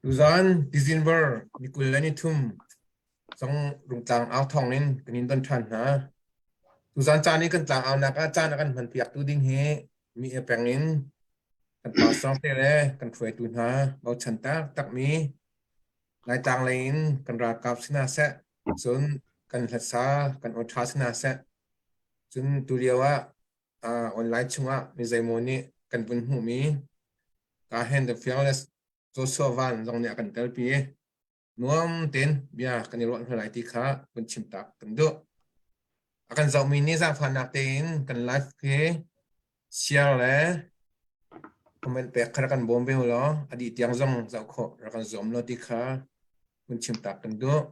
Tuzaan December ni 23 zong Rungtlang au thawng in kan in don ṭhan hna. Tuzaan caan i kan tlangaunak ah caan a kan hmanpiaktu ding hi mi e peng in kan pastor te le kan hruaitu hna bochan taktakmi Laitlang lei in kan ralkap si hna seh, cun kan hlatsa, kan awṭha si hna seh, cun tulio ah uh, online chungah mi zeimaw nih kan vun hmuhmi ka hen the fearless Joshua Van zong nih a kan telpi i nuam tein bia kan i ruah hna lai ti kha vun chim tak kan duh. A kan zohmi nih zaangfahnak tein kan live hi share le comment pek kha rak kan bawm ve u law a dih tiang zong zoh khawh rak kan zuam law ti kha vun chim tak kan duh.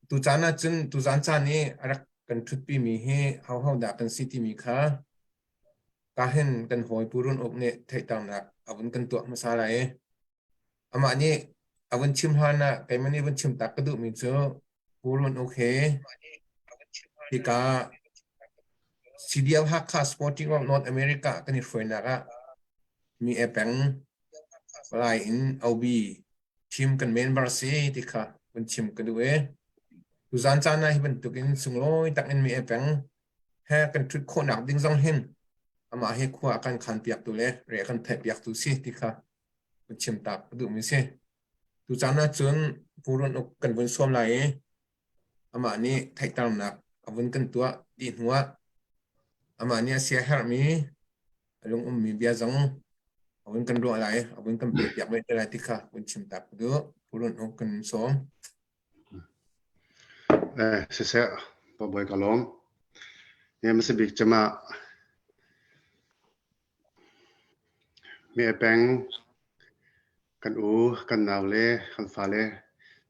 Tucaan ahcun tuzaan caan i a rak kan ṭhutpimi hi hoho dah kan si timi kha kahin kan hawi Pu Run Uk nih theihternak a vun kan tuah hmasa lai i amah nih a vun chim hlan ah keimah nih vun chim tak ka duhmi cu Pu Run Uk he hika CDF Hakha Sporting of North America kan i hruainak ah mi e peng palai in OB Thim kan member si ti kha vun chim ka duh i tuzaan caan ah hi bantukin sunglawi tak in mi e peng he kan ṭhut khawhnak ding zong hin amah hi khua a kan khan piaktu le re a kan theih piaktu si ti kha vun chim tak ka duhmi si. Tucaan ah cun Pu Run Uk kan vun sawm lai i amah nih theihternak a vun kan tuah dih hnuah amah nih a siaherhmi a lung ummi bia zong a vun kan ruah lai, a vun kan pehpiak ve te lai ti kha vun chim ta ka duh. Pu Run Uk kan sawm. Eh, siseh, bawi ka lawm. Nge masa bik cema mi peng kan u, kan nau le kan fale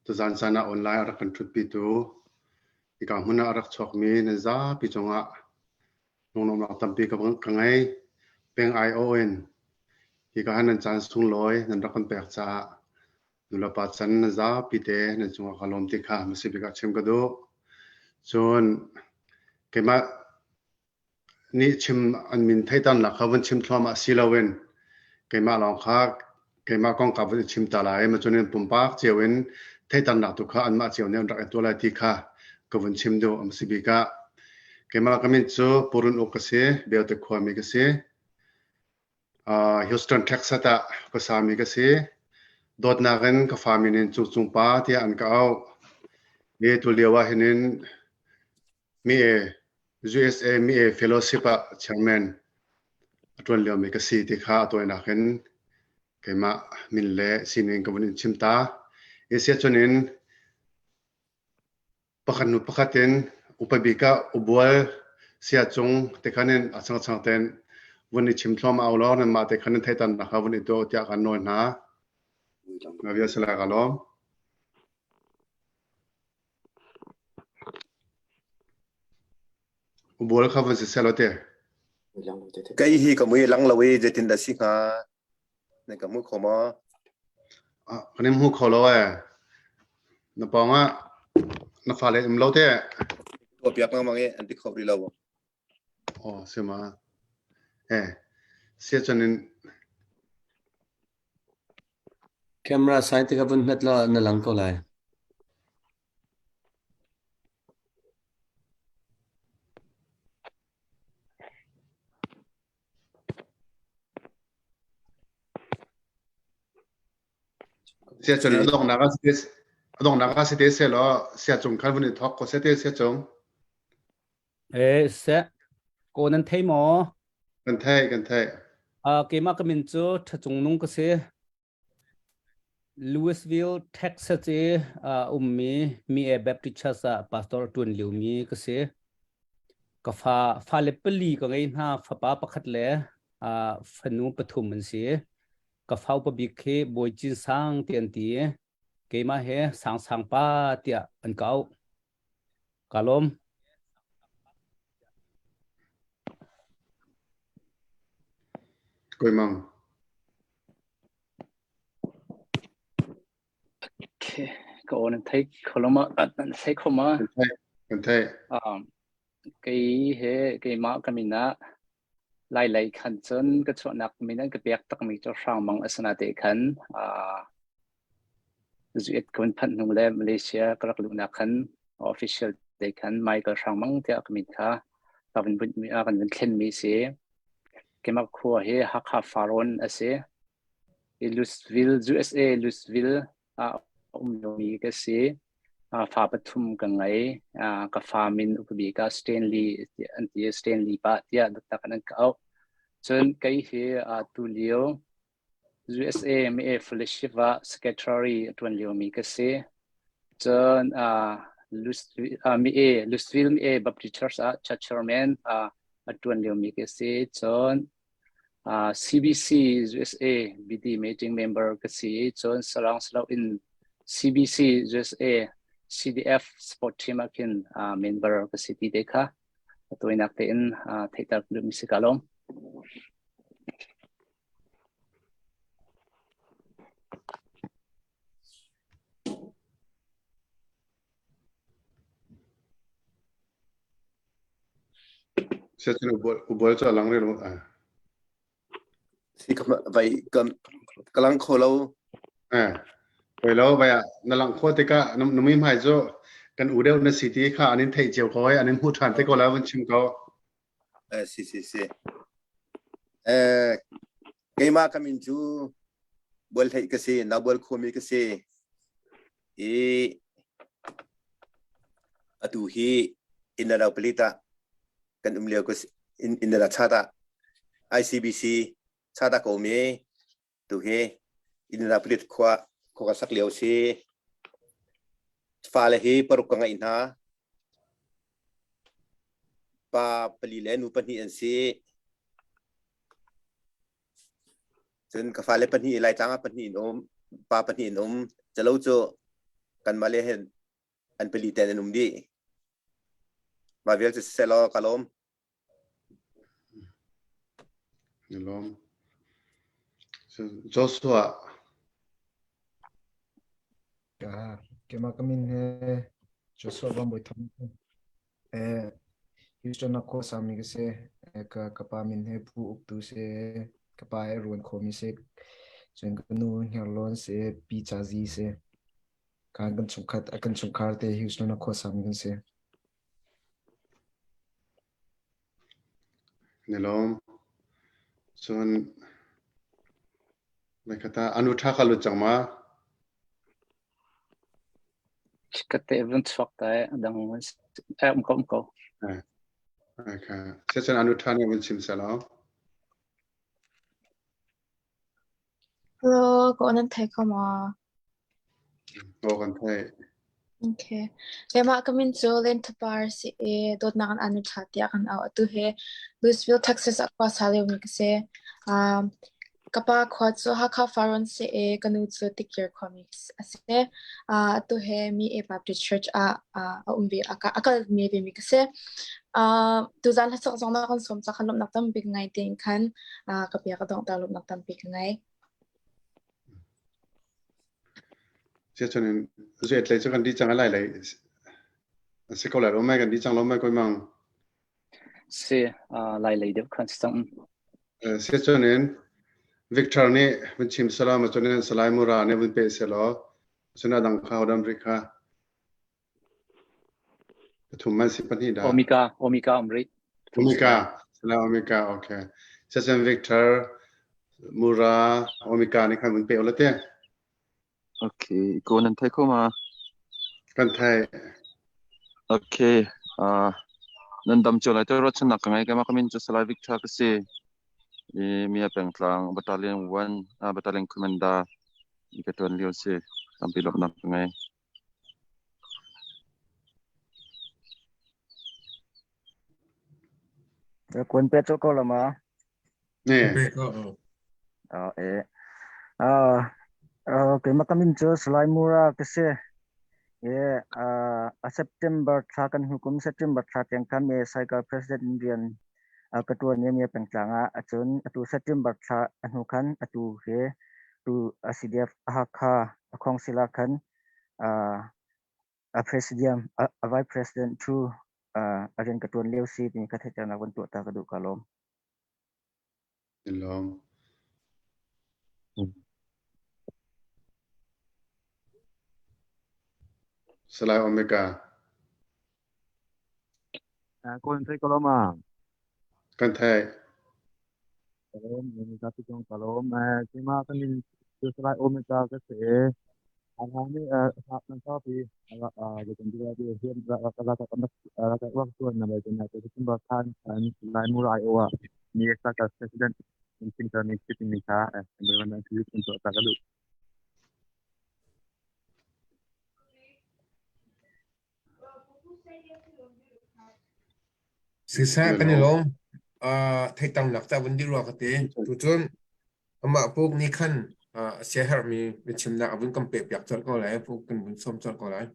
tuzan caan ah online a rak kan ṭhutpi tu hika hmun ah a rak chuakmi nan zapi cungah Lunglawmhnak tampi ka ngei. Peng aiawh in hika ah nan caan sunglawi nan rak kan pek caah nulepa can nan zapi te nan cungah ka lawm ti kha hmasa bik ah chim ka duh. Cun keimah nih chim an min theitannak kha vun chim thluahmah si loin keimah lawng kha keimah kong ka vun i chim ta lai. Ma cun in pumpak cio in theitannak tu kha anmah cio nih an rak i tuah lai ti kha ka vun chim duh. A si bik ah keimah ka min cu Purun Uk ka si, Beote khuami ka si. Uh, Houston, Texas ah khuasami ka si. Dawtnak in ka fa min in Cungcung Pa tiah an ka auh. Mi tu lio ah hinin mi e USA mi e fellowship ah chairman a ṭuan liomi ka si ti kha a tawinak in keimah min le sining ka vun in chim ta. Asia cun in pakhat hnu pakhat in upa bik ah ubual sia cung te khan in a changchang ten vun i chim thluahmah u law nanmah te khan in theitannak kha vun i tuah tiah kan nawl hna. Na bia sila ka lawm. Ubual kha vun si selaw te. Kei hi ka mui lang lo i zeitin dah si hnga? Na ka hmu kho maw? Ah, kan in hmu kho lo ee. Na pawng ah na fale um lo te. Tuah piak lengmang i an ti kho rih lo. Oh, si ma. Eh, sia cun in Camera sign te kha vun hmet law na lang ko lai. Sia cun a donghnak ah a donghnak ah si te seh law sia cung khan vun i thawk ko seh te sia cung. Eh, seh. Ko nan thei maw? Kan thei, kan thei. Uh, keimah ka min cu Ṭhacung Nung ka si. Louisville, Texas i uh, ummi Mi E Baptist Church ah pastor ṭuan liomi ka si. Ka fa fale pali ka ngei hna, fapa pakhat le uh, fanu pathum an si. Ka fa upa bik khi Bawi Cin Sang ti an ti. Keimah he Sang Sang pa tiah an ka auh. Ka lawm. Koi Mang. Okay, ka aw nan thei kho lo ma nan thei kho ma? Kan thei. Kan thei. Um, kei he keimah ka min ah. Lai lei khan cun ka chuahnak min an ka pek takmi cu Hrangmang a si nate khan Zuet ka vun phanh hnu le Malaysia ka rak luhnak khan official te khan Michael Hrangmang tiah ka min kha ka vun bunhmi kan vun thlenmi si. Keimah khua hi Hakha Farrawn a si. I Louisville, USA Louisville ah a um liomi ka si. Fa pathum ka ngei. Ka fa min upabik ah Stanley an ti. Stanley pa tiah dawtnak in an ka auh. Cun kei hi tulio USA MA Fellowship ah secretary a ṭuan liomi ka si. Cun Louisville MA Baptist Church ah church chairman a ṭuan liomi ka si. Cun CBC USA BD meeting member ka si. Cun salang silo in CBC USA CDF sport team ah khin member ka si ti te kha a tawinak tein theihter ka duhmi si ka lawm. Siacun ubol cu a lang rih lo. Si ka vai ka lang kho lo. Eh, poi lo vai ah na lang kho tikah na mui hmai cu kan u deuh na si ti kha an in theih cio ko ai an in hmuh ṭhan te ko la vun chim ko. Eh, si si si. Eh, keimah ka min cu bual hlei ka si, na bual khomi ka si. I atu hi Indianapolis ah kan um lio ka si, Indiana chat ah ICBC chat ah ka um i tu hi Indianapolis khua khua ka sak lio si. Fale hi paruk ka ngeih hna. Pa pali le nu pahnih an si. Cun ka fale pahnih Laitlang ah pahnih in um, pa pahnih in um. Calo cu kanmah le hin an pali ten an um dih. Mah vial cu siseh law ka lawm. Na lawm. Joshua. Ka keimah ka min he Joshua Van Bawi Thang. Eh, Houston ah khua sami ka si. Eh, ka ka pa min he phu uktu si. Ka pa he ruan khomi si. Cun ka nu Hniarlawn si, Pi Cazi si. Kan kan chungkhat kan chungkhar te Houston ah khua sami kan si. Na lawm. Cun Mekhata anu ṭha ka lut cang ma? Chikkhat te vun chuak ta i a dang um ko um ko. Okay. Siacun anu ṭha nih vun chim selaw. Hello, ka nan thei kho ma? Aw kan thei. Okay. Keimah ka min cu Len Thapar si i dawtnak in anu ṭha tiah kan auh. Atu hi Louisville, Texas ah khua sa liomi ka si. Um, ka pa khua cu Hakha Farrawn si i ka nu cu Tikir khuami a si. Uh, atu hi Mi E Baptist Church ah uh, a um ve, a a kal mi ve mi ka si. Uh, tuzan hlasak zong na kan sawm ca khan lawmhnak tampi ka ngei tiin khan uh, ka bia ka donghter lawmhnak tampi ka ngei. Siacun in zuet lei cu kan di cang lai lei a si ko lai lo mai kan di cang lo mai koi mang. Si lai lei deuh khan si cang. Siacun in Victor nih vun chim sala ma cun in Salai Mura nih vun pe selaw cun adang kha hodam ri kha pathum man si pahnih dah. Omika Omika um rih. Omika Salai Omika okay. Siacun Victor Mura Omika nih khan vun pe ula te. Okay, ko nan thei kho ma? Kan thei. Okay, uh, nan dam cio lai te ruahchannak ka ngei keimah ka min cu Salai Victor ka si. I Mia pengtlang Battalion 1 uh, Battalion Commander i ka tuan lio si. Tampi lawmhnak ka ngei. Kuan pe cho ko la ma? Ne. Pe ko. Ah eh. Ah keimah ka min cu Salai Mura ka si. E a September thla kan hnu kum September thla tiang khan me cycle president in rian ka tuan i mi pengtlang ah acun atu September thla a hnu khan atu he tu CDF Hakha a khawngsila khan a president a vice president thu a rian ka tuan lio si timi ka theihternak van tuah ta ka duh ka lawm. In lawm. Salai Omega. Kawl thei ko lo ma? Kan thei. Kalom, mi zapi zong kalom. Keimah kan in Salai Omega ka si. Ahani nan saupi Lai Murai aw ni saka president in sitting ni kha ta ka duh. Siseh kan i lawm. Uh, theitamnak ca vun dih rua ka ti. Tucun amah puk nih khan uh, a siaherhmi biachimnak a vun kan pekpiak colh ko lai. Puk kan vun sawm colh ko lai.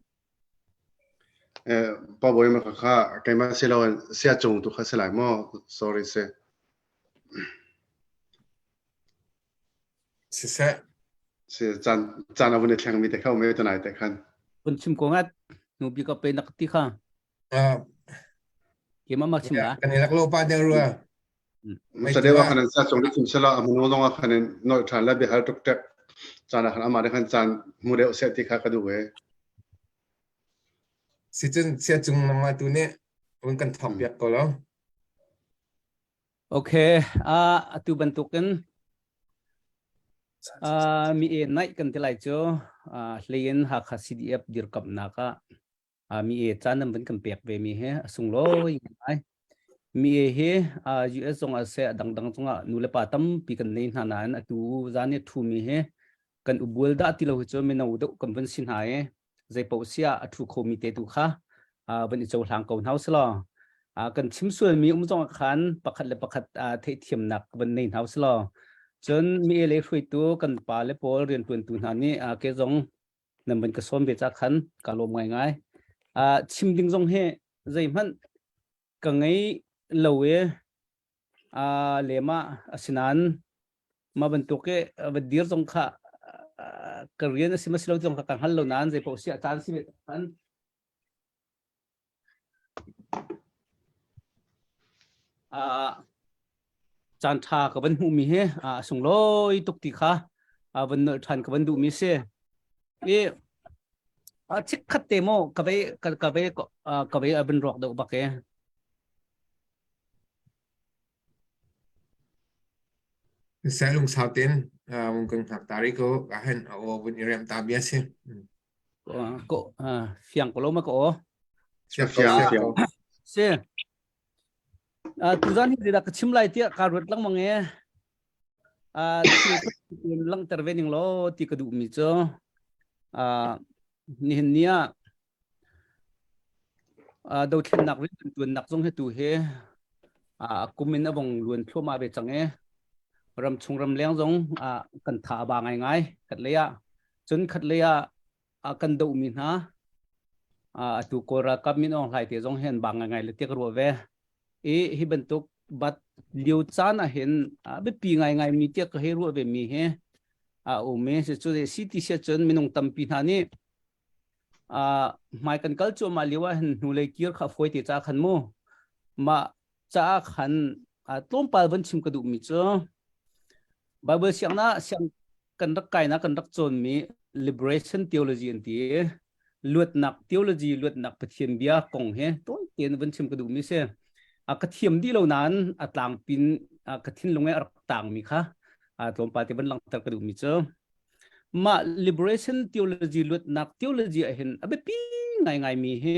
Eh, pa bawi ma kha keimah si lo sia cung tu kha si lai maw? Sorry si. Siseh. Si caan caan a vun i thleng mi te kha um e tunai te khan. Vun chim ko ngat nu bi ka pe nak ti kha. Ah. Keimah mak chim la. Kan i lak lo pa deuh rua. Sa deuh ah khan sa cung chim sela a munu zong ah khan noi ṭhan la bia hal tuk tek caan ah khan amah khan caan hmu deuh seh ti kha ka duh e. Si cun sia cung nangmah tu nih vun kan thawk piak ko lo. Okay, uh, atu bantukin uh, mi e naih kan ti lai cu uh, hlein Hakha CDF dirkamnak ah uh, mi e caan nan van kan pek ve mi he a sunglawi ngai. Mi e hi uh, US zong ah seh a dangdang zongah nu le pa tampi kan nei hna nain atu zan i thu mi he kan ubual dah ti lo hi cu mino deuh kan van si hna i zeipaoh siah a ṭhu khomi te tu kha van i cohlang ko hna usih kan chim sualmi um zong ah khan pakhat le pakhat theihthiamnak van nei hna usih law cun mi le hruaitu kan pa le pawl rianṭuantu hna nih ke zong nan van ka sawm ve ca khan ka lawm ngaingai. Chim ding zong hi zeihmanh ka ngei lo i lema asinain mah bantuk i va dir zong kha ka rian a si ma si lo zong kha ka hngal lo nain zei paoh si a caan si ve khan caan ṭha ka van hmuhmi hi a sunglawi tuk ti kha van nolh ṭhan ka van duhmi si i chikkhat te maw ka vei ka vei ka vei a van ruak deuh bak e Seh lungsau tein vung kan hngak ta rih ko. Ka hen a aw vun i rem ta bia si. Ko fiang ko lo ma ko aw. Fiang fiang fiang. Si. Tuzan hi zeidah ka chim lai tiah kaa ruat lengmang e. Thil langhter ve ning law ti ka duhmi cu nihin ni ah Dothlennak rianṭuannak zong hi tu hi kum in a vong luan thluahmah ve cang i ramchung ramleng zong kan tha a ba ngaingai khatlei ah. Cun khatlei ah kan dohmi hna atu Kawl ralkap Min Aung Hlaing te zong hi an ba ngaingai le tiah ka ruah ve. I hi bantuk bat lio caan ah hin a biapi ngaingai mi tiah ka hei ruah ve mi hi a um i cu si ti si ahcun minung tampi hna nih hmai kan kal cuahmah lio ah hin hnulei kir kha fawi te ca khan mu mah caah khan tlawmpal van chim ka duhmi cu Bible siangna siang kan rak kainak kan rak cawnmi liberation theology an ti luatnak theology luatnak Pathian bia kong he tawi tein van chim ka duhmi si a ka thiam dih lo nain a tlangpin ka thinlung i a rak tangmi kha tlawmpal te van langhter ka duhmi cu Mah liberation theology luatnak theology ah hin a biapi ngaingaimi hi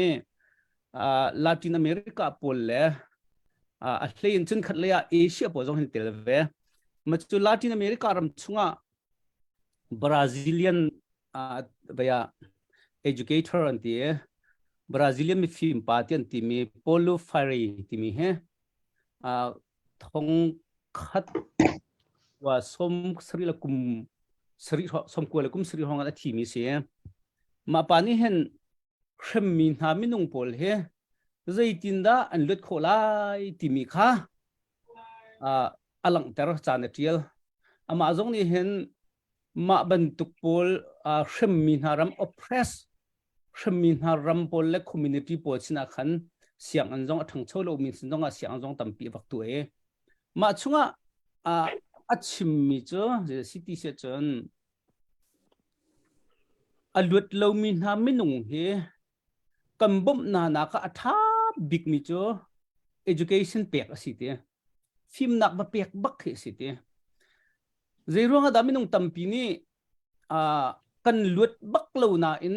uh, Latin America pawl le uh, a hlei in cun khat lei ah Asia pawl zong hin tel ve. Ma cu Latin America ram chungah Brazilian uh, vaya educator an ti Brazilian mifim pa ti an timi Paulo Freire timi he uh, thong khat wa som sari la kum sari som kua le kum sari hong a thi mi si mah pa nih hin hremmi hna minung pawl hi zeitindah an luat khawh lai timi kha a langhter caan a ṭial amah zong nih hin mah bantuk pawl hremmi hna ram oppress hremmi hna ram pawl le community pawl sinah khan sianginn zong a ṭhangcho lomi sin zongah sianginn zong tampi a vak tu e. Mah chungah A chimmi cu si ti si cun a luat lomi hna minung hi kan bawmh hna nak ah a ṭha bikmi cu education pek a si ti. Fimnak va pek bak khi a si ti. Zei ruang ah dah minung tampi nih kan luat bak lo nain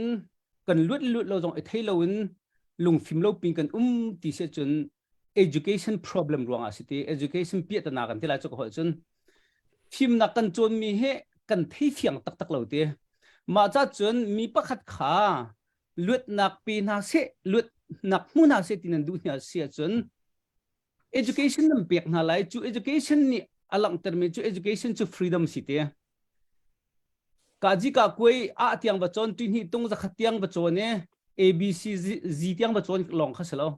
kan luat luat lo zong i thei loin lungfim lo pin kan um ti si cun education problem ruangah si ti education piahtana kan ti lai cu ka holh cun fimnak kan cawnmi hi kan thei fiang taktak lo ti mah ca cun mi pakhat kha luatnak pe hna seh luatnak hmu hna seh ti nan duh hna si ahcun education nan pek hna lai cu education nih a langhtermi cu education cu freedom si te Ka ji ka kuai a tiang va cawn tu hnih tung zakhat tiang va cawn e A B C Z tiang va cawn lawng kha si lo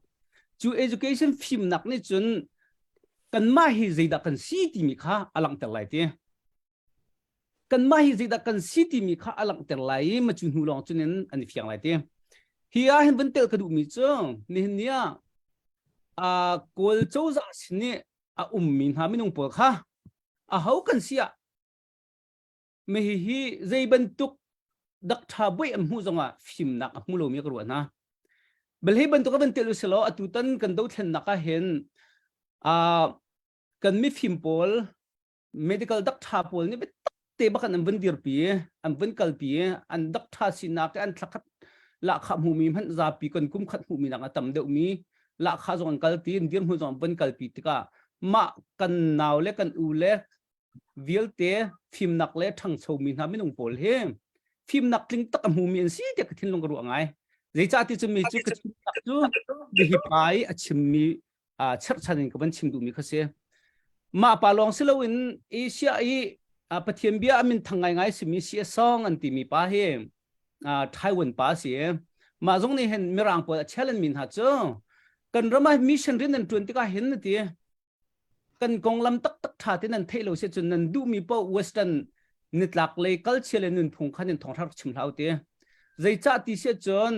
cu education fimnak nih cun kanmah hi zeidah kan si timi kha a langhter lai ti kanmah hi zeidah kan si timi kha a langhter lai i ma cu hnu lawng cun in an i fiang lai ti hi ah hin van tel ka duhmi cu nihin ni ah a kawl cozah sin nih a ummi hna minung pawl kha a ho kan si ah mi hi zei bantuk dak ṭha buai an hmuh zongah fimnak a hmu lomi ka ruah hna. Bal hi bantuk a van tel usih law atutan kan dothlennak ah hin kan mifim pawl medical dak ṭha pawl nih biatak te bak an van dirpi an van kalpi an dak ṭha sinak an thlakhat lahkhah hmumi hmanh zapi kan kum khat hmuhmi nak a tam deuhmi lahkhah zong an kalpi an dirhmun zong an van kalpi tikah mah kan nau le kan u le vialte fimnak le ṭhangchomi hna minung pawl hi fimnak tling tak a hmumi an si tiah ka thinlung ka ruah ngai. Zeicah ti cu mi cu ka chimnak cu hi pa i a chimmi cherhchan in ka van chim duhmi kha si. Mah pa lawng si loin Asia i Pathian bia a min thang ngaingai simi CS Song an timi pa hi Taiwan pa si. Mah zong nih hin Mirang pawl a challenge mi hna cu kan ram ah mission rian nan ṭuan tikah hin na ti kan konglam taktak ṭha te nan theih lo si cun nan duhmi paoh western nitlak lei culture le nunphung kha nan thawngṭha rak chim hlah u ti. Zeicah ti si cun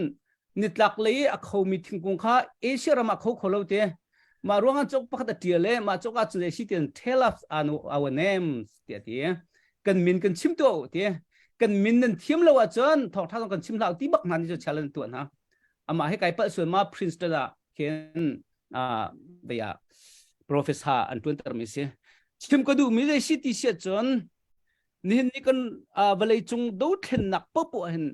nitlak lei a khomi thingkung kha Asia ram ah kho kho lo te. Mah ruangah cawk pakhat a ṭial i mah cawk ah cun zei si tian tell us our names tiah ti. Kan min kan chim tuah u ti. Kan min nan thiam lo ahcun thawngṭha zong kan chim hlah u ti bak hna nih cu challenge tuah hna. Amah hi kai palh sual ma Princeton ah khin bia professor an ṭuantermi si. Chim ka duhmi zei si ti si ahcun nihin ni kan vawlei cung dothlennak popoh hin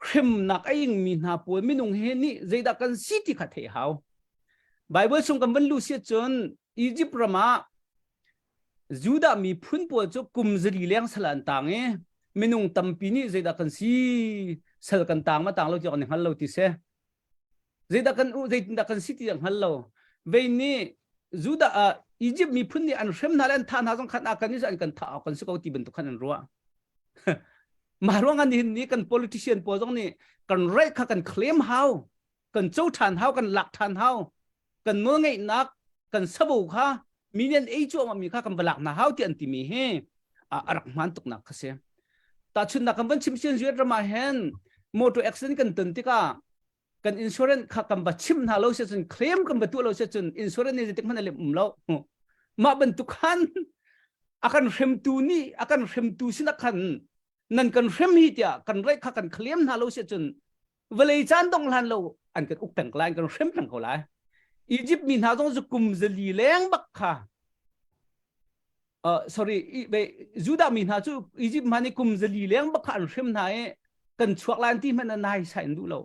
hremnak a ingmi hna pawl minung he nih zeidah kan si ti kha theih hau. Bible chung kan van luh si ahcun Egypt ram ah Judah miphun pawl cu kum zali leng sal an tang i minung tampi nih zeidah kan si sal kan tang ma tang lo ti kan i hngal lo ti si. Zeidah kan u zeitindah kan si ti an hngal lo. Vei nih Judah ah Egypt miphun nih an hrem hna le an thah hna zong khan a kan an kan thah awk kan si ko ti bantuk khan an ruah. Mah ruang ah nihin ni kan politician pawl zong nih kan right kha kan claim hau, kan co ṭhan hau, kan lak ṭhan hau, kan nawlngeihnak, kan savo kha mi nih an ei cuahmah mi kha kan va lak hna hau ti an timi hi a rak hmaan tuknak kha si. Tahchunhnak kan van chim sian US ram ah hin motor accident kan ton tikah kan insurance kha kan va chimh hna lo si cun claim kan va tuah lo si cun insurance nih zeitik hmanh a lem um lo. Mah bantuk khan a kan hremtu nih a kan hremtu sinah khan nan kan hrem hi tiah kan right kha kan claim hna lo si cun vawlei caan dong hlan lo an kan uk peng lai an kan hrem peng ko lai. Egypt mi hna zong cu kum zali leng bak kha uh, sorry Judah mi hna cu Egypt hman i kum zali leng bak kha an hrem hna i kan chuak lai ti hmanh nai sai an duh lo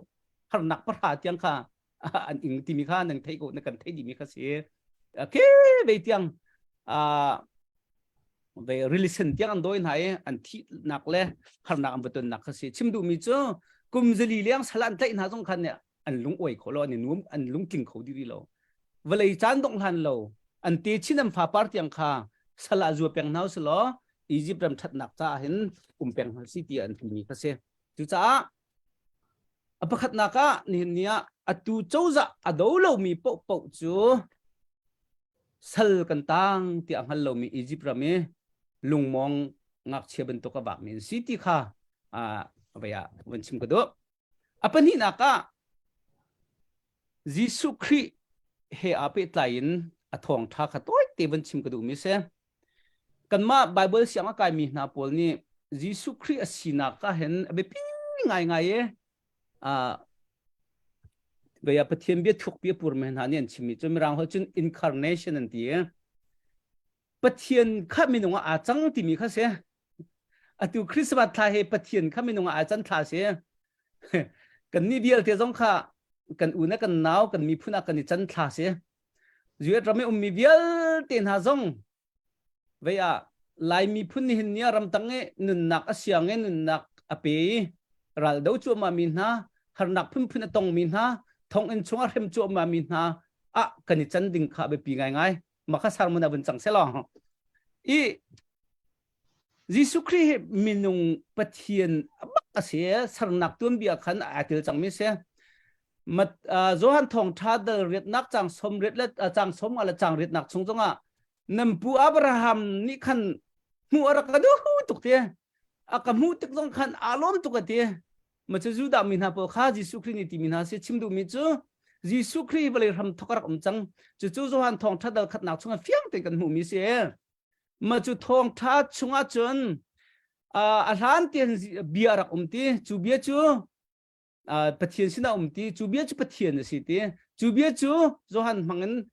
harnak pahra tiang kha an ing timi kha nan theih ko na kan theih dimi kha si ke ve tiang ve relation tiang an doi hna i an thihnak le harnak an va tonnak kha si chim duhmi cu kum zali leng sal an tlaih hna zong khan an lung oi kho lo an i nuam an lungtling kho diri lo vawlei caan dongh hlan lo an te chin an fapar tiang kha sal ah zua peng hna usih law Egypt ram ṭhatnak caah hin um peng hna si ti an timi kha si. Cucaah a pakhatnak ah nihin ni ah atu cozah a do lomi paohpaoh cu sal kan tang tiah a hngal lomi Egypt ram i lungmawng ngakchia bantuk a vakmi an si ti kha vei ah van chim ka duh. A pahnihnak ah Jesuh Khrih he aa pehtlai in a thawngṭha kha tawite van chim ka duhmi si. Kanmah Bible siang a kaimi hna pawl nih Jesuh Khrih a sinak ah hin a biapi ngaingai i uh, vaya Pathian bia thukpi a purmi hna nih an chimmi cu Mirang holh cun incarnation an ti i Pathian kha minung ah aa cang timi kha si. Atu Christmas thla hi Pathian kha minung ah aa can thla si. Kan nih vialte zong kha kan u na kan nau kan miphun ah kan i can thla si. US ram i ummi vialte hna zong vei ah Lai miphun nihin ni ah ramtang i nunnak a siang i nunnak a pe i raldo cuahmah mi hna harnak phunphun a tongmi hna thonginn chungah hrem cuahmah mi hna ah kan i can ding kha a biapi ngaingai makha sermon ah vun cang selaw i Jesuh Khrih hi minung Pathian bak a si sernak tuanbia khan aa tel cangmi si Mat, uh, Johan thawngtha dal riatnak cang som riat le uh, cang som nga le cang riatnak chung zongah nam pu Abraham nih khan hmuh a rak ka duh tuk te a ka hmuh tik zong khan aa lawm tuk a ti ma cu Judah mi hna pawl kha Jesuh Khrih nih timi hna si chim duhmi cu Jesuh Khrih vawlei hram thok a rak um cang cucu Johan thawngtha dal khatnak chungah fiang tein kan hmuhmi si ma cu thawngtha chungah cun a hlan tian bia rak um ti cu bia cu Pathian sinah um ti cu bia cu Pathian a si ti cu bia cu Johan hmangin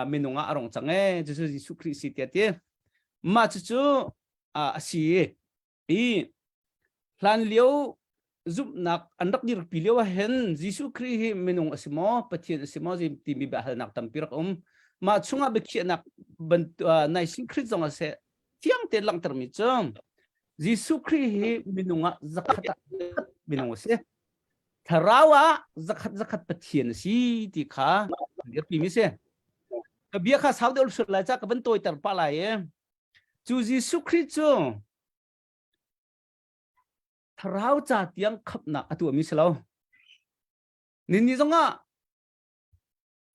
minung ah a rong cang e cu cu Jesuh Khrih si tiah ti mah cucu a si i hlan lio zumhnak an rak dirpi lio ah hin Jesuh Khrih hi minung a si maw Pathian a si maw timi biahalnak tampi rak um mah chungah biakhiahnak Nicene Creed zong a si fiang tein langhtermi cu Jesuh Khrih hi minung ah zakhat ah minung a si thlarau ah zakhat zakhat Pathian a si ti kha dirpi mi si ka bia kha sau deuh sual lai ca ka van tawiter pah lai i cu Jesuh Khrih cu thlarau ca tiang khamhnak a tuahmi si lo. Ninni zongah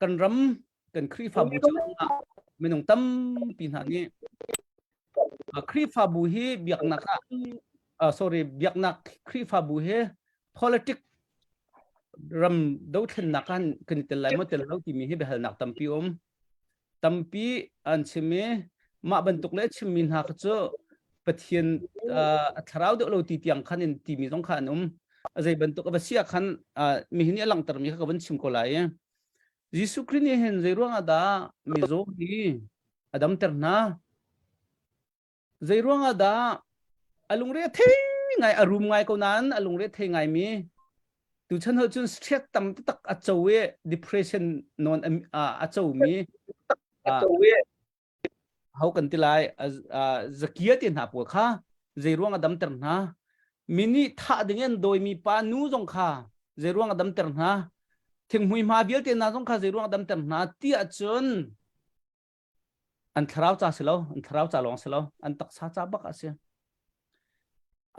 kan ram kan Khrihfabu chungah minung tampi hna nih Khrihfabu hi biaknak ah sorry biaknak Khrihfabu hi politic ram dothlennak kan kan i tel lai maw tel lo timi hi biahalnak tampi um. Tampi an chim i mah bantuk le chimmi hna kha cu Pathian a thlarau deuh lo ti tiang khan in timi zong kha an um. A zei bantuk a va si ah khan mihin nih a langhtermi kha ka van chim ko lai i Jesuh Khrih nih hin zei ruangah dah mizaw hi a damter hna? Zei ruangah dah a lungre a thei ngai a rum ngai ko nain a lungre thei ngaimi tuchan ho cun stress tam taktak a co i depression nawn a comi ho kan ti lai zakia te hna pawl kha zei ruang a damter hna mi nih thah ding in dawimi pa nu zong kha zei ruang a damter hna thinghmui hma vialte hna zong kha zei ruang a damter hna ti ahcun An thlarau ca si lo, an thlarau ca lawng si lo, an taksa ca bak a si.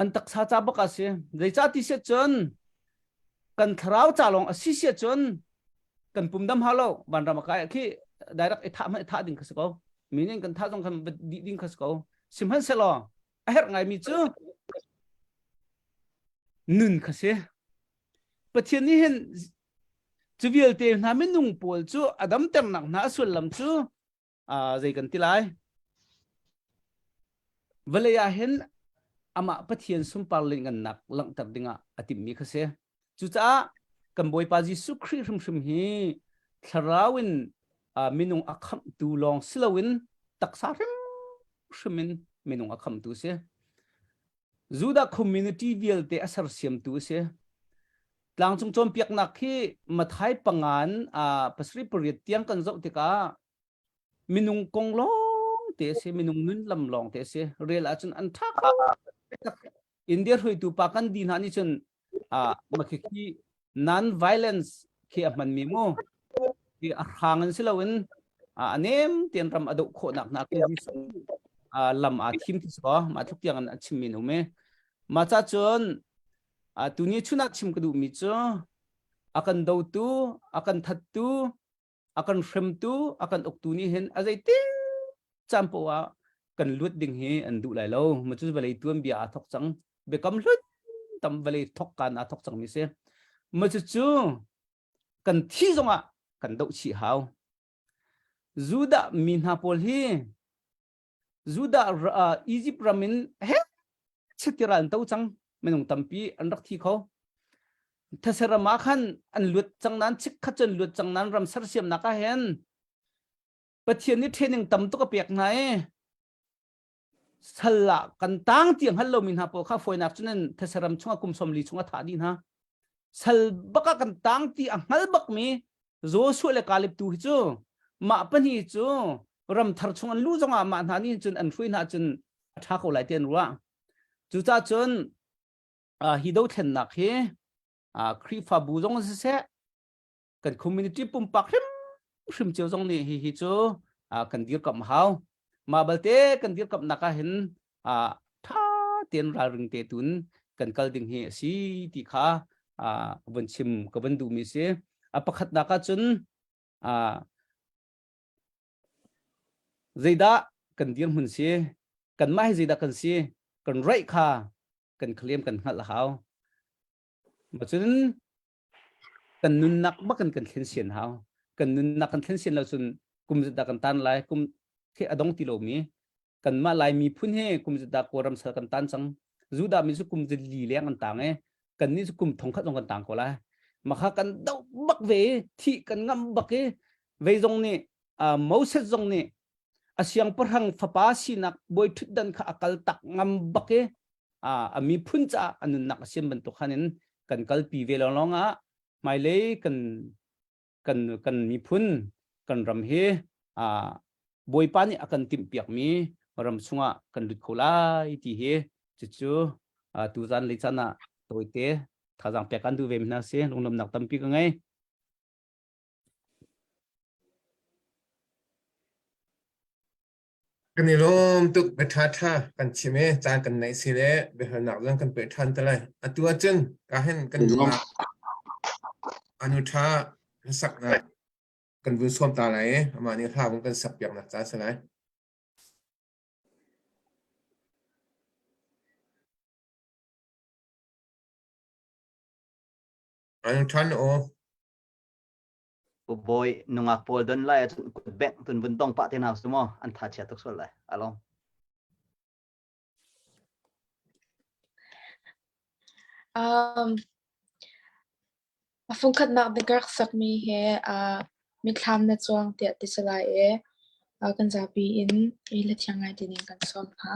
An taksa ca bak a si. Zeicah ti siah cun kan thlarau ca lawng a si siah cun kan pum dam hau lo vanram a kai khi direct i thah hmanh i thah ding kha si ko. Mi nih kan thah zong khan dih ding kha si ko. Sihmanhsehlaw a herh ngaimi cu nun kha si. Pathian nih hin cu vialte hna minung pawl cu a damternak hna a sullam cu zei kan ti lai vawlei ah hin amah Pathian sunpar lianngannak langhter dingah a timhmi kha si cucaah kan Bawipa Jesuh Khrih hrimhrim hi thlarau in minung a khamhtu lawng si loin taksa hrimhrim in minung a khamhtu si Judah community vialte a sersiamtu a si. Tlangcung cawnpiaknak hi Mathai pangan pasarih pariat tiang kan zoh tikah minung kong lawng te a si, minung nun lam lawng te a si. Rel ahcun an ṭha kho. India hruaitu pa kan di hna nih cun makhikhi non-violence khi a hmanmi mu khi a hrang in si loin a nem tein ram a doh khawhnak hna khi Jesuh lam aa thim ti so mah tluk tiang in a chimmi an um i mah ca cun tuni chun ah chim ka duhmi cu a kan dotu a kan thattu a kan hremtu a kan uktu nih hin a zeitin caan poah ah kan luat ding hi an duh lai lo ma cu vawlei tuanbia aa thok cang biakam hlun tam vawlei thok kan aa thok cang mi si ma cu cu kan thi zongah kan doh chih hau Judah mi hna pawl hi. Judah Egypt ram in he chetira an to cang minung tampi an rak thi kho these ram ah khan an luat cang nan chikkhat cun luat cang nan ram sersiamnak ah hin Pathian nih training tam tuk a pek hna i sal ah kan tang tiang hal lomi hna pawl kha fawinak cun an these ram chungah kum 40 chung a thah dih hna sal bak ah kan tang ti a hngal bakmi Joshua le Caleb tu hi cu mah pahnih cu ram thar chung an lu zongah mah hna nih cun an hruai hna cun a ṭha ko lai ti an ruah. Cucaah cun hi dothlennak hi Khrihfabu zong siseh kan community pumpak hrimhrim cio zong nih hi hi cu kan dirkamh hau. Mah balte kan dirkamhnak ah hin ṭha tein ralring te tun kan kal ding hi a si ti kha vun chim ka vun duhmi si. A pakhatnak ah cun zeidah kan dirhmun si, kanmah hi zeidah kan si, kan raih kha kan claim kan hngalh a hau. Cun kan nunnak bak in kan thlen sian hau. Kan nunnak kan thlen sian lo cun kum zat dah kan tan lai, kum khi a dong ti lomi kanmah Lai miphun hi kum zat dah Kawlram sal kan tan cang. Judah mi cu kum zat li leng an tang i kannih cu kum thong khat zong kan tang ko lai. Makha kan doh bak ve i thih kan ngamh bak i vei zong nih Moses zong nih a siangpahrang fapa sinak bawi ṭhutdan kha a kal tak ngam bak i a miphun caah a nunnak a siam bantuk khan in kan kalpi ve lawnglawng ah hmailei kan kan kan miphun kan ram hi Bawipa nih a kan timhpiakmi ram chungah kan lut kho lai ti hi cucu tuzan lei caan ah tawite thazaang pek kan duh ve mi hna si lunglawmhnak tampi ka ngei. Kan i lawm tuk bia ṭhaṭha kan chim i caan kan neih si le biahalnak zong kan peh ṭhan te lai. Atu ahcun ka hin kan nungak anu ṭha hlasaknak kan vun sawm ta lai i amah nih hla vun kan sak piaknak ca a si lai. Anu ṭha na aw. Pu Bawi nungak pawl don lai ahcun kut bengh tun vun tong pah te hna su maw an tha chia tuk sual lai along. A fungkhatnak bik rak sakmi he mithlam na cuang tiah ti si lai i kan zapi in i la thiang ngai ding in kan sawm hna.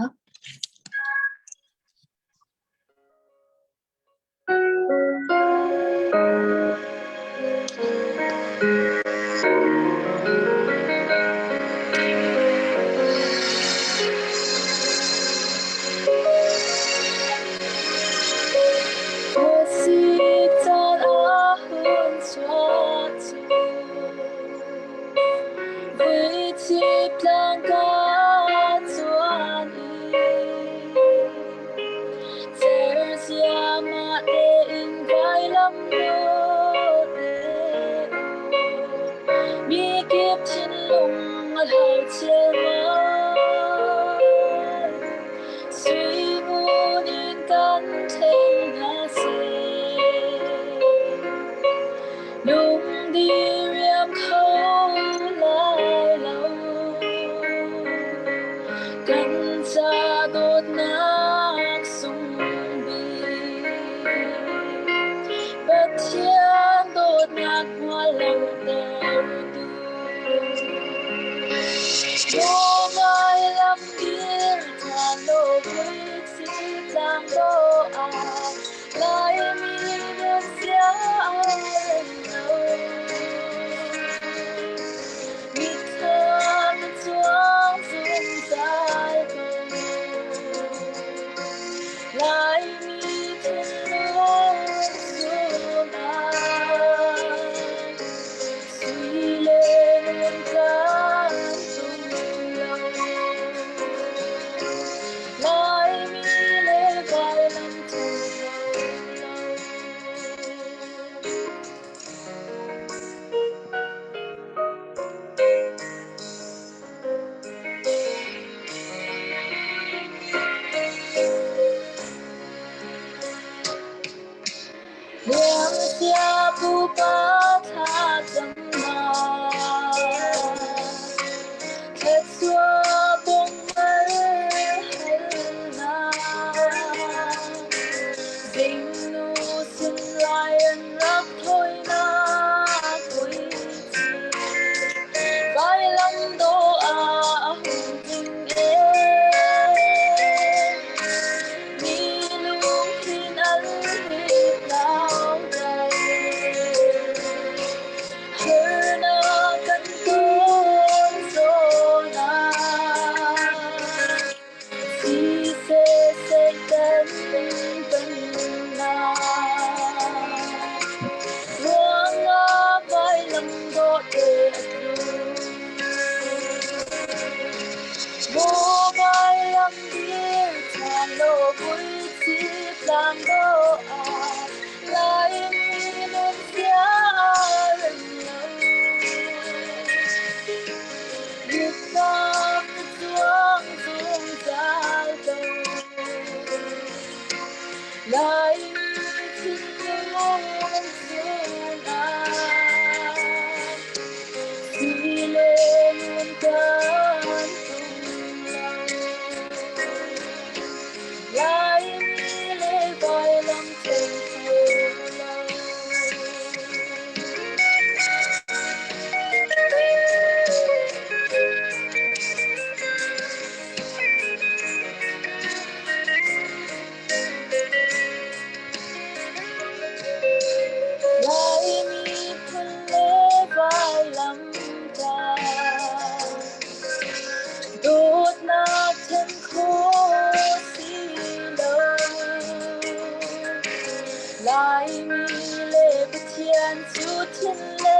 Lungthin le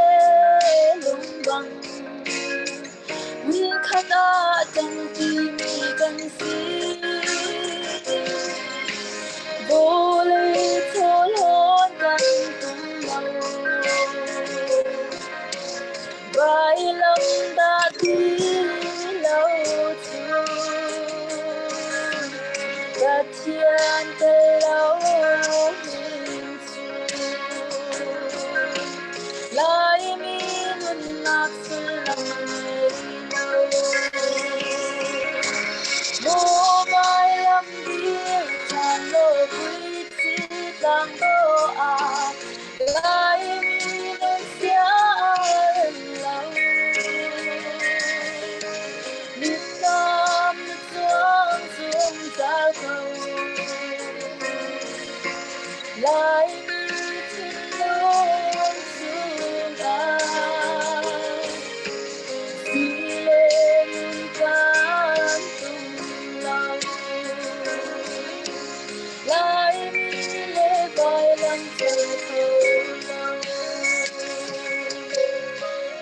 lungbang hmunkhat ah ṭangṭimi kan si. Vawlei chawhlawn kan tum lo. Vailam dah ti lo cu Pathian tel lo hin cu Laimi nunnak sullam ngei lo. Maw vailam dir caan law puici tlang dawh ah Laimi nun sia rem lo. Mitam na cuang zungzal ko. Laimi thinlung chungah si le kan tum lo. Laimi le vailam tel kho lo.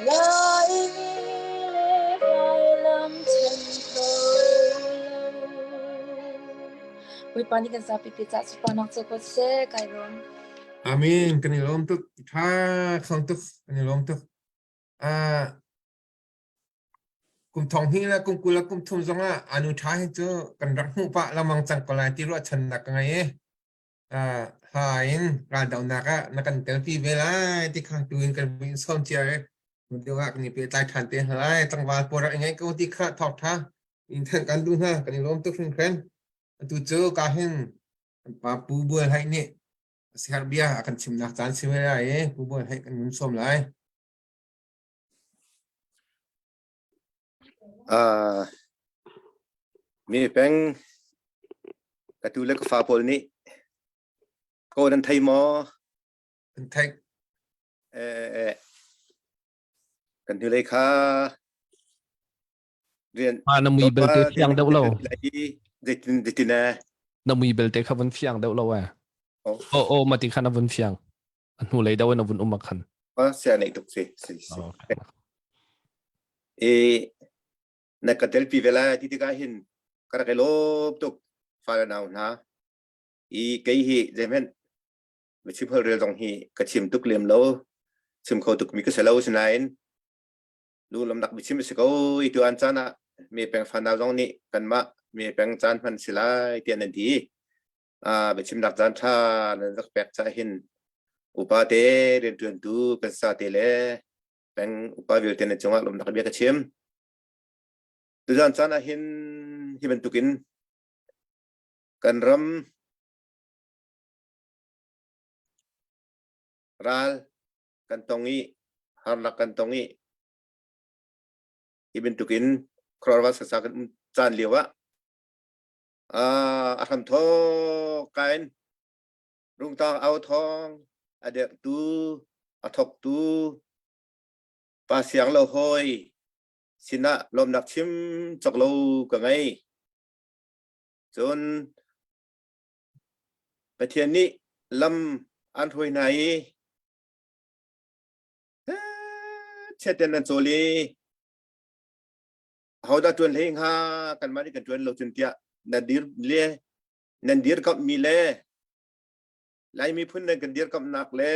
Laimi le vailam then kho lo. Bawipa nih kan zapi te cah sunparnak cu ko seh kai lawm. Amen. Kan i lawm tuk. Tha khang tuk. Kan i lawm tuk. Ah kum thong hnih le kum 20 le kum thum zong ah anu tha hi cu kan rak hmuh pah lamang cang ko lai ti ruahchannak ka ngei i ah ha in raldohnak ah na kan telpi ve lai ti kha tu in kan in sawm cia i deuh ah kan i pehtlai ṭhan te hna lai. Tlangval pawl rak i ngaih ko ti kha thawk ṭha in thanh kan duh hna. Kan i lawm tuk hringhran. Atu cu ka hin kan pa Pu Bual Haih nih siherh bia a kan chimnak caan si ve lai i Pu Bual Haih kan nun sawm lai. Uh, mi peng ka tu le ka fa pawl nih ko nan thei maw? Kan theih. Eh, kan hnulei kha rian Ah, na mui belte fiang deuh lo. Zeitin zeitin eh? Na mui belte kha vun fiang deuh lo eh. Oh. Oh, oh, mati khan a vun fiang. A hnu lei deuh in a vun um khan. Ah, sia nei tuk si si si. Oh, okay. E na ka telpi ve lai ti tikah hin ka rak i lawm tuk fa le nau hna. I kei hi zeihmanh biachim holhrel zong hi ka chim tuk lem lo. Chim kho tuk mi ka si lo sinain lunglawmnak biachim a si ko i tuan caan ah me peng fanau zong nih kanmah me peng caan hman si lai tiah nan ti. Ah biachimnak caan ṭha nan rak pek caah hin upa te rianṭuantu kan sa te le peng upa vialte nan cungah lawmnak bia ka chim. Tuzan caan ah hin hi bantukin kan ram ral kan tong i harnak kan tong i hi bantukin khuaruahhar sasa kan um caan lio ah a hram thawk ka in rungtang au thawng a derhtu a thawktu pa siang lo hawi sinah lawmnak chim cawk lo ka ngei cun Pathian nih lam an hruai hna i chiat nan cawl i ahodah ṭuan hlei hnga kanmah nih kan ṭuan lo cun tiah nan dir le nan dirkamhmi le Lai miphun nan kan dirkamhnak le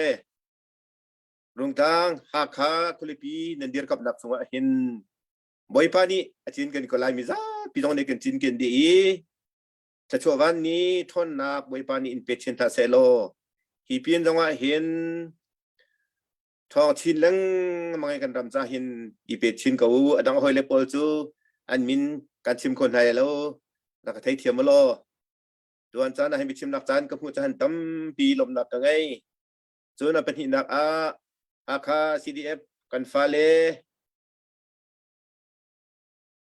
Rungtlang Hakha khualipi nan dirkamhnak cungah hin Bawipa nih a cinken ko lai mi zapi zong nih kan cinken dih i Thluachuah van ni ṭhawnnak Bawipa nih in pe chin hlah seh law hi pin zongah hin ṭhawng chin lengmang in kan ram ca hin i pe chin ko u. A dang hawile pawl cu an min kan chim kho hna lo na ka theithiam law. Tuan caan ah hin biachimnak caan ka hmuh caan tampi lawmhnak ka ngei. Cun a pahnihnak ah Hakha CDF kan fale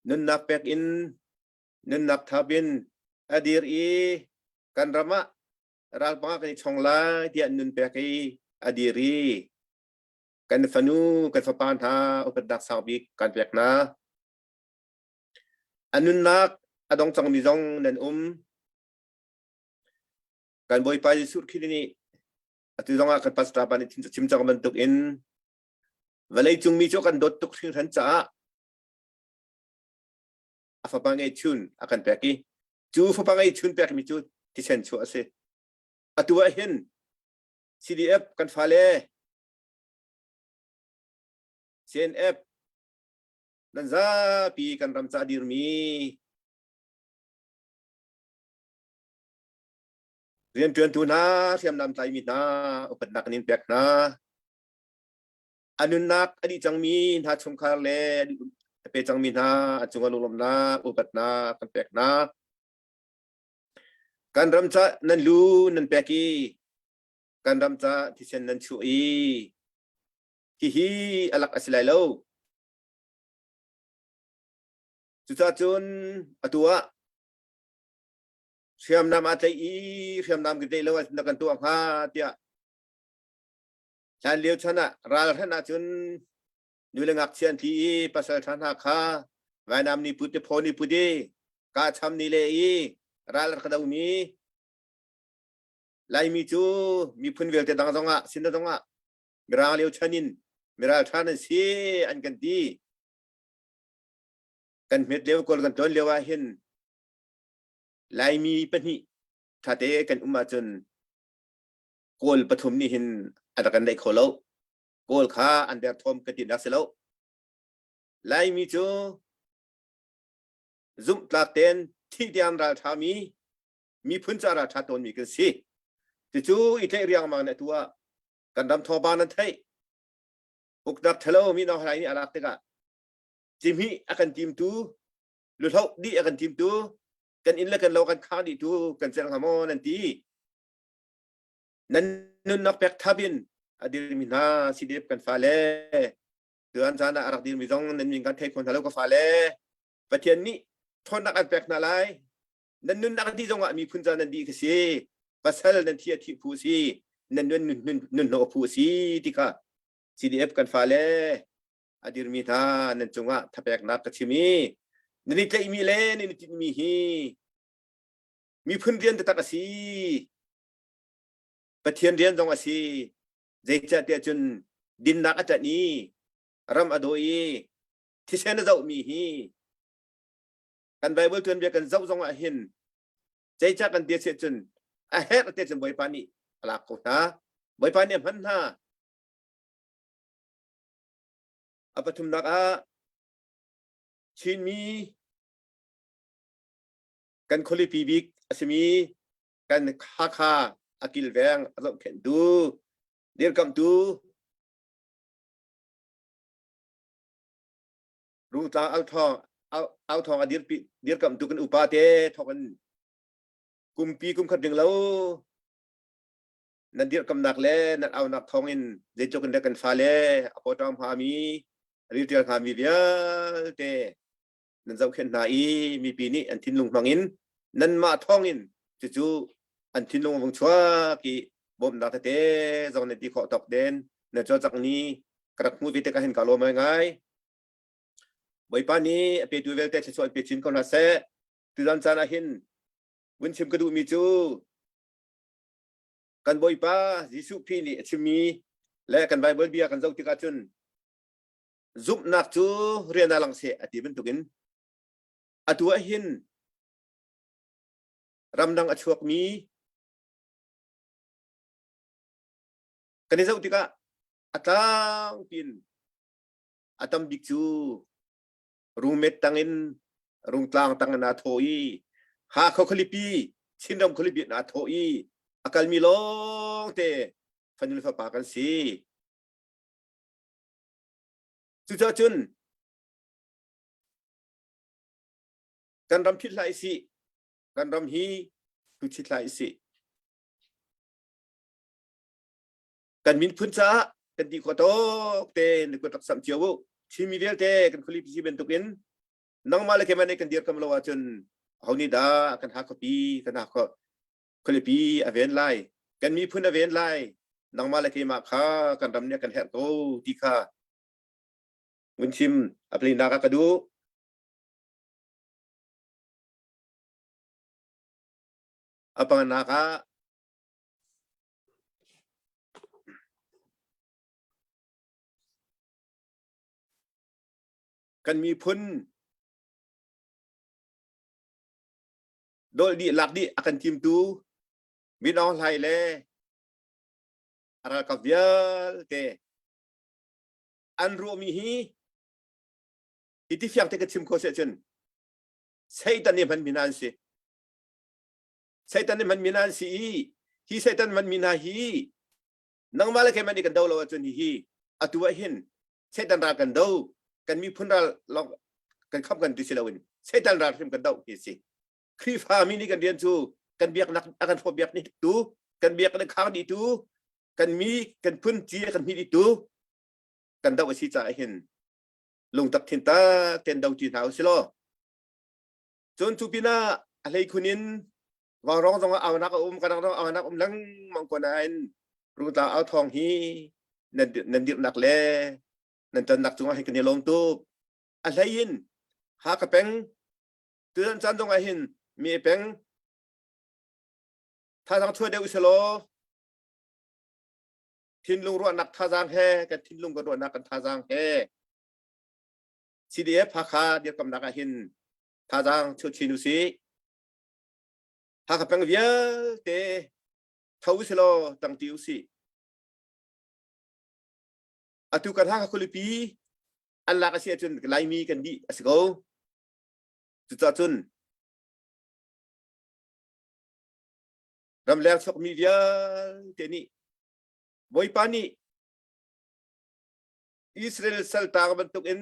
nunnak pek in nunnak thap in a dir i kan ram ah ralpang ah kan i chong lai tiah nun pek i a dir i kan fanu kan fapa hna upatnak sang bik kan pek hna. A nunnak a dong cangmi zong nan um. Kan Bawipa Jesuh Khrih nih atu zong ah kan pastor pa nih chim cang bantuk in. Vawlei cung mi cu kan dawt tuk hringhran caah a fapa ngeihchun a kan pek i cu fapa ngeihchun pekmi cu thisen chuah a si. Atu ah hin CDF kan fale CNF nan zapi kan ram ca dirmi rianṭuantu hna hriamnam tlaimi hna upatnak in pek hna a nunnak a dih cangmi hna chungkhar le a pe cangmi hna a cungah lunglawmhnak upatnak kan pek hna kan ram ca nan lu nan pek i kan ram ca thisen nan chuah i hihi a lak a si lai lo cucaah cun atu ah hriamnam aa tlaih i hriamnam ka tlaih lo ah na kan tuah hnga tiah hlan lio chan ah ral hran ahcun nu le ngakchia an tli i pasal ṭha hna kha vainam ni put te phaw ni put i ka cham ni le i ral rak do mi Laimi cu miphun vialte dang zongah sin zongah mirang lio chan in miral ṭha nan si an kan ti kan hmet lio kawl kan tlawn lio ah hin Laimi pahnih ṭhate kan um ahcun Kawl pathum nih hin a rak kan daih kho lo. Kawl kha an derthawm ka tinak si lo. Laimi cu zumhtlak tein thih tiang ralṭhami miphun ca ralṭha tawnmi kan si. Cucu i tlaih riangmang nih atu ah kan ram thawngpang nan theih. Uknak ṭhalo mi Nong Hlai nih a lak tikah cihmih a kan timtu luhloh dih a kan timtu kan inn le kan lo kan khang dih tu kan celh hnga maw nan ti nan nunnak pek thap in a dirmi hna CDF kan fale tuan caan ah a rak dirmi zong nan min kan thei kho hna lo ka fale Pathian nih ṭhawnnak an pek hna lai nan nunnak dih zong ah miphun ca nan dih ka si pasal nan thi a thi phu si nan nun nun nun hnawh phu si ti kha CDF kan fale a dirmi hna nan cungah thapeknak ka chim i nan i tlaihmi le nan i tinhmi hi miphun rian taktak a si Pathian rian zong a si zeicahtiah cun dinnak a ṭanh i ram a daw i thisen a zohmi hi kan Bible tuanbia kan zoh zong ah hin zeicah kan ti a cun a herh te cun Bawipa nih a lak ko hna Bawipa nih a hman hna A pathumnak ah Chinmi kan khualipi bik a simi kan Hakha a kilveng a zohkhenhtu dirkamhtu Rungtlang authawng authawng a dirpi dirkamhtu kan upa te thawk in kumpi kumkhat ding lo nan dirkamnak le nan aunak thawngin zeitluk in dah kan fale a pawṭam hngami rilṭial hngami vialte nan zohkhenh hna i mipi nih an thinlung hmangin nanmah thawngin cucu an thinlung a vung chuak i bawmhnak tete zong nan ti khawh tawk den na cawlcangh ni ka rak hmuh ve tikah hin ka lawm ngai Bawipa nih a petu vialte thluachuah in pe chin ko hna seh tuzan caan ah hin vun chim ka duhmi cu Kan Bawipa Jesuh Khrih nih a chimmi le kan Baibal bia kan zoh tikah cun zumhnak cu rian ah lang seh a ti bantukin atu ah hin ramdang a chuakmi kan i zoh tikah a tlangpi in a tam bik cu rungmet tangin rungtlang tangin aa thawh i Hakha khualipi Chinram khualipi in aa thawh i a kalmi lawngte fanu le fapa kan si. Cucaah cun kan ram philh hlah isih kan ram hi tuchit hlah isih kan minphun caah kan ti khawh tawk te na kut rak samh cio u Chinmi vialte kan khualipi si bantukin nangmah le keimah nih kan dirkam lo ahcun ho nih dah kan Hakha-pi kan Hakha khualipi a ven lai kan miphun a ven lai nangmah le keimah kha kan ram nih kan herh ko ti kha vun chim a plinak ah ka duh a panganak ah Kan miphun dol dih lak dih a kan timtu Min Aung Hlaing le a ralkap vialte an ruahmi hi hi ti fiang te ka chim kho se cun Satan nih hmanmi hna an si. Satan nih hmanmi hna an si i hi Satan hmanmi hna hi nangmah le keimah nih kan do lo ahcun hihi atu ah hin Satan ral kan do kan miphun ral lawng kan kham kan ti si loin Satan ral hrim kan do hi si. Khrihfa mi nih kan rian cu kan biaknak a kan hrawh biak ni tu kan biak na khang dih tu kan mi kan phun ci kan hmi dih tu kan do a si caah hin lungtak thin tak ten do ti hna usih law cun cu pinah a hlei khun in Vaurawng zong ah aunak a um kadang zong aunak um lengmang ko nain Rungtlang au thawng hi nan nan dirhnak le nan tonnak cungah hi kan i lawm tuk a hlei in Hakha peng tuzan caan zong ah hin mi peng thazaang chuah deuh usih law thinlung ruahnak thazaang he kan thinlung kan ruahnak kan thazaang he CDF Hakha dirkamnak ah hin thazaang chuah chin usih Hakha peng vialte tho usih law tangti usih atu kan Hakha khualipi an lak a si ahcun Laimi kan dih a si ko cucaah cun ramleng chuakmi vialte nih Bawipa nih Israel saltang bantukin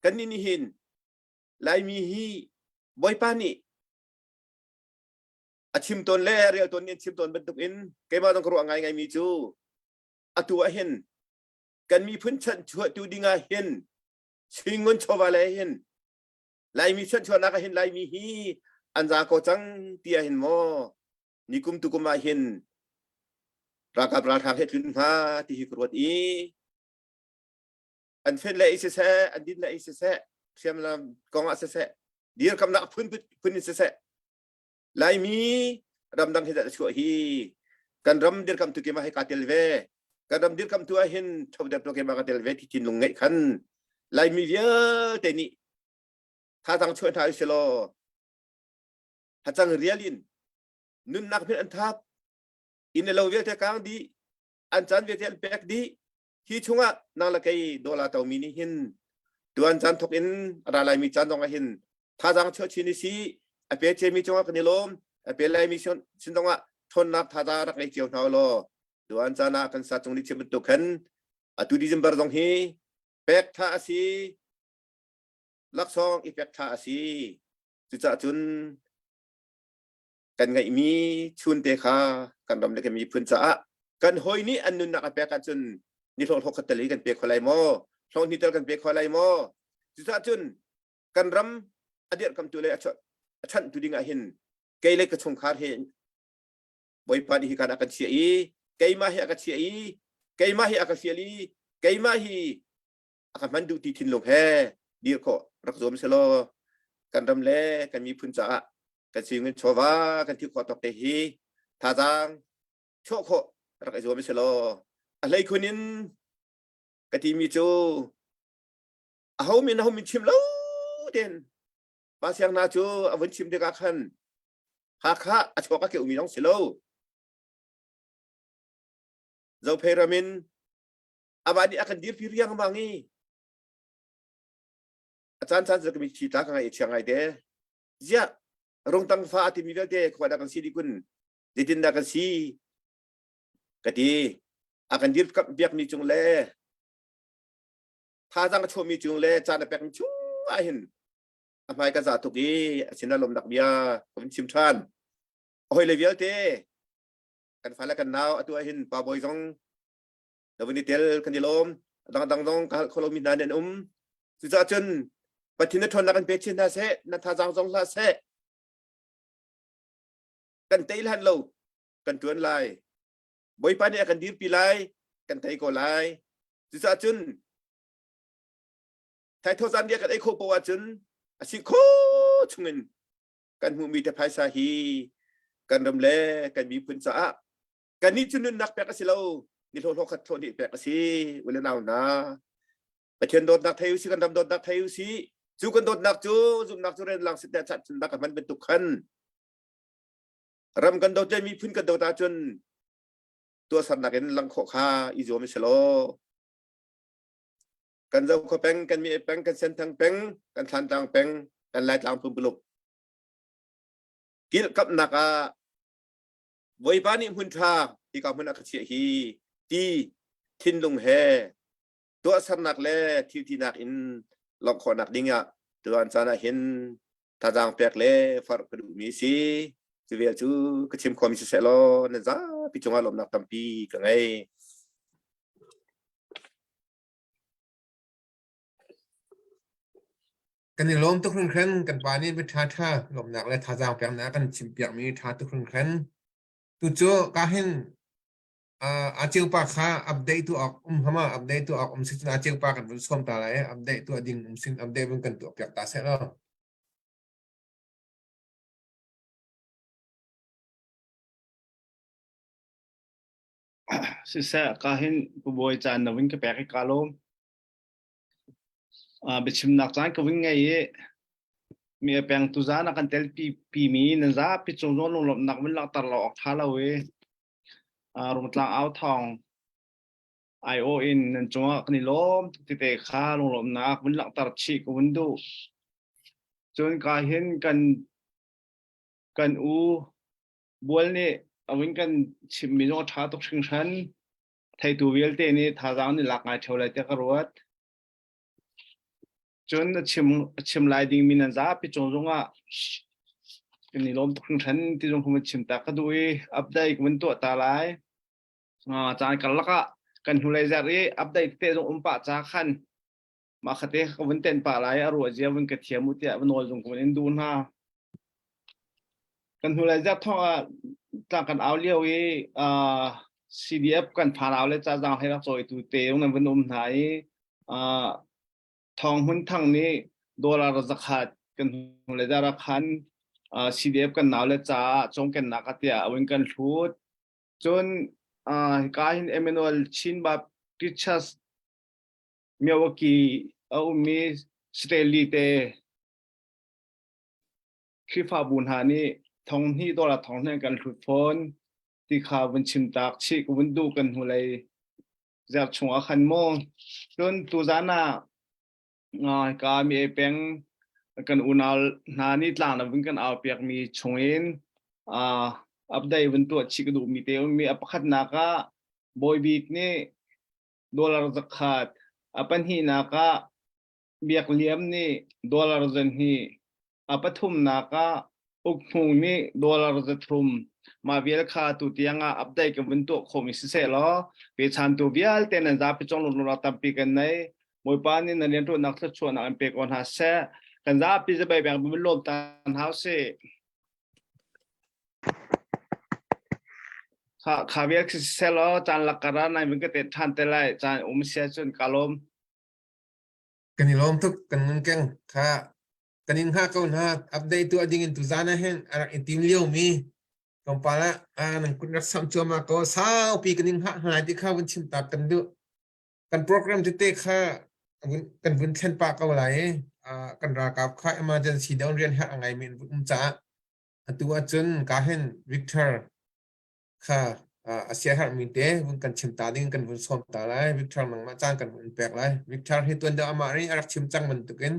kannih nih hin Laimi hi Bawipa nih a chim tawn le a rel tawn nih an chim tawn bantukin keimah zong ka ruah ngaingaimi cu atu ah hin kan miphun chanchuahtu dingah hin Chingun chawva le hin Laimi chanchuahnak ah hin Laimi hi an za ko cang ti ah hin maw nikum tukum ah hin ralkap ralhrang he tlun hnga ti hi ka ruat i an fen le i siseh an din le i siseh hriamnam kong ah siseh dirkamnak phun phun in siseh Laimi ramdang hi dah chuah hi kan ram dirkam tu kema he ka tel ve kan ram dirkam tu ah hin thoder tu kema ka tel ve ti thinlung ngeih khan Laimi vialte nih thazaang chuah hna usih law hacang rial in nunnak hmanh an thap inn le lo vialte kang dih an caan vialte an pek dih hi chungah nang le kei dawla tomi nih hin tuan caan thok in a ra laimi caan zong ah hin thazaang chuah chin i si a pe cemi cungah kan i lawm a pe laimi sin zong ah ṭhawnnak thazaang rak ngei cio hna law tuan caan ah kan sa cung ni chim bantuk khan atu December zong hi pek tha a si laksawng i pek tha a si cucaah cun kan ngeihmi chunte kha kan ram le kan miphun caah kan hawi nih an nunnak a pek ahcun ni hlawh hlawh khat tel hi kan pe kho lai maw hlawh hnih tel kan pe kho lai maw cucaah cun kan ram a dirhkamtu le a chanhtu ding ah hin kei le ka chungkhar hi Bawipa nih hi kan a kan chiah i keimah hi a ka chiah i keimah hi a ka fial i keimah hi a ka hman duh ti thinlung he dir khawh rak zuam selaw kan ram le kan miphun caah kan singin chawva kan thil khawh tawk te hi thazaang chuah khawh rak i zuam selaw a hlei khun in ka timi cu aho min aho min chim lo ten pa siang hna cu a vun chim tikah khan Hakha a chuak a keumi zong si lo Zophei ram in amah nih a kan dirpi riangmang i a caan caan cu ka mitthli tla ka ngai i chia ngai te ziah rungtang fa a timi vialte khua dah kan si dih kun zeitin dah kan si ka ti a kan dir biakmi cung le thazaang a chuahmi cung le caan a pekmi chung ah hin a hmai ka zah tuk i a sin ah lawmnak bia ka vun chim ṭhan a hoi le vialte kan fale kan nau atu ah hin pa bawi zong na vun i tel kan i lawm dangdang zong ka hal kho lomi hna nan um cucaah cun Pathian na ṭhawnnak kan pe chin hna seh na thazaang zong hlah seh kan tei hlan lo kan ṭuan lai Bawipa nih a kan dirpi lai kan tei ko lai cucaah cun thaitho zan dia kan ei kho poah ahcun a si kho chungin kan hmuhmi te phaisa hi kan ram le kan miphun caah kannih cu nunnak pek a si lo ni hlawh hlawh khat hlawh nih pek a si ule nau hna. Pathian dawtnak thei usih kan ram dawtnak thei usih cu kan dawtnak cu zumhnak cu ren lang sit chat cun ka hman bantuk khan ram kan dawt le miphun kan dawt ahcun tuahsernak in lang khawh kha i zuam selaw kan Zokhua peng kan Mi peng kan Senthang peng kan Thlantlang peng kan Laitlang pumpuluk kilhkamhnak ah Bawipa nih hmun ṭha hika hmun ah ka chiah hi ti thinlung he tuahsernak le thiltinak in lawmh khawhnak ding ah tuan caan ah hin thazaang pek le forh ka duhmi si. Cu vial cu ka chim khomi siseh law nan zapi cungah lawmhnak tampi ka ngei. Kan i lawm tuk hringhran kan pa nih bia ṭha lawmhnak le thazaang peknak kan chimpiakmi ṭha tuk hringhran. Tu cu ka hin a ceu pa kha update tu awk um hama update tu awk um si cun a ceu pa kan vun sawm ta lai update tu ding um sin update vun kan tuah piak ta seh law. Siseh ka hin Pu Bawi caan na vun ka pek i ka lawm. Biachimnak caan ka vun ngei i mi a peng tuzaan a kan tel pi mi nan zapi cung zawn lunglawmhnak vun langhter lo awk ṭha lo i Rungtlang au thawng aiawh in nan cungah kan i lawm tuk tete kha lunglawmhnak vun langhter chih ka vun duh. Cun ka hin kan kan u Bual nih a vun kan chimmi zong a ṭha tuk hringhran. Theitu vialte nih thazaang nih lak ngai ṭheo lai tiah ka ruat. Cun a chim a chim lai dingmi nan zapi cung zongah kan i lawm tuk hringhran ti zong kha vun chim ta ka duh i update ka vun tuah ta lai. Caan karlak ah kan hnulei zarh i update te zong um pah ca khan mah khate ka vun tenh pah lai a ruah zia vun ka thiam u tiah nawl zong ka vun in duh hna. Kan hnulei zarh thawng ah tlang kan au lio i CDF kan phan au le ca zaang hlei rak cawitu te nan vun um hna i Thawng Hmun Thang nih dollar zakhat kan hnulei zarh ah khan CDF kan nau le caah cawmkennak ah tiah a vun kan hlut. Cun hika hin Emmanuel Chin Baptist Church Milwaukee a ummi Stanley te Khrihfabu hna nih thong hnih dollar thong hnih kan hlut fawn ti kha vun chim tak chih ka vun duh kan hnulei zarh chung ah khan maw cun tuzan ah ka mi peng kan unau hna nih tlang na vun kan au piak mi chungin update vun tuah chih ka duh mi te ummi a pakhatnak ah Bawi Bik nih dollar zakhat a pahnihnak ah Biak Liam nih dollar 200, a pathumnak ah Uk Hmung nih dollar 300. Mah vial kha tu tiang ah update kan vun tuah khawhmi siseh law pechantu vialte nan zapi cong lungrualnak tampi kan nei. Bawipa nih nan rianṭuannak thluachuahnak in pe ko hna seh. Kan zapi zabai beng vun lawm ta hna usih. Kha kha vial khi siseh law caan lakar ah nai vun ka te ṭhan te lai. Caan um sia cun ka lawm. Kan i lawm tuk kan ngun keng kha kan in hngah ko hna update tuah ding in tuzan ah hin a rak i tim lio mi tlawmpal ah nan kut rak samh cuahmah ko saupi kan in hngah hna ti kha vun chim tak kan duh kan program tete kha kan vun thlen pah ko lai i kan ralkap kha emergency down rian herh a ngai mi an um caah atu ahcun ka hin Victor kha a siaherhmi te vun kan chim ta ding kan vun sawm ta lai. Victor nangmah caan kan vun pek lai. Victor hi tuan deuh amah nih a rak chim cang bantukin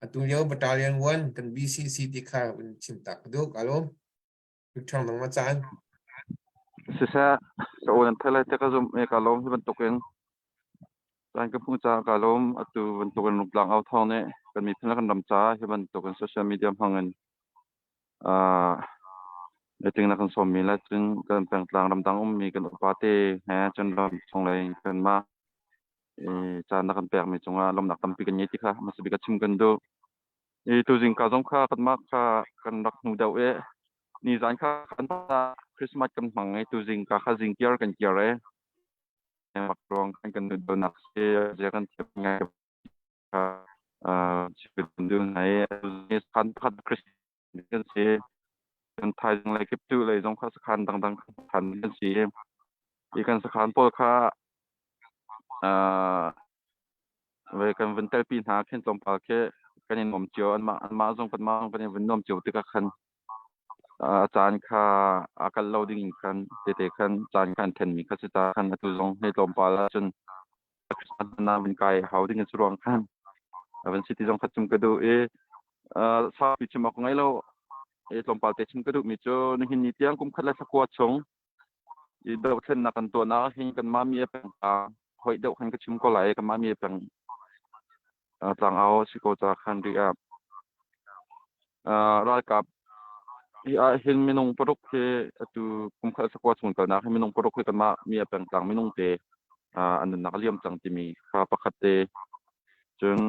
atu lio Battalion 1 kan BCC ti kha vun chim ta ka duh ka lawm. Victor nangmah caan. Siseh, ka aw nan thei lai te ka zumh i ka lawm hi bantukin caan ka hmuh caah ka lawm. Atu bantukin rungtlang au thawng nih kan miphun le kan ram caah hi bantukin social media hmang in Meeting na kan sawmmi le cun kan pengtlang ramdang ummi kan upa te he cun ram chunglei kanmah caan na kan pekmi cungah lawmhnak tampi kan ngei ti kha hmasa bik ah chim kan duh. I tuzing ka zong kha kanmah kha kan rak hnu deuh i nizan kha kan Christmas kan hmang i tuzing ka kha zingkiar kan kiar i mak ruang kan kan duhnak si zia kan thiam ngai kha chim duh hna i khan pakhat Christmas kan si kan thaizing lei kip tu lei zong kha sakhan dangdang khan kan si i kan sakhan pawl kha ve Kan vun telpi hna khin tlawmpal khi kan i nuam cio. Anmah anmah zong kanmah zong kan i vun nuam cio tikah khan a caan kha a kal lo ding in khan tete khan caan kha an thenmi kha si ta khan atu zong hei tlawmpal ahcun na vun kai hau ding in ruang khan van city zong kha chim ka duh i saupi chim awk ngei lo i tlawmpal te chim ka duh mi cu nihin ni tiang kum khat le thla kua chung i dothlennak kan tuahnak hin kanmah mi a peng hoih deuh khan ka chim ko lai kanmah mi a peng tlangau si ko ca khan ri ah ralkap hi ah hin minung paruk hi atu kum khat sakua chung kalnak hi minung paruk hi kanmah mi a pengtlang minung te an nunnak a liam cang timi kha pakhat te cun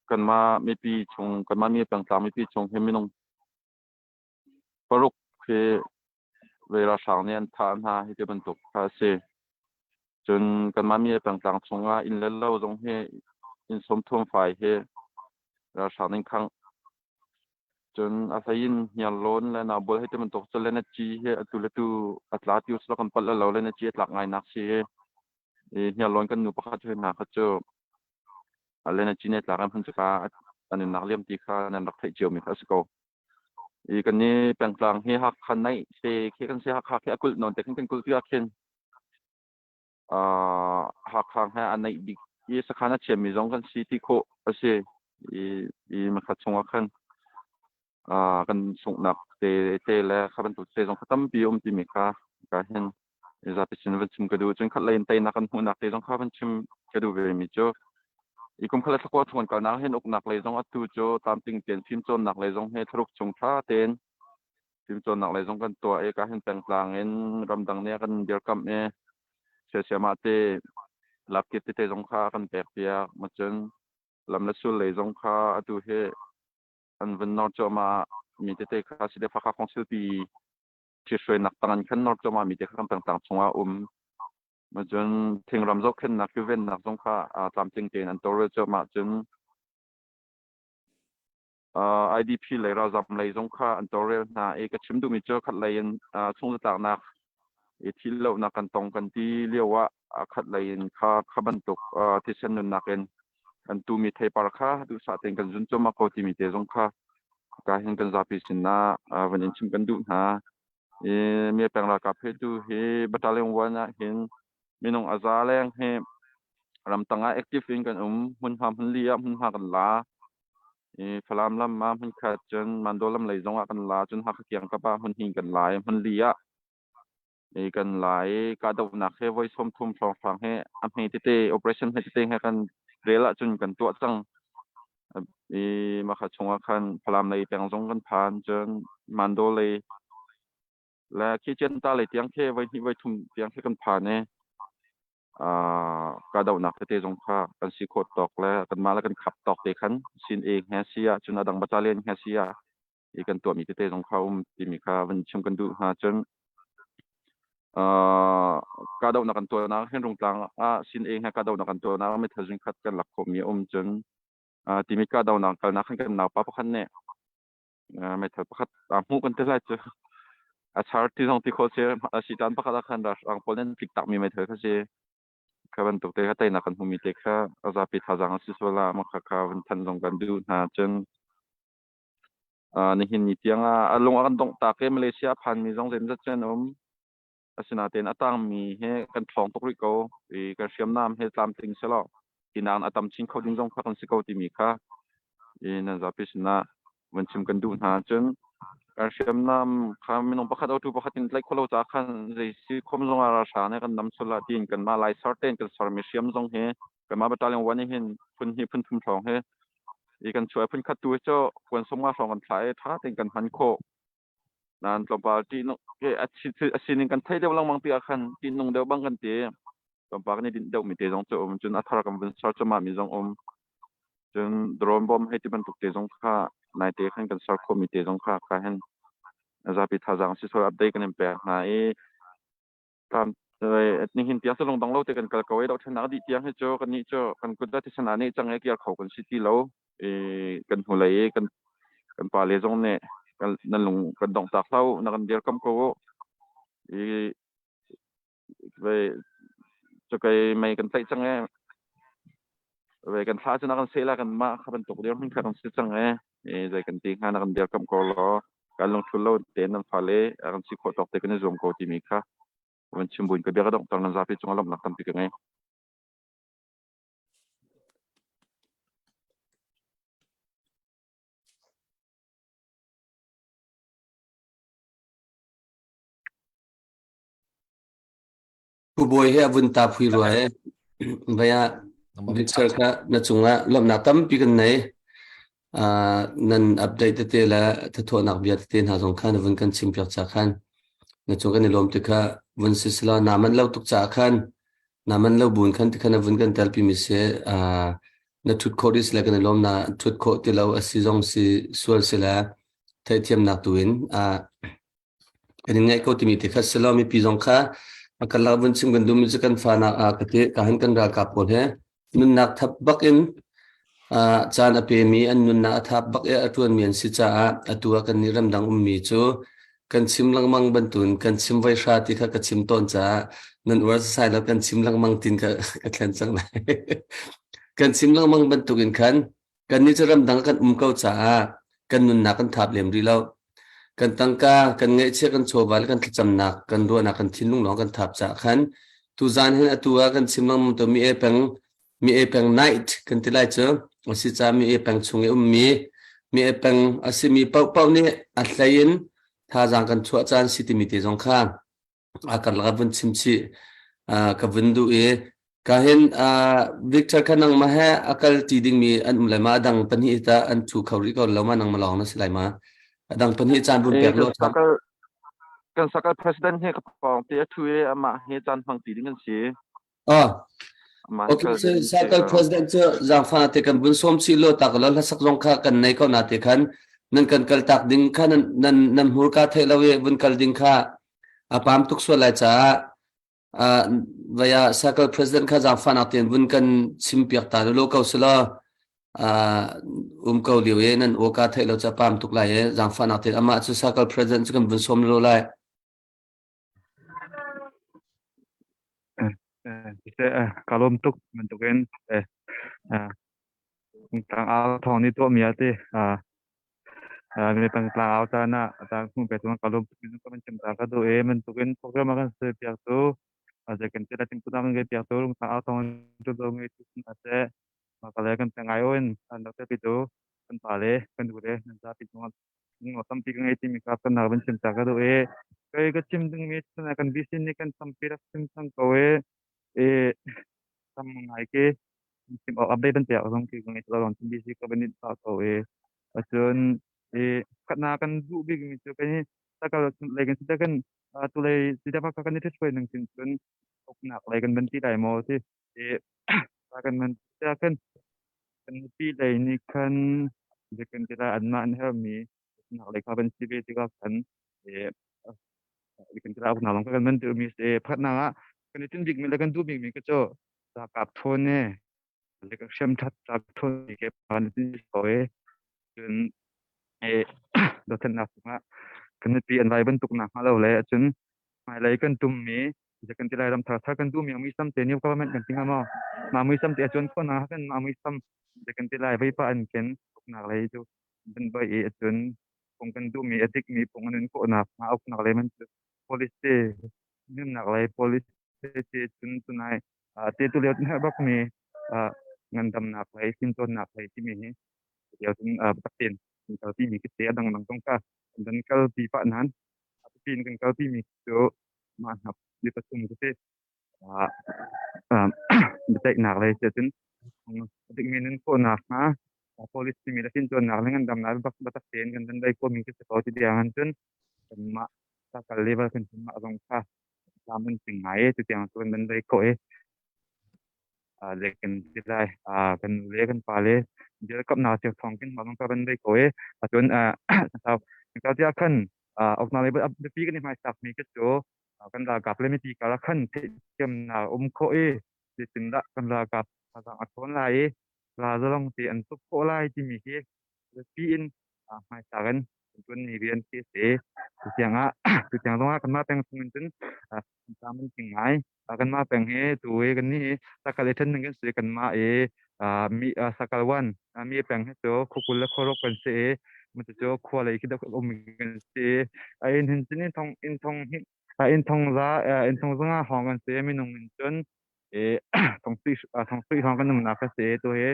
kanmah mipi chung kanmah mi pengtlang mipi chung hi minung paruk hi vei ralhrang nih an thah hna hi ti bantuk kha a si. Cun kanmah mi pengtlang chungah inn le lo zong hi inn sawmthum fai hi ralhrang nih khangh. Cun a hlei in Hniarlawn le Naubual hei ti bantuk cu le na ci hi atu le tu a tla ti usila kan palh lo le na ci a tlak ngai nak si hi. I Hniarlawn kan nu pakhat cu hna kha cu le na ci ne tlak an hmun cu ka an nunnak liam ti kha nan rak theih cio mi kha a si ko. I kan i pengtlang hi Hakha naih te khi kan si Hakha khi a kulh nawn te khin kan kulh ti ah khin Hakha he a naih bik i sakhan a chiami zong kan si ti khawh a si. I i makhat chungah khan kan sunghnak te te le kha bantuk te zong kha tampi um timi kha ka hin zapi sin van chim ka duh. Cun khat lei in teinak kan hmuhnak te zong kha van chim ka duh ve mi cu i kum khat thlakua chung kalnak hin uknak lei zong atu cu tlamtling tein fimcawnnak lei zong he thlaruk chung tha tein fimcawnnak lei zong kan tuah i ka hin pengtlang in ramdang nih a kan dirkamh i siasiamah te lapkit tete zong kha kan pek piak ma cun lam le sul lei zong kha atu hi an vun nor cuahmah mi tete kha si le Hakha Council pi ṭhithruainak tang in khan nor cuahmah mi te kha kan pengtlang chungah um. Cun thingram zohkhenhnak kilvennak zong kha tlamtling tein an tawlrel cuahmah cun IDP lei ralzam lei zong kha an tawlrel hna i ka chim duhmi cu khat lei in chungzatlaknak i thil lohnak kan tong kan ti lio ah khat lei in kha kha bantuk thisen nunnak in kan tumi theipar kha duhsah tein kan zun cuahmah ko timi te zong kha ka hin kan zapi sinah van in chim kan duh hna. I mi peng ralkap he tu hi battalion 1 ah hin minung a za leng hi ramtang ah active in kan um hmunhma hmunli ah hmunhma kan la i Falam lam ah hmunkhat cun Mandaw lam lei zong ah kan la cun Hakha kiang kap ah hmunhnih kan la i hmunli ah i kan la i kahdohnak he voi 30 hrawnghrang he a hme tete operation hme tete he kan rel ahcun kan tuah cang i makha chungah khan Falam lei peng zong kan phan cun Mandaw lei le khi Cianta lei tiang khi voi hnih voi thum tiang khi kan phan i kahdohnak tete zong kha kan si khawh tawk le kanmah le kan khap tawk te khan sin e he si ah cun a dang battalion he si ah i kan tuahmi tete zong kha um timi kha van chim kan duh hna cun kahdohnak kan tuahnak hin Rungtlang ah sin eng he kahdohnak kan tuahnak meithal zung khat kan lak khawhmi a um cun timi kahdohnak kalnak khan kan naupa pakhat nih meithal pakhat aa hmuh kan ti lai cu a char ti zong ti khawh si a si caan pakhat ah khan ralhrang pawl nih an tlik takmi meithal kha si kha bantuk te kha teinak kan hmumi te kha a zapi thazaang a si sual ah mah kha kha van thanh zong kan duh hna cun Nihin ni tiang ah a lung a kan dongh tak i Malaysia a phanmi zong zeimawzat cu an um. Asinain a tangmi hi kan ṭhawng tuk rih ko i kan hriamnam hi tlamtling selaw hi nakin a tam chin kho ding zong kha kan si ko timi kha i nan zapi sinah van chim kan duh hna. Cun kan hriamnam kha minung pakhat autu pakhat in tlaih khawh lo caah khan zei si khom zong ah ralhrang nih kan nam sul ah tiin kanmah Lai ser tein kan sermi hriam zong hi kanmah battalion 1 nih hin phun hnih phun thum hrawng hi i kan chuah phun khat tu hi cu kuan sawmnga hrawng kan thlah i ṭha tein kan hman khawh. Nain tlawmpal ṭihnung a sining kan theih deuh lengmang tikah khan ṭihnung deuh bang kan ti. Tlawmpal kan i dinh deuhmi te zong cu um. Cun a thar kan vun ser cuahmah mi zong um. Cun drone bomb hei ti bantuk te zong kha naite khan kan ser khawhmi te zong kha ka hin zapi thazaang sisawh update kan in pek hna i Nihin tiang cu lungdong lo te kan kal ko i dohthlennak a dih tiang hi cu kannih cu kan kut ah thisen aa neh cang i kir kho kan si ti lo i kan hnulei i kan kan pale zong nih kan nan lung kan dongh tak hlah u na kan dirkamh ko u i cu kei mei kan tlaih cang i. Ve kan thla cu na kan seh la kan mah kha bantuk dir hmun kha kan si cang e. E zei kan ti hnga na kan dirkamh ko law kan lungthul lo tein nan fale a kan si khawh tawk te kan i zuam ko timi kha van chim buin ka bia ka donghter nan zapi cungah lawmhnak tampi ka ngei. Pu Bawi he a vun ta phui rua e. Vai ah Victor kha na cungah lawmhnak tampi kan nei. Uh, nan update tete le thathawhnak bia tete hna zong khan vun kan chim piak cha khan na cung kan i lawm ti kha vun si sila na man lo tuk ca khan na man lo bun khan ti khan vun kan tel pi mi se uh, na thut khawh dis le kan i lawm na thut khawh ti lo asi zong si sual si la theihthiamnak tu in uh, Kan in ngaih ko timi te kha si lo mipi zong kha a kan lak vun chim kan duhmi cu kan fa nak ah ka ti ka han kan ralkap pawl he nunnak thap bak in caan a pemi an nunnak a thap bak i a ṭuanmi an si caah atu ah kan nih ramdang ummi cu kan chim lengmang bantun kan chim voi hra ti kha ka chim tawn caah nan uar sai lo kan chim lengmang tin ka ka thlen cang lai kan chim lengmang bantukin khan Kannih cu ramdang kan um ko caah kan nunnak kan thap lem rih lo. Kan tangka, kan ngaihchia, kan chawva le kan thlacamnak, kan ruahnak, kan thinlung lawng kan thap caah khan tuzaan hin atu ah kan chim lengmang to mi e peng mi e peng night kan ti lai cu a si ca mi e peng chung i ummi mi e peng a simi paohpaoh nih a hlei in thazaang kan chuah caan si timi te zong kha a karlak ah vun chim chih ka vun duh i ka hin Victor kha nangmah he a kal ti dingmi an um lai ma adang pahnih ta an thu kho rih ko lo ma nangmah lawng na si lai ma adang pahnih caan vun pek lo kan sakal president he ka pawng te a thu i amah he caan hmang ti ding an si Ah, okay, so Cycle President cu zaangfah te kan vun sawm chih lo tak lo hlasak zong kha kan nei ko na te khan nan kan kal tak ding kha nan nan nan hmurka theih lo i vun kal ding kha a pam tuk sual lai caah uh, vaya Cycle President kha zaangfah nak ten vun kan chim piak ta lo ko sila uh, um ko liu e nan oka theih lo cha pam tuk lai e zaangfah nak ten amah cu Cycle President cu kan vun sawm lo lai Ka lawm tuk bantukin tlangau thawng nih tuahmi ah ti mi pengtlang au caan ah caan hmuh pe tu ka lawm tuk minung ka van chim ta ka duh i bantukin program a kan ser piak tu zei kan ti la timhtuahnak kan ngei piak tu lungtlang au thawng tu do ngei tu hna seh ka le kan peng ai in an rak pi tu kan pa le kan nu le nan zapi cungah tampi ka ngei timi kha kan van chim ta ka duh i kei ka chim dingmi cun kan VC nih kan tampi rak chim cang ko i i tam ngai ke chim awk update ban piak zong ki ka ngei lo lawng VC ka ban ta ko i acun i khatna kan duh bik mi cu kan takal lei kan si kan tu lei ti da ka kan i thit nang chin cun uknak lei kan ban ti lai maw ti i kan man kan Kan nupi lei nih khan zeikan ti lai anmah an herhmi nak lei kha van si ve tikah khan kan ti lai uknak lawng kha kan van duhmi si. Pakhatnak ah kan i tinh bikmi le kan duh bikmi ka cu ralkap ṭhawn e le ka hriamṭhat ralkap ṭhawn ke kan i tinh ko i cun dothlennak cungah kan nupi an vai bantuk nak hnga lo le cun hmailei kan tummi kan ti lai ram thar thar kan duhmi muisam te new government kan ti hnga maw mah muisam te a cuan khawh na kan mah muisam te kan ti lai veipa an ken uknak lei cu kan bai i acun phung kan duhmi a dikmi phung an in khawhnak hnga uknak lei man cu policy nunnak lei policy te cun tunai te tu lio tin bak mi ngandamnak lei fimcawnnak lei timi hi lio cun taktin kal ti mi te adang dang zong ka dan kal pi pa nan pin kan kal pi mi cu mah hnap ni pathum ka si. Biaceihnak lei si ahcun a dikmi nun khawhnak hnga police timi le fimcawnnak le ngandamnak bak biatak tein kan dan dai khawhmi ka si ko ti tiang an cun kanmah kal level kan mah zong kha tlam an sing ngai i tutiang cu kan dan dai khawh i le kan ti lai kan nu le kan pa le dirkamnak cio thawng kin mah zong kha van dai ko i acun sau tiah khan okna le biapi kan i hmaisak mi ka cu kan ralkap le mipi karlak khan theihthiamnak um khawh i zeitindah kan ralkap thazaang a ṭhawn lai i ralzalong te an tuk khawh lai timi hi biapi in hmaisak in kan ṭuanmi rian khi a si. Tutiang ah tutiang zongah kanmah peng chung in cun tlam an tling ngai. Kanmah peng hi tu i kan nih takal i ṭhen ding kan si kanmah i Mi sakal wan mi peng hi cu khukul le khuaruk kan si i cucu khua lei khi um kan si i inn hin cun inn thong inn thong inn thong za inn thong zanga hawng kan si minung in cun thong sui thong sui hawng kan umnak ka si tu hi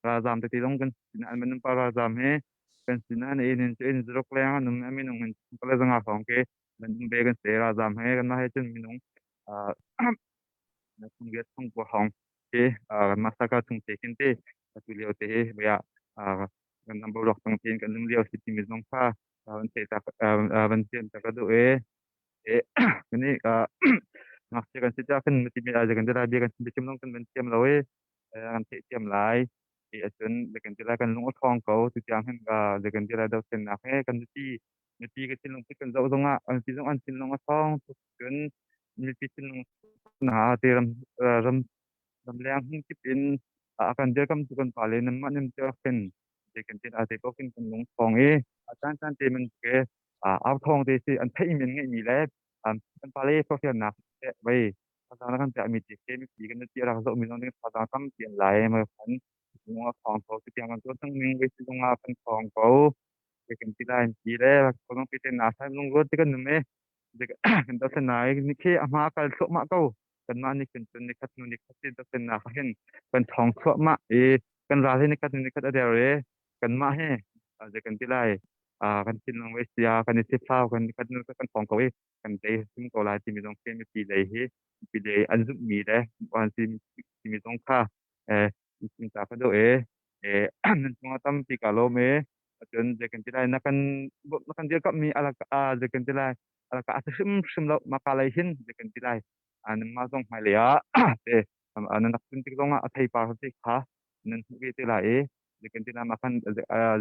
ralzam tete zong kan sin an minung pa ralzam hi kan sin an inn hin cu inn zaruk leng an um minung in pale zanga hawng ke minung ve kan si ralzam he kan mah he cun minung thong viat thong kua hawng te kanmah saka chung te khin te atu lio te hi bia kan nam boruak tang tein kan um lio si timi zong kha van theih ta van thiam ta ka duh e e kani ngakchia kan si ta kan timi lai kan ti lai bia kan chim zong kan van thiam lo e kan theih thiam lai ti ahcun kan ti lai kan lung a thawng ko tu tiang hin kan ti lai dothlennak he kan mipi mipi ka thinlung put kan zoh zongah mipi zong an thinlung a thawng tuk cun mipi thinlung hna te ram ram ramleng hmun kip in a kan dirkam tu kan pa le nan mah nim te khin te kan tin a te ko khin kan lung thawng i a caan caan te man ke au thawng te si an theih men ngeih mi le kan pa le sofian nak vei thazang kan pek mi ti ke mi kan ti rak zoh mi zong ding thazang tampi an lai ma khan lung a thawng ko ti tiang kan tuah cang ning vei si zong ah kan thawng ko te kan ti lai ti le ko zong pi te na sai lung ruat ti kan num e kan to nai ni khi a hma kal thluahmah ko kanmah nih khin cun nikhat hnu nikhat ti dothlennak ah hin kan ṭhawng thluahmah i kan ral hi nikhat hnu nikhat a der i kanmah hi zei kan ti lai kan thinlung vei sia kan i thithlau kan nikhat hnu kan ṭhawng ko i kan tei hrim ko lai timi zong khi mipi lei hi mipi lei an zumhmi le an timi zong kha chim ta ka duh i nan cungah tampi ka lawm i cun zei kan ti lai na kan na kan dirkamhmi alaka zei kan ti lai alaka a si hrimhrim lo maka lei hin zei kan ti lai nanmah zong hmailei ah te nan rak tun tik zongah a theipar te kha nan hmuh ve te lai i zei kan ti lai mah khan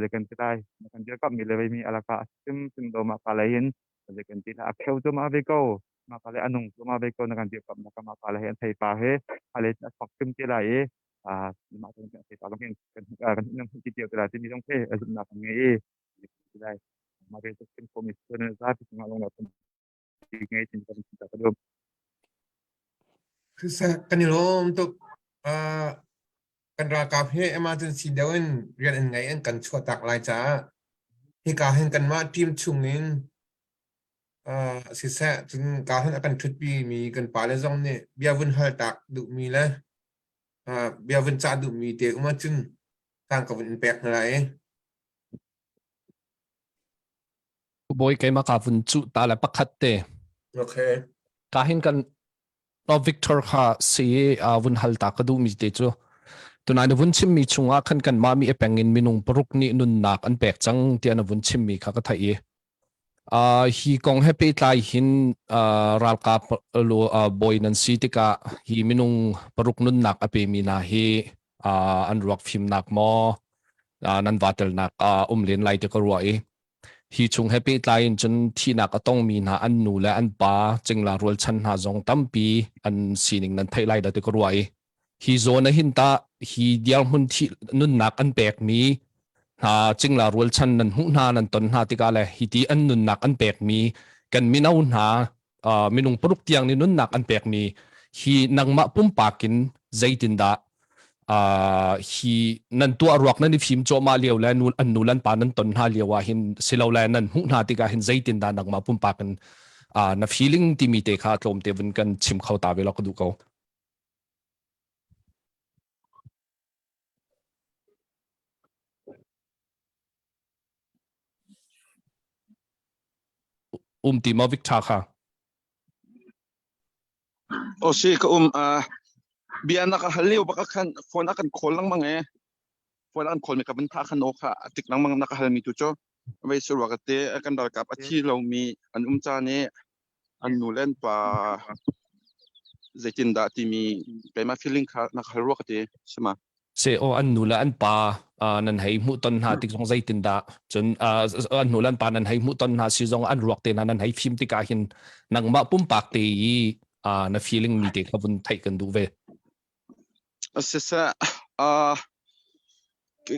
zei kan ti lai na kan dirkamhmi le veimi alaka a si hrimhrim lo maka lei hin zei kan ti lai a kheu cu mah ve ko maka lei a nung cu mah ve ko na kan dirkamhnak maka lei an theipar he hmailei a chuak hrim te lai i mah zong theipar zong hin kan kan nan hmuh ti te lai timi zong khi zumhnak kan ngei i lai mah ve cu chim khomi zapi cungah lung ngei tin kan ta ka dum Kan i lawm tuk. Kan ralkap hi emergency deuh in rian an ngei an kan chuahtak lai caah hika hin kanmah team chung in siseh cun ka hin a kan ṭhutpi mi kan pale zong nih bia vun hal tak duhmi le bia vun cah duhmi te um ahcun caan ka vun in pek hna lai. Bawi keimah ka vun cuh ta le pakhat te. Okay. Ka hin kan no Victor kha si uh, vun hal ta ka duh mi te cu tunai na vun chim mi chungah khan kan mah mi epeng in minung paruk nih nunnak an pek cang tiah na vun chim mi kha ka theih i uh, hi kong he pehtlai hin uh, ralkap lu uh, bawi nan si tikah hi minung paruk nunnak a pe mi hna hi uh, an ruak fimnak maw uh, nan vatelnak uh, um len lai te ka ruah i hi chung he pehtlai in cun thihnak a tongmi hna an nu le an pa cingla rualchan hna zong tampi an sining nan theih lai da ti ka ruah i hi zawn ah hin ta hi dirhmun thi nunnak an pekmi hna cingla rualchan nan hmuh hna nan ton hna tikah le hi ti an nunnak an pekmi kan mino hna uh, minung paruk tiang nih nunnak an pekmi hi nangmah pumpak in zeitindah uh, hi nan tuah ruak nan i fim cuahmah lio le nu an nu lan pa nan ton hna lio ah hin silo le nan hmuh hna tikah hin zeitindah nangmah pumpak in uh, na feeling timi te kha tlawm te vun kan chim kho ta ve lo ka duh ko. Um ti maw Victor kha? O si ka um uh, bia na ka hal lio bak khan phone a kan call lengmang e phone an call mi ka van tha khan o kha atik lengmang na ka hal mi tu chu vei surwa ka te kan ralkap a thi lo mi an um cha ne an nu le an pa zeitindah timi keimah feeling kha na ka hal rua ka ti sima Se o an nu le an pa nan hei hmuh ton hna tik zong zeitindah cun an nu le an pa nan hei hmuh ton hna si zong an ruak te hna nan hei fim tikah hin nangmah pumpak te i na feeling mi te kha vun theih kan duh ve. Siseh uh,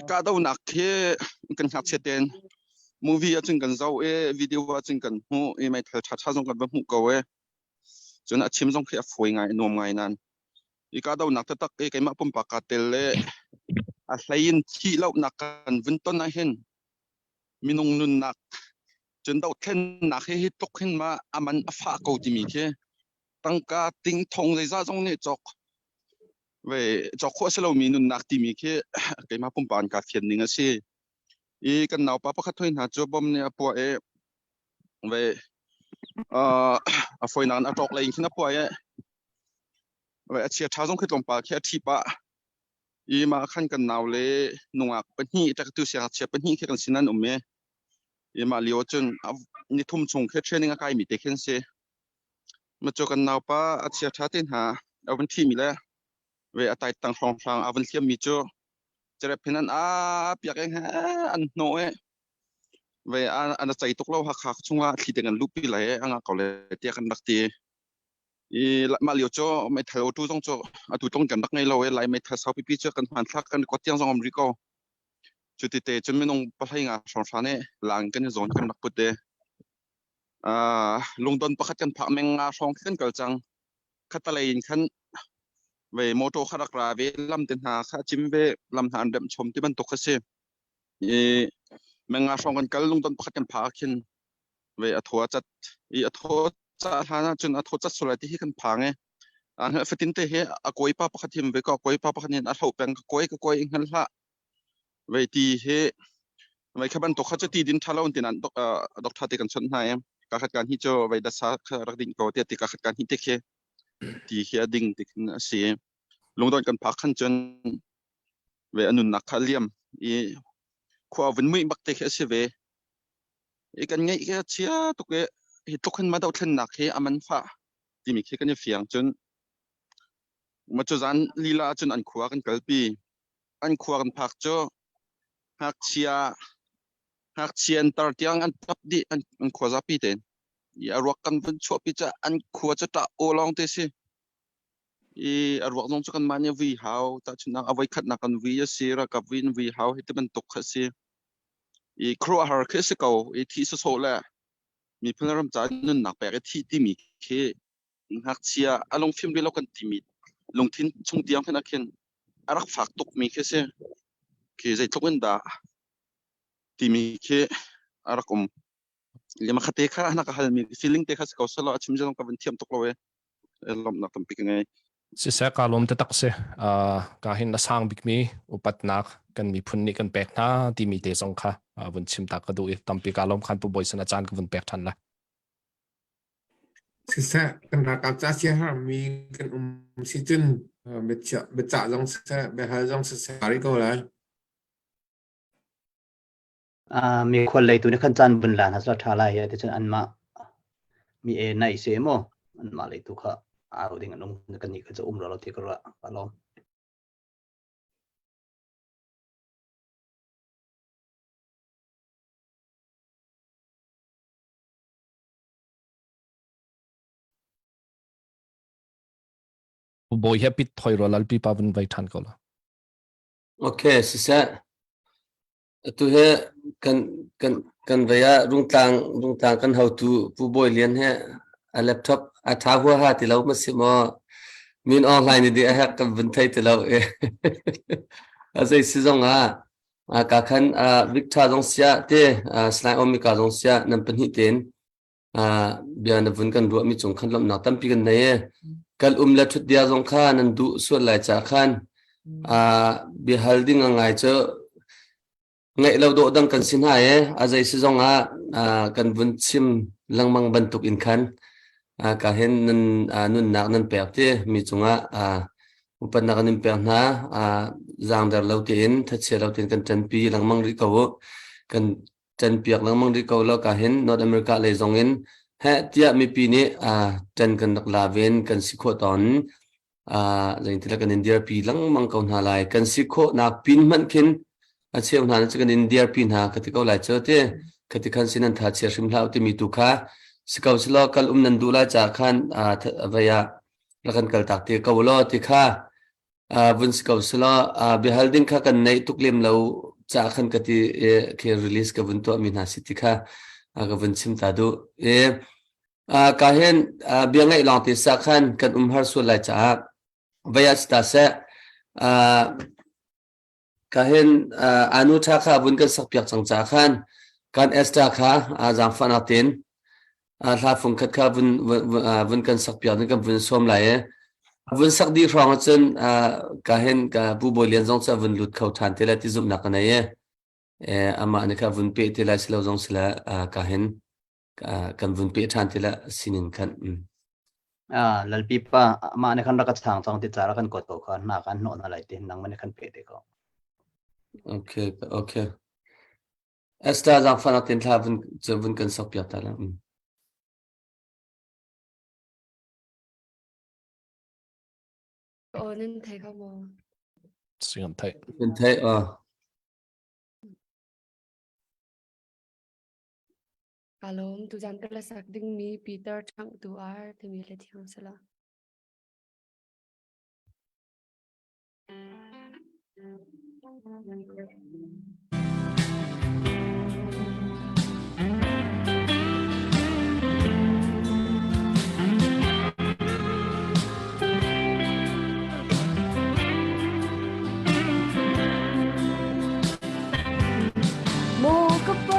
kahdohnak khi kan ngakchia ten movie ahcun kan zoh i video ahcun kan hmuh i meithal ṭhaṭha zong kan va hmuh ko i cun a chim zong khi a fawi ngai nuam ngai nan i kahdohnak taktak i keimah pumpak kaa tel le A hlei in thih lohnak kan vun ton ah hin minung nunnak cun dohthlennak hi hi tluk hin ma a man a fah ko timi khi tangka ting thong zeizah zong nih cawk ve cawk khawh a si lomi nunnak timi khi keimah pumpak in kaa fian ning a si. I kan naupa pakhat hoi hna cu bom nih a puah i ve uh, a fawinak in a ṭawk lei in khin a puah i ve a chia ṭha zong khi tlawmpal khi a ṭhi pah i mah khan kan nau le nungak pahnih ṭaktu siangngakchia pahnih khi kan sin an um i i mah lio cun ni thum chung khi training a kaimi te khin si. Ma cu kan naupa a chia ṭha te hna a vun ṭhimi le ve a tai tang hrawnghrang a vun hliammi cu cerep hin an aa piak eng he an hnawh i ve an a cei tuk lo Hakha chungah thli te kan luhpi lai a ngah ko le tiah kan rak ti. I mah lio cu meithal auto zong cu atu tlung kan rak ngei lo i lai meithal sau pipi cu kan hmanthlak kan record tiang zong um rih ko. Cu ti te cun minung pahlei nga hrawnghrang nih lang kan i zawn kan rak put i uh, lungdon pakhat kan phak meng nga hrawng kan kal cang. Khatalei in khan ve motor kha rak ra ve lam te hna kha chim ve lam hna an remh chom ti bantuk kha si. I meng nga hrawng kan kal lungdon pakhat kan phak khin ve a thaw a cat i a thaw ca hlan ah cun a thaw cat sual ti hi kan phang i an fatin te hi a kawi pa pakhat him ve ko kawi pa pakhat hin a hloh peng ka kawi ka kawi hngal hlah ve ti hi vai kha bantuk kha chu ti din tha lo tin an doctor te kan chon hna em ka khat kan hi chu vai da sa kha rak ding ko te ti ka khat kan hi te khi ti hi a ding ti khin a si lungdon kan phak khan cun ve anun nak kha liam i khua vun mui bak te khi a si ve i kan ngeih khi a chia tuk i hi tluk hin ma dothlennak hi a man fah timi khi kan i fiang cun ma cu zan lila cun an khua kan kalpi an khua kan phak cu ngakchia ngakchia an tar tiang an tap dih an, an khua zapi tein i a ruak kan vun chuahpi cu an khua cu ṭah aw lawng te si i a ruak zong cu kan mah nih vui hau tahchunhnak a voi khatnak kan vui a si ralkap vui in vui hau hi ti bantuk kha si i khuaruahhar khi a si ko i thih sawsawh le miphun ram ca nunnak pek i thih timi khi ngakchia a lungfim rih lo kan timi lungthin chung tiang khin ah khin a rak fak tukmi khi si khi zeitluk in dah timi khi a rak um lema khate kha na ka halmi feeling te kha si ko selo a chim zong ka van thiam tuk lo e lomnak tampi ka ngei Siseh ka lawm taktak si. Uh, ka hin a sang bikmi upatnak kan miphun nih kan pek hna timi te zong kha uh, vun chim ta ka duh i tampi ka lawm khan pu bawi san a caan ka vun pek than la. Siseh kan ralkap ca sia harmi kan um si cun biachah biacah zong siseh biahal zong siseh rih ko lai. Uh, mi khual lei tu nih khan caan vun la hna sala tha lai ya ti cun anmah mi e nai se mo anmah lei tu kha aro ding an um kan ni kha chu um ro lo ti ka ra ka lawm. Bawi he pit thoi ro lalpi pa vun vai than ko la. Okay, siseh. Atu he kan kan kan vei ah Rungtlang Rungtlang kan hotu Pu Bawi Lian he a laptop a tha huaha ti lo ma si maw min Aung Hlaing nih a hek kan vun thei ti lo i a zei si zong ah ka khan Victor zong siah te Salai Omika zong siah nan pahnih tein bia na vun kan ruahmi cung khan lawmhnak tampi kan nei i kal um le ṭhut dia zong kha nan duh sual lai ca khan bia hal ding a ngai cu ngaih lo dawh dang kan si hna i a zei si zong ah kan vun chim lengmang bantuk in khan ka hin nan nunnak nan pek ti mi cungah upatnak kan in pek hna zaangder lo tein thachia lo tein kan ṭanpi lengmang rih ko u kan ṭanpiak lengmang rih ko lo ka hin North America lei zong in heh tiah mipi nih ṭan kan rak la ven kan si khawh tawn zeitilah kan in dirpi lengmang ko hna lai kan si khawhnak pin hmanh khin a cheu hna cu kan in dirpi hna ka ti ko lai cu ti khati khan sin an tha chia hrim hlah timi tu kha si ko silo kal um nan duh lai ca khan vei ah la kan kal tak ti ko lo ti kha vun si ko selaw biahal ding kha kan neih tuk lem lo ca khan ka ti khi release ka vun tuah mi hna si ti kha ka vun chim ta duh e ka hen bia ngaih lawng te sa khan kan um har sual lai caah vaya si ta seh. Ka hin anu tha kha vun kan sak piak cang ca khan kan Esther kha zaangfahnak tein hla fung khat kha vun vun kan sak piak kan vun sawm lai e. Vun sak dih hrawng ahcun ka hin ka Pu Bawi Lian zong cu a vun lut kho ṭhan te lai ti zumhnak ka nei e. Amah nih kha vun pe te lai si lo zong si le ka hin kan vun pe ṭhan ti le sining khan. Ah, lalpi pa mah ne khan rak ka chang chang ti cara kan kot ko kha na kan hnawh na lai ti nang mane khan pe te ko. Okay, okay. Esther zaangfahnak tein thla vun vun kan sok piak ta la. Aw nan thei kho maw? Singam thei. Nan thei aw. Ka lawm tuzan ka la sak dingmi Peter Chang tu ar timi le thiang sala. Maw ka pa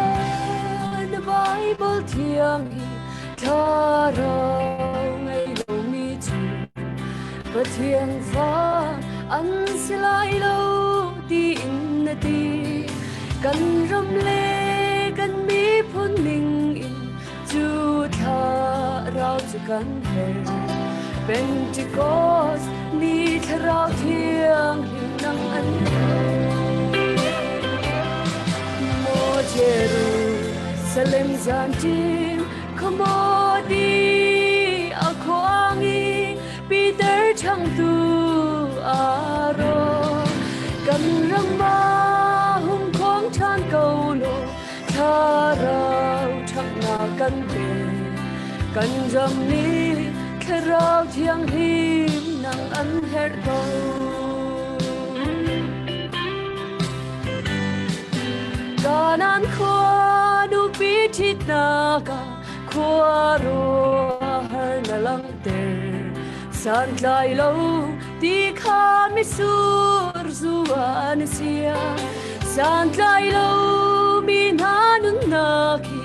na Bible thiang hi thlarau ngei lomi cu Pathian fa an si lai lo tiin na ti. Kan ram le kan miphun ning in cu thlarau cu kan herh. Pentecost ni thlarau thianghlim nang an Maw Jerusalem zan ṭim khuamawdi a khuang i Peter changtu aro kan ram ah hung khuang ṭhan ko law thlarau ṭhatnak kan pe kan ram nih thlarau thianghlim nang an herh ko Kanan khua nupi ṭhitnak ah khua ruahar na langhter santlai lo ti kha mitsur zu an sia santlai lo mi hna nunnak hi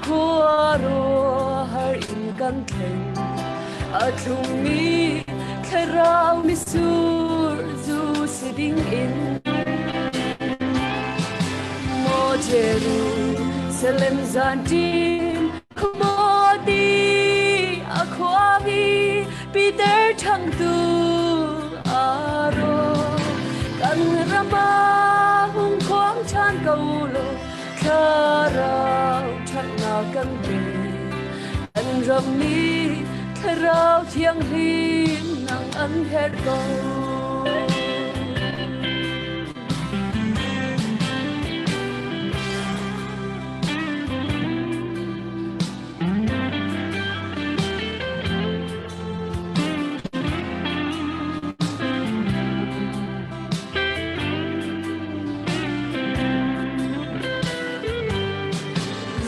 khuaruahar in kan thleng a thlungmi thlarau mitsur zu si ding in Maw Jerusalem zan ṭin khuamawti a khuami Peter ṭhangtu aro kan ram ah hung khuang ṭhan ko law thlarau ṭhatnak kan pe kan ram nih thlarau thianghlim nang an herh ko.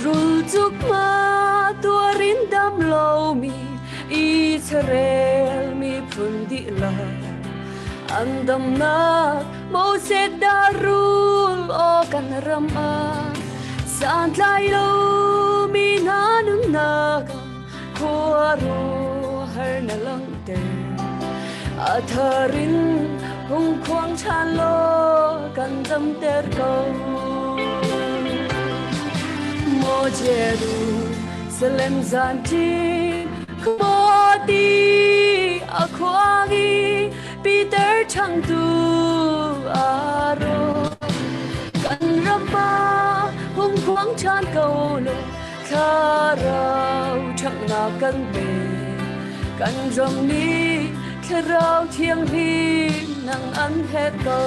Rul ma tuarin dam lomi Israel miphun dihlak an damnak Moses darul o kan ram ah santlai lo mi hna nunnak ah khuaruahar na langhter a thar in hung khuang ṭhan law kan damter ko Maw Jerusalem zan ṭin khuamawti a khuang i Peter changtu aro kan ram ah hung khuang ṭhan ko law thlarau ṭhatnak kan pe kan ram nih thlarau thianghlim nang an herh ko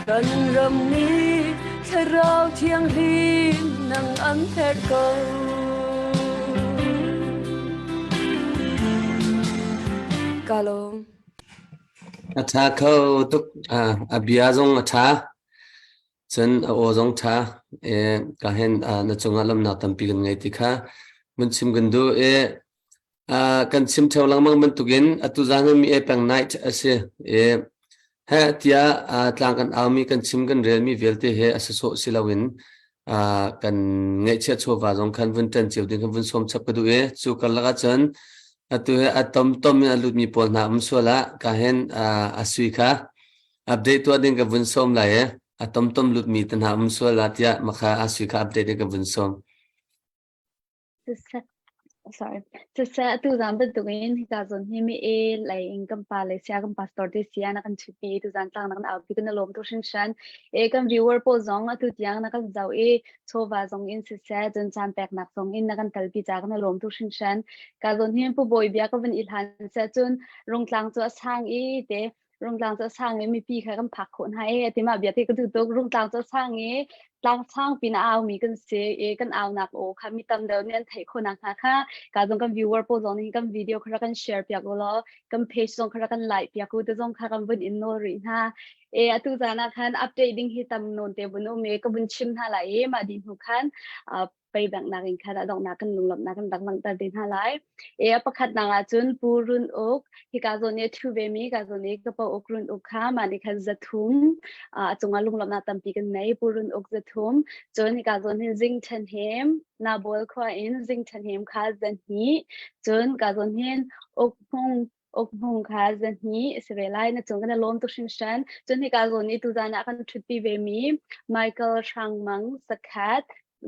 kan ram nih thlarau thianghlim nang an herh ko Ka lawm. A ṭha kho tuk. A bia zong a ṭha. Cun a aw zong ṭha. E, ka hin na cungah lamnak tampi kan ngei ti kha mun chim kan duh. E, kan chim theo lengmang bantukin atu zan hi mi e peng night a si. E, Heh tiah tlang kan aumi kan chim kan relmi vialte he a sasawh si loin kan ngaihchiah chawva zong khan vun ṭan cio ding khan vun sawm chap ka duh i cu karlak ahcun atu he a tomtom in a lutmi pawl hna um sual ah ka hin a sui kha update tuah ding ka vun sawm lai i a tomtom lutmi te hna um sual ah tiah makha a sui kha update in ka vun sawm. Siseh, sorry. Siseh, atu zan bantukin hika zawn hi mi e lei in kan pa le sia kan pastor te sia na kan chupi tu zan tlang na kan aupi kan lawm tu hringhran. E kan viewer pawl zong atu tiang na kan zoh i chawva zong in siseh cun caan peknak zong in na kan telpi ca kan lawm tu hringhran. Ka zawn hi pu bawi bia ka van i hlan seh cun rungtlang cu a sang i te Rungtlang cu a sang i mipi kha kan phak khawh hna i a ti mah bia te ka duh tuk. Rungtlang cu a sang i tlang sang pin a aumi kan si i kan aunak aw kha mi tam deuh nih an theih khawh nakhnga kha ka zong kan viewer pawl zong nih kan video kha rak kan share piak u law kan page zong kha rak kan like piak u te zong kha kan vun in nawl rih hna. E atu zan ah khan update ding hi tam nawn te vun um i ka vun chim hna lai i mah dih hnu khan pei banghnak in khan a donghnak kan lunglawmhnak kan rak langhter te hna lai. E a pakhatnak ah cun Pu Run Uk hika zawn i a ṭhu ve mi ka zawn i ka pa Uk Run Uk kha mah nih khan zathum a cungah lunglawmhnak tampi kan nei Pu Run Uk zathum cun hika zawn hin Zing Ṭhan Hem Nabawl khua in Zing Ṭhan Hem kha zahnih cun ka zawn hin Uk Hmung Uk Hmung kha zahnih a si ve lai. Na cung kan i lawm tuk hringhran. Cun hika zawn i tuzan ah kan ṭhutpi ve mi Michael Hrang Mang zakhat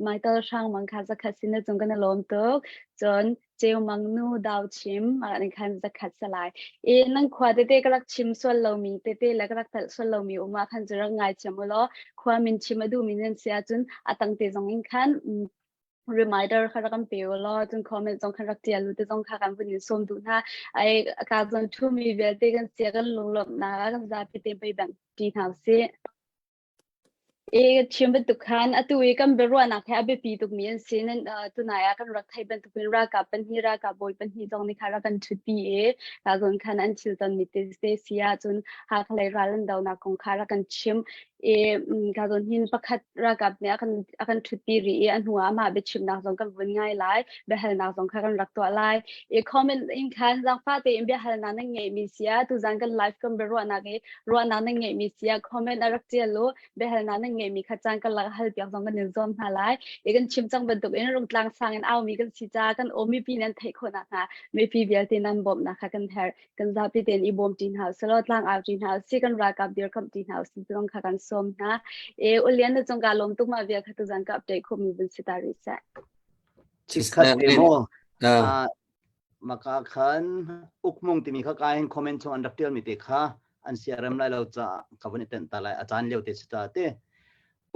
Michael Hrang Mang kha zakhat si na cung kan i lawm tuk. Cun Ceu Mang nu Dau Chim ah khan zakhat sa lai. I nan khua tete ka rak chim sual lomi tete le ka rak telh sual lomi um ah khan cu rak ngai thiam u law khua min chim a duhmi nan si ahcun a tang te zong in khan reminder kha rak kan pe u law cun comment zong khan rak tial u te zong kha kan vun in sawm duh hna. Ai ka zon thu mi vialte kan sia kan lunglawmhnak ah kan zapi te pei bang ti hna usih. I chim bantuk khan atu i kan biaruahnak he a biapi tukmi an si. Nan tunai ah kan rak theih bantukin ralkap pahnih ralkap bawi pahnih zong nih kha rak kan ṭhutpi i ka zawn khan an thil tonmi te si ahcun Hakha lei ral an donak kong kha rak kan chim. I ka zawn hin pakhat ralkap nih a kan a kan ṭhutpi rih i a hnu ah amah biachimnak zong kan vun ngai lai, biahalnak zong kha kan rak tuah lai. I comment in khan zaangfah tein biahalnak nan ngeihmi si ah tuzan kan live kan biaruahnak i ruahnak nan ngeihmi si ah comment a rak tial u biahalnak nan ngeihmi kha caan kan lak hal piak zong kan in zuam hna lai i kan chim cang bantuk in rungtlang sang in aumi kan si ca kan aw mipi nan theih khawh nakhnga mipi vialte nan bawmhnak kha kan herh kan zapi tein i bawm ṭi hna usih law tlang au ṭi hna usih kan ralkap dirkamh ṭi hna usih zong kha kan sawm hna e ulian na cung ka lawm tuk ma vial kha tuzan ka update khomi vun si ta rih seh Chikkhat te maw Maka khan ukmung timi kha ka hin comment chung an rak tialmi te kha an siarem lai lo caah ka vun i tenh ta lai a caan lio te si ta te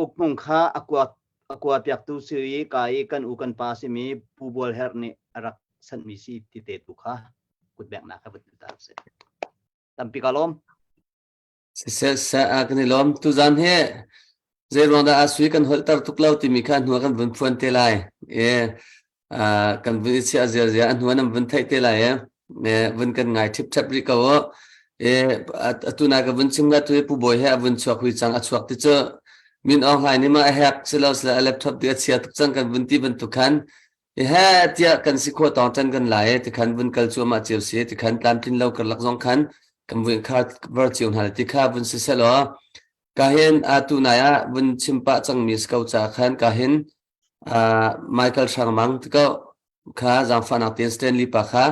ukmung kha a kua a kua piaktu si i ka i kan u kan pa simi Pu Bual Herh nih a rak sanhmi si ti te tu kha kutbeknak kha vun ta si tampi ka lawm Siseh seh a kan i lawm. Tuzan hi zei ruang dah a sui kan holhter tuk lo timi kha hnu ah kan vun phuan te lai. E, kan vun i chiah ziazia a hnu ah nan vun theih te lai e. E, vun kan ngai ṭhipṭhep rih ko u. E, atu na ka vun chim nga tu hi Pu Bawi he a vun chuak hui cang a chuak ti cu Min Aung Hlaing nih ma a hek silo silo a laptop ti a chia tuk cang kan vun ti bantuk khan He tiah kan si khawh tawng can kan lai tikhan vun kal cuahmah cio si tikhan tlamtlin lo karlak zong khan kan vun khar var cio hna ti kha vun si selaw ka hin atu nai ah vun chim pah cangmi si ko ca khan ka hin Michael Hrangmang tiko kha zaangfahnak tein Stanley pa kha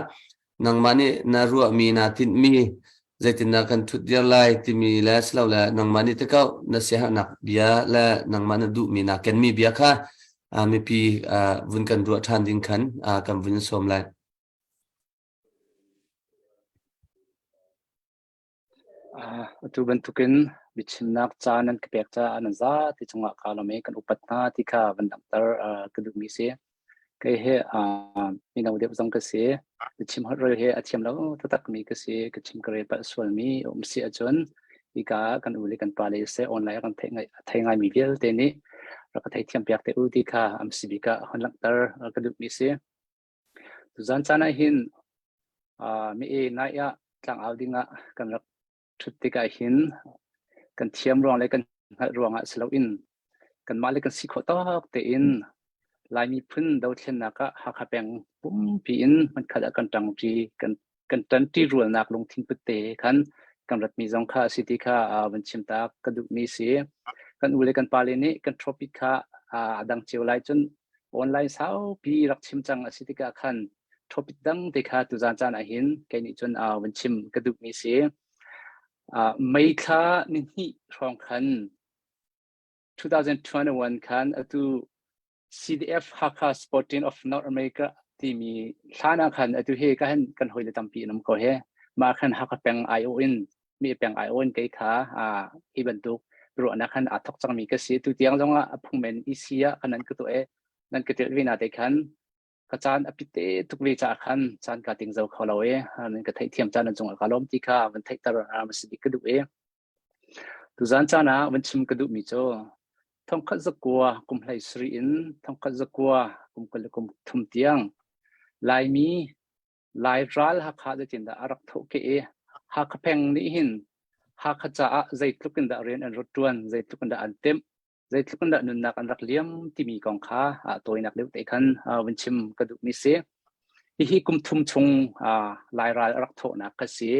nangmah nih na ruahmi naa tinhmi zeitindah kan ṭhut dir lai timi le silole nangmah nih tikauh na siaherhnak bia le nangmah na duhmi naa kenmi bia kha mipi vun kan ruah ṭhan ding khan kan vun in sawm lai. Atu bantukin biachimnak caan nan ka pek caah nan zate cungah kaa lawm i kan upat hna ti kha van langhter ka duhmi si. Kei hi mino deuh zong ka si. Biachim holhrel hi a thiam lo taktakmi ka si. Ka chim ka rel palh sualmi a um si ahcun hika ah kan u le kan pa le siseh online ah kan theih ngai, a thei ngaimi vialte nih rak ka theithiam piak te u ti kha am si bik ah hon langhter ka duhmi si. Tuzan caan ah hin mi e nai ah tlangau dingah kan rak ṭhut tikah hin kan thiam ruang le kan hngalh ruangah si loin kanmah le kan si khawh tawk tein Lai miphun dothlennak ah Hakha peng pumpi in hmunkhat ah kan ṭangṭi kan kan ṭanṭi rualnak lungthin put te khan. kan ratmi zong kha a si ti kha van chim ta ka duhmi si. Kan u le kan pa le nih kan topic kha a dang cio lai cun online saupi rak chim cang a si tikah khan topic dang te kha tuzan caan ah hin kei nih cun van chim ka duhmi si. May thla ni hnih hrawng khan 2021 khan atu CDF Hakha Sporting of North America timi hlan ah khan atu hi ka han kan hoi le tampi an um ko he ma khan Hakha peng IO in mi peng IO in kei kha a hi bantuk ruahnak khan aa thok cangmi ka si tu tiang zong ah a phungmen EC ah kan nan ka tu e nan ka tel ve na te khan ka caan a pite tuk ve caah khan caan ka ting zo kho lo e nan ka theihthiam caan nan cungah ka lawm ti kha van theihter ma si ka duh e Tuzaan caan ah van chim ka duhmi cu thongkhat zakua kum hlei sarih in thongkhat zakua kum kul le kum thum tiang Laimi Lai ral Hakha zeitindah a rak thawh ke i Hakha peng nih hin Hakha caah zeitluk in dah rian an rak ṭuan, zeitluk in dah an timh, zeitluk in dah nunnak an rak liam timi kong kha tawinak deuh te khan vun chim ka duhmi si. Hihi kum thum chung Lairal a rak thawhnak ka si.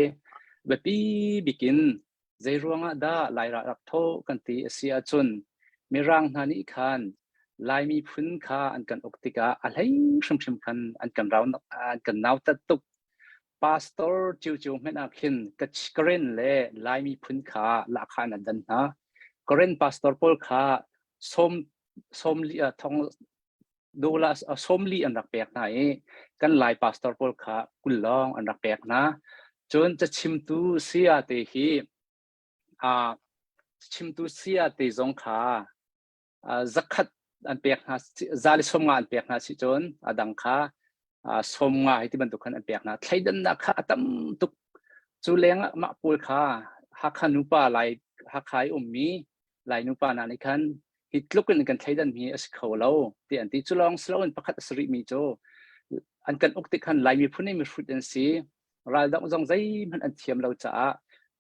Biapi bikin zei ruangah dah Lairal rak thawh kan ti a si ahcun Mirang hna nih khan Lai miphun kha an kan uk tikah a hlei hrimhrim khan an kan rau an kan nautat tuk. Pastor ciocio hmanh ah khin Karen le Lai miphun kha lahkhah an dan hna. Karen pastor pawl kha sawm sawm li thong dollar sawmli an rak pek hna i kan Lai pastor pawl kha 20 lawng an rak pek hna. Cun cachimtu saya te hi uh, chimtu saya te zong kha zakhat an pek hna za le 50 an pek hna si cun a dang kha 50 hi ti bantuk khan an pek hna. Thleidannak kha a tam tuk. Cu lengah mah pawl kha Hakha nupa Lai Hakha i ummi Lai nupa hna nih khan hi tluk in kan thleidan mi a si kho lo ti an ti. Cu lawng si loin pakhat a si rih mi cu an kan uk tik khan Lai miphun hi mihrut an si. Raldongh zong zeihmanh an thiam lo caah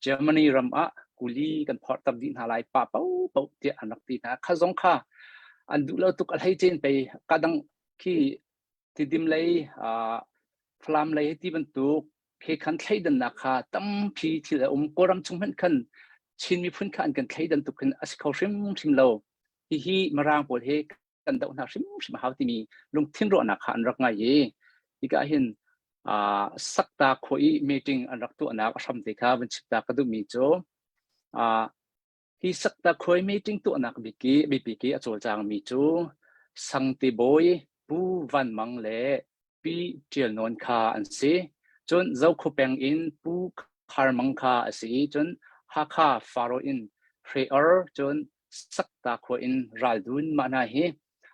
Germany ram ah kuli kan phorhter dih hna lai pa paohpaoh tiah an rak ti hna. Kha zong kha an duh lo tuk a hlei cen pei ka dang khi Tidim lei Falam lei ti bantuk he khan thleidannak kha tampi thil a um. Kawlram chung hmanh khan Chin miphun kha an kan thleidan tuk hin a si kho hrimhrim lo. Hihi Mirang pawl he kan doh hna hrimhrim a hau timi lungthin ruahnak kha an rak ngai i hika hin sakta khua i meeting an rak tuahnak a hram te kha van chim ta ka duhmi cu hi sakta khuai meeting tuahnak bik i bipi ki a cawlcangmi cu Sangte Bawi Pu Van Mang le Pi Ṭial Nawn kha an si. Cun Zokhua peng in Pu Khar Mang kha a si i cun Hakha Faro in Hre Or cun Sakta khua in Ral Dun mah hna hi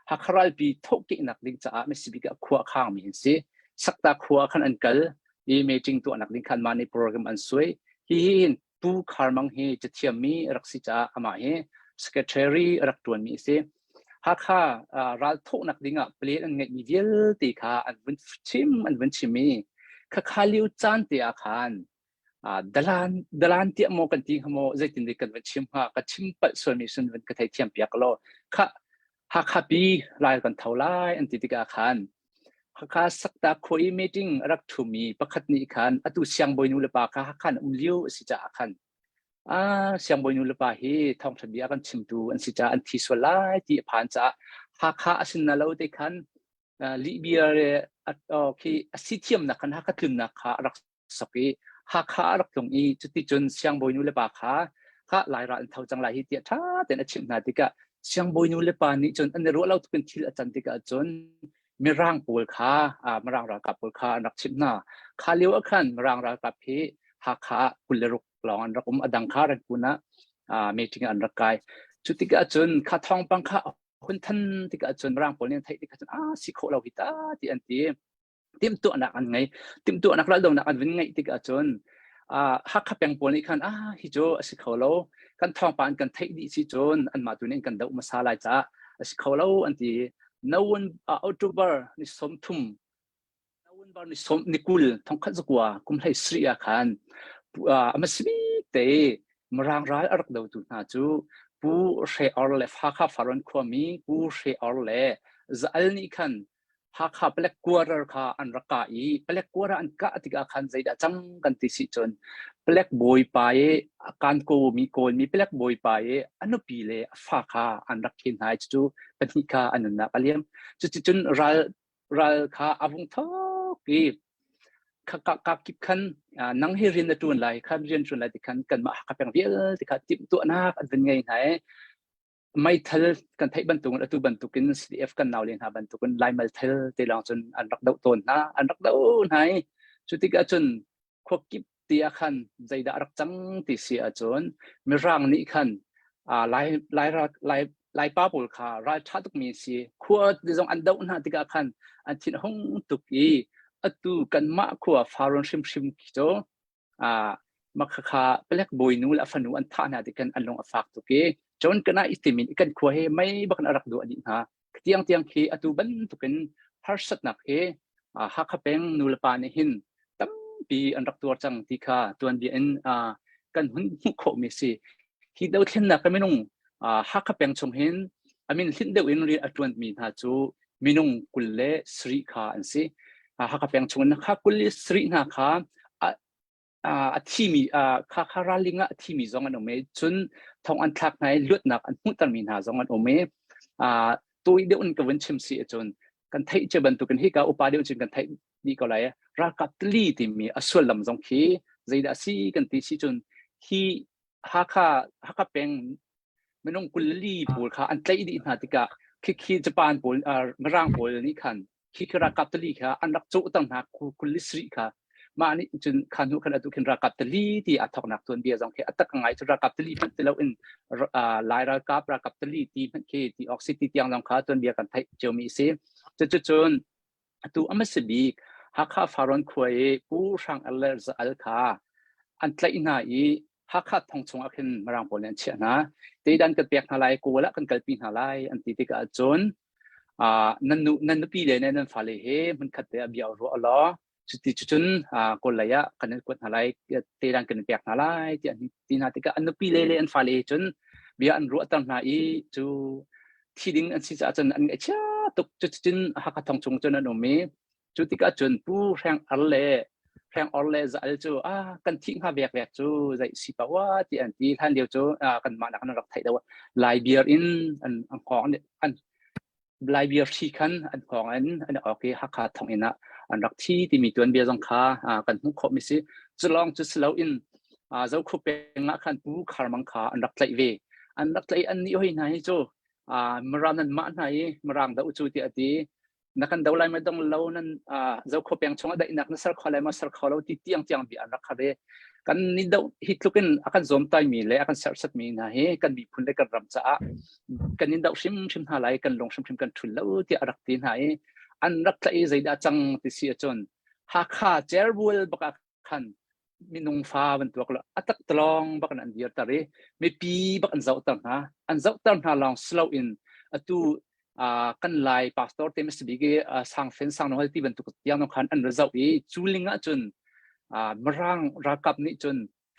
Hakha ralpi thawhkehnak ding caah Mississippi ah khua a khangmi an si. Sakta khua khan an kal i meeting tuahnak ding khan mah nih program an suai. Hi hi hin Pu Khar Mang hi cathiammi a rak si caah amah hi secretary a rak ṭuanmi a si. Hakha ral thawhnak ding ah plan an ngeihmi vialte kha an vun chim an vun chim i khakha lio caan te ah khan dalan dalan tiah maw kan ti hnga maw zeitin deh kan van chim hnga ka chim palh sualmi sun van ka theithiam piak law kha Hakha pi lai kan tho lai an ti tikah khan Hakha sakta khua i meeting a rak ṭhumi pakhat nih khan atu siangbawi nu le pa kha Hakha an um lio a si caah khan ah siangbawi nu le pa hi thawngṭha bia kan chimtu an si caah an thi sual lai ti a phan caah Hakha a sin na lo te khan lihbia le khi a si thiamnak khan Hakha tlunnak kha a rak sok i Hakha a rak tlung i cuticun siangbawi nu le pa kha kha Lairal an tho cang lai hi tiah ṭha tein a chimh hna tikah siangbawi nu le pa nih cun an i ruah lo tukin thil a can tikah cun Mirang pawl kha Mirang ralkap pawl kha an rak chimh hna. Kha lio ah khan Mirang ralkap hi Hakha ah 26 lawng an rak um a dang kha Rangoon ah meeting an rak kai. Cu tikah cun kha thawngpang kha hun than tikah cun Mirang pawl nih an theih tikah cun ah si khawh lo hi ta ti an ti. Timhtuahnak an ngei. Timhtuahnak raldonak an vun ngeih tikah cun Hakha peng pawl nih khan ah hi cu a si kho lo kan thawngpang an kan theih dih si cun anmah tu nih an kan doh hmasa lai caah a si kho lo an ti. November October ni 30 November ni som ni 20 1900 kum hlei sri ah khan a hmasabik te Mirang ral a rak dotu hna cu Pu Hre Or le Hakha Farrawn khuami Pu Hre Or le Za Al nih khan Hakha palek quarter kha an rak kah i palek quarter an kah tikah khan zeidah cang kan ti si cun. Palek bawipa i a kan kawmi Kawlmi palek bawipa i a nupi le a fa kha an rak khen hna i cucu pahnih kha an nunnak a liam. Cuticun ral ral kha a vung thawk i ka kip khan nang hi rian na ṭuan lai khan rian ṭuan lai ti khan kanmah Hakha peng vialte kha timhtuahnak an vun ngei hna i meithal kan theih bantukin atu bantukin CDF kan nau le hna bantukin Lai meithal te lawng cun an rak doh tawn hna an rak doh hna i cu tikah cun khuakip ti ah khan zeidah a rak cang ti si ahcun Mirang nih khan Lai Lai Lai Laipa pawl kha ral ṭha tukmi si khua te zong an doh hna tikah khan an thin a hung tuk i atu kanmah khua Farrawn hrimhrim khi cu makhakha palek bawinu le a fanu an thah hna tikhan an lung a fak tuk i cun kana i timin kan khua he mei bak in a rak duah dih hna tiang tiang khi atu bantukin harsatnak hi Hakha peng nulepa nih hin tampi an rak tuar cang ti kha tuanbia in kan hun hmuh khawhmi si hi dothlennak ka minung Hakha peng chung hin amin hlinh deuh in rian a ṭuanmi hna cu minung 27 kha an si. Hakha peng chung in kha 27 hna kha a thimi kha kha ralling ah a thimi zong an um i cun thong an thlak hna i luatnak an hmuhtermi hna zong an um i tawi deuh in ka vun chim si ahcun kan theih cia bantukin hika upa deuh cun kan theih dih ko lai ralkap tali timi a sullam zong khi zeidah a si kan ti si cun hi Hakha Hakha peng minung 24 pawl kha an tlaih dih hna tikah khikhi Japan pawl Mirang pawl nih khan khikhi ralkap tali kha an rak cawhter hna 27 kha mah nih cun kha hnu khan atu khin ralkap tali ti aa thawknak tuanbia zong khi a tak ngai cu ralkap tali hmanh ti loin Lai ralkap ralkap tali ti hmanh khi ti awk si ti tiang zong kha tuanbia kan theih ciomi a si. Cuticun Atu a hmasa bik Hakha Farrawn khua i Pu Hrang Al le Za Al kha an tlaih hna i Hakha thong chungah khin Mirang pawl nih an chiah hna. Teidan kan pek hna lai, Kawl ah kan kalpi hna lai an ti tikah cun nan nu nan nupi le nan fale he hmunkhat te ah bia ruah law cuti cucun Kawl lei ah kan in kuat hna lai, teidan kan in pek hna lai tiah an ti hna tikah an nupi le le an fale he cun bia an ruahter hna i cu thi ding an si caah cun an ngaihchia tuk cuticun Hakha thong chung cun an um i cu tikah cun Pu Hreng Ar le Hreng Or le Za Al cu ah kan thih hnga vek vek cu zei si pa wa ti an ti hlan lio cu kan mah nak an rak theih do Lai beer in an an hngawng an Lai beer hri khan an hngawng in an awk i Hakha thong inn ah an rak thi timi tuanbia zong kha kan hmuh khawh mi si culong cu si loin Zokhua peng ah khan Pu Khar Mang kha an rak tlaih ve an rak tlaih an nih hoi hna hi cu Mirang nan mah hna i Mirang do cu tiah a ti na kan do lai ma dong lo nan Zokhua peng chungah daihnak na ser kho lai ma ser kho lo ti tiang tiang bi an rak khar i kan ni do hi tlukin a kan zawm tai mi le a kan serhsat mi hna hi kan miphun le kan ram caah kan in do hrim hrim hna lai kan lung hrim hrim kan thul lo tiah a rak ti hna i an rak tlaih i zeidah cang ti si ahcun Hakha Cerbual bak ah khan minung fa bantuk lo a tak talong bak in an dirter i mipi bak an zohter hna an zohter hna lawng si loin atu kan lai pastor te masabik i sangfen sangnohal ti bantuk tiang khan an ra zoh i cu ling ah cun mirang ralkap nih cun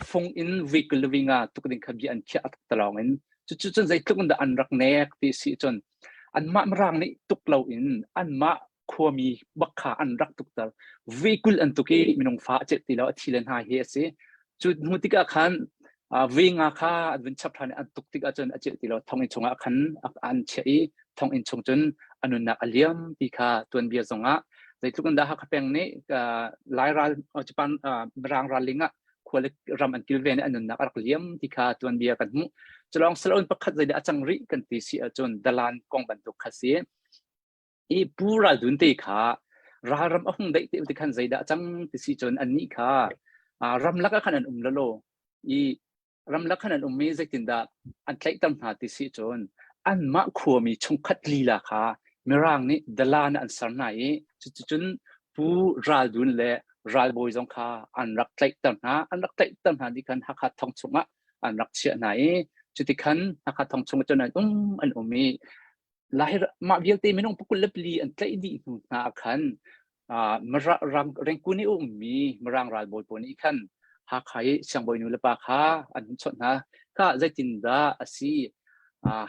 fung in vehicle winga tuk ding kha bia an khiah a tak talong in cu cun zeitluk in dah an rak nek ti si cun anmah mirang nih tuk lo in anmah khuami bak kha an rak tukter veikul an tuk i minung fa a celh ti lo a thi le hna hi a si cu hnu tikah khan ve nga kha an vun chap ṭhan i an tuk tikah cun a celh ti lo thonginn chungah khan an chiah i thonginn chung cun a nunnak a liam ti kha tuanbia zongah zeitluk in dah Hakha peng nih Lai ral Japan Mirang ralling ah khua le ram an kilven i an nunnak a rak liam ti kha tuanbia kan hmuh culawng salon pakhat zeidah a cang rih kan ti si ahcun dalan kong bantuk kha si I Pu Ral Dun te kha ralram a hung daih te ti khan zeidah cang ti si cun annih kha ramlak ah khan an um lalo i ramlak khan an um i zeitindah an tlaihter hna ti si cun anmah khuami chungkhat lila kha Mirang nih dalan an ser hna i cuticun Pu Ral Dun le ralbawi zong kha an rak tlaihter hna an rak tlaihter hna ti khan Hakha thong chungah an rak chiah hna i cutikhan Hakha thong chung cun an um an um i Lai mah vialte minung pakul le pali an tlaih dih hnu hna ah khan Rengkun i a ummi Mirang ralbawi pawl nih khan Hakha i siangbawi nu le pa kha an hun chawnh hna. Kha zeitindah a si?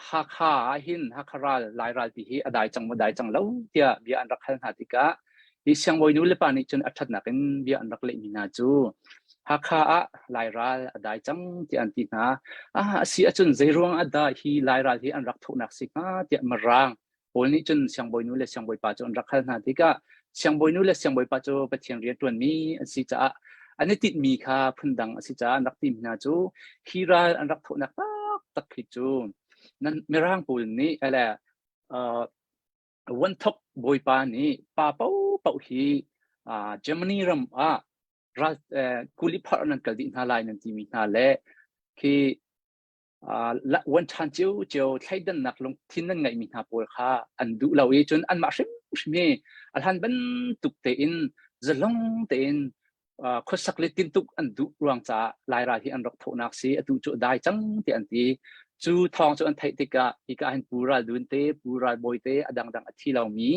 Hakha ah hin Hakha ral Lai ral ti hi a dai cang maw dai cang lo tiah bia an rak hal hna tikah. Hi siangbawi nu le pa nih cun a ṭhatnak in bia an rak lehmi hna cu Hakha ah Lairal a dai cang tiah an ti hna. Ah, a si ahcun zeiruang ah dah hi Lairal hi an rak thawhnak si hnga tiah Mirang pawl nih cun siangbawi nu le siangbawi pa cu an rak hal hna tikah siangbawi nu le siangbawi pa cu Pathian rian ṭuanmi an si caah an i tinhmi kha phundang a si caah an rak timi hna cu hi ral an rak thawhnak taktak hi cu nan Mirang pawl nih ele uh, Vuanthok bawipa nih pa paohpaoh hi uh, Germany ram ah ral uh, kuli phar nan kal dih hna lai nan timi hna le khi uan ṭhan ciocio thleidannak lungthin nan ngeihmi hna pawl kha an duh lo i cun anmah hrimhrim hi a hlan bantuk tein zalong tein khuasak le tintuk an duh ruang caah Lairal hi an rak thawhnak si atu cu a dai cang tiah an ti. Cu thawng cu an theih tikah hika hin Pu Ral Dun te, Pu Ral Bawi te a dangdang a thi lomi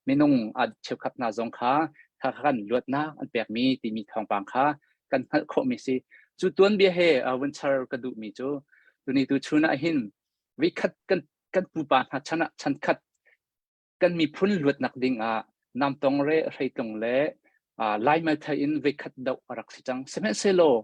minung a cheukhat hna zong kha kha khan luatnak an pekmi timi thawngpang kha kan hngalh khawhmi si. Cu tuanbia he vun char ka duhmi cu tuni tu chun ah hin vikhat kan kan pupa hna chan ah chan khat kan miphun luatnak ding ah namtong re hreitlung le laimal thai in veikhat doh a rak si cang. Sihmanhsehlaw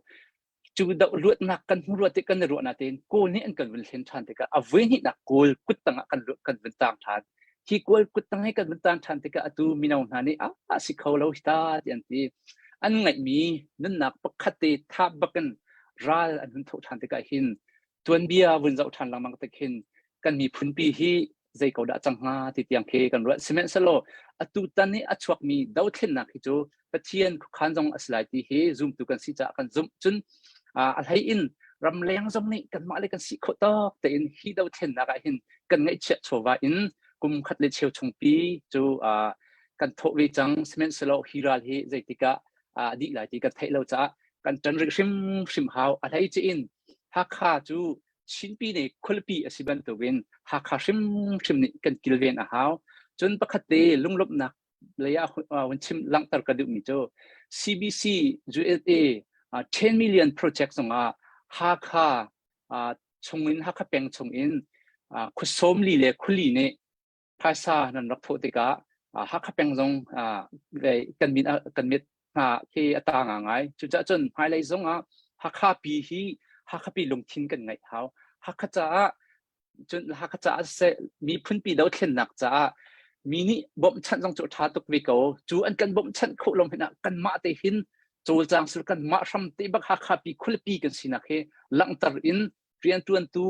cu doh luatnak kan hmu ruat kan i ruah natein Kawl nih an kan vun hlen ṭhan tikah a voi hnihnak Kawl kuttang ah kan kan vun tang ṭhan. Hi Kawl kuttang hi kan vun tang ṭhan tikah atu mino hna nih ah si kho lo hi ta ti an ti. An ngaihmi nunnak pakhat te thap bakin ral an hun thawh ṭhan tikah hin tuanbia vun zoh ṭhan lengmang tik hin kan miphunpi hi zei ko dah cang hnga ti tiang khi kan ruat. Sihmanhsehlaw atu tan i a chuakmi dothlennak hi cu Pathian khuakhan zong a si lai ti hi zumtu kan si caah kan zumh. Cun a hlei in ramleng zong nih kanmah le kan si khawh tawk tein hi dothlennak ah hin kan ngaihchiah chawva in kum khat le cheu chungpi cu kan thawh ve cang. Sihmanhsehlaw hi ral hi zeitikah a dih lai ti kan theih lo caah kan ṭan rih hrimhrim hau. A hleice in Hakha cu Chinpi nih khualipi a si bantukin Hakha hrimhrim nih kan kilven a hau. Cun pakhat te lunglawmhnak lei ah hun chim langhter ka duhmi cu CBC USA 10 million project zongah Hakha chungin Hakha peng chungin khuasawmli le khuli nih phaisa nan rak thawh tikah Hakha peng zong kan min kan mit hna khi a ta ngai. Cucaah cun hmailei zong ah Hakha pi hi Hakha pi lungthin kan ngeih hau. Hakha caah cun Hakha caah siseh miphunpi dothlennak caah mi nih bawmhchanh zong cu a ṭha tuk ve ko. Cu an kan bawmhchanh khawh lo hmanh ah kanmah te hin cawlcang sul kanmah hram te bak Hakha pi khualipi kan sinak hi langhter in rianṭuantu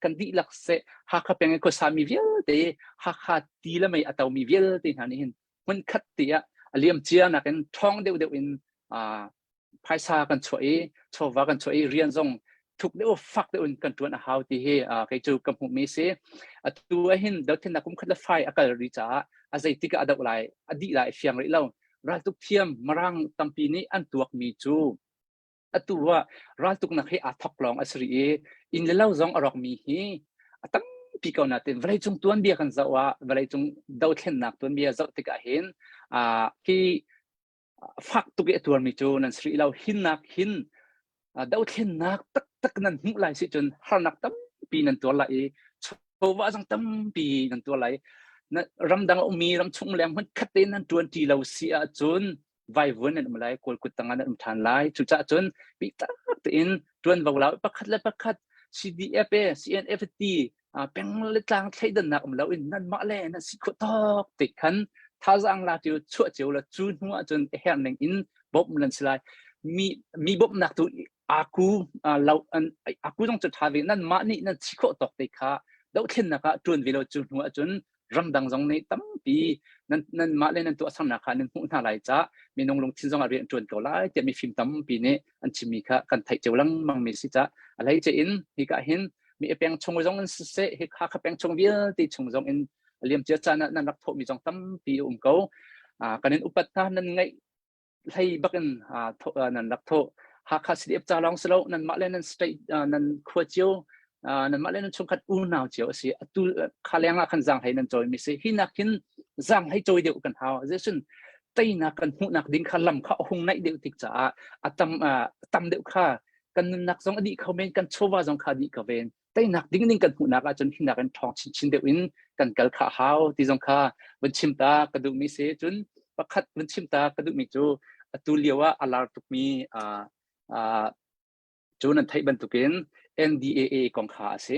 kan dihlak seh Hakha peng i khuasami vialte Hakha ti le mei a tomi vialte hna nih hin hmunkhat te ah a liam cia nakin ṭhawng deuhdeuh in phaisa kan chuah i chawva kan chuah i rian zong thuk deuh fak deuh in kan ṭuan a hau ti hi kei cu ka hmuhmi si. Atu ah hin dothlennak kum khat le fai a kal rih caah a zeitik ah a doh lai a dih lai fiang rih lo. Raltuk thiam Mirang tampi nih an tuakmi cu atu ah raltuknak hi aa thok lawng a si rih i inn le lo zong a rawkmi hi a tampi ko natin vawleicung tuanbia kan zoh ah vawleicung dothlennak tuanbia zoh tikah hin hi fak tuk i a tuarmi cu nan si rih lo hinnak hin dothlennak taktak nan hmuh lai si cun harnak tampi nan tuar lai i chawva zong tampi nan tuar lai ramdang a ummi ramchung leng hmun khat te nan tuan ṭi lo si ahcun vaivuan nan um lai kawl kut tangah nan um ṭhan lai cucaah cun bitak tein ṭuanvo la pakhat le pakhat CDF e CNF ti peng le tlang thleidannak um loin nanmah le nan si khawh tawk te khan thazaang la cio chuah cio la cu hnu ah cun a herh ning in bawmh nan si lai mi mi bawmhnak tu aku lo an aku zong cu ṭha ve nanmah nih nan si khawh tawk te kha dohthlennak ah ṭuan ve lo cu hnu ah cun ramdang zong nih tampi nan nan mah le nan tuahsernak kha nan hmuh hna lai ca minung lungthin zong ah rian ṭuan ko lai tiah mifim tampi nih an chimmi kha kan theih cio lengmang mi si ca a hleice in hika hin mi peng chung zong in siseh hi kha kha peng chung vialte chung zong in liamcia caan ah nan rak thawhmi zong tampi a um ko kan in upat hna nan ngaih hlei bakin nan rak thawh Hakha CDF ca lawng si lo nanmah le nan state nan khua cio nanmah le nan chungkhat unau cio a si atu kha leng ah khan zaanghlei nan cawi mi si hi nak hin zaanghlei cawi deuh kan hau zesun teinak kan hmuhnak ding kha lam kha a hung naih deuh tik caah a tam tam deuh kha kan nunnak zong a dih kho men kan chawva zong kha a dih ko ven teinak ding ning kan hmuhnak ahcun hinak in ṭhawng chinchin deuh in kan kal kha hau ti zong kha vun chim ta ka duhmi si cun. Pakhat vun chim ta ka duhmi cu atu lio ah a lar tukmi cu nan theih bantukin NDAA kong kha a si.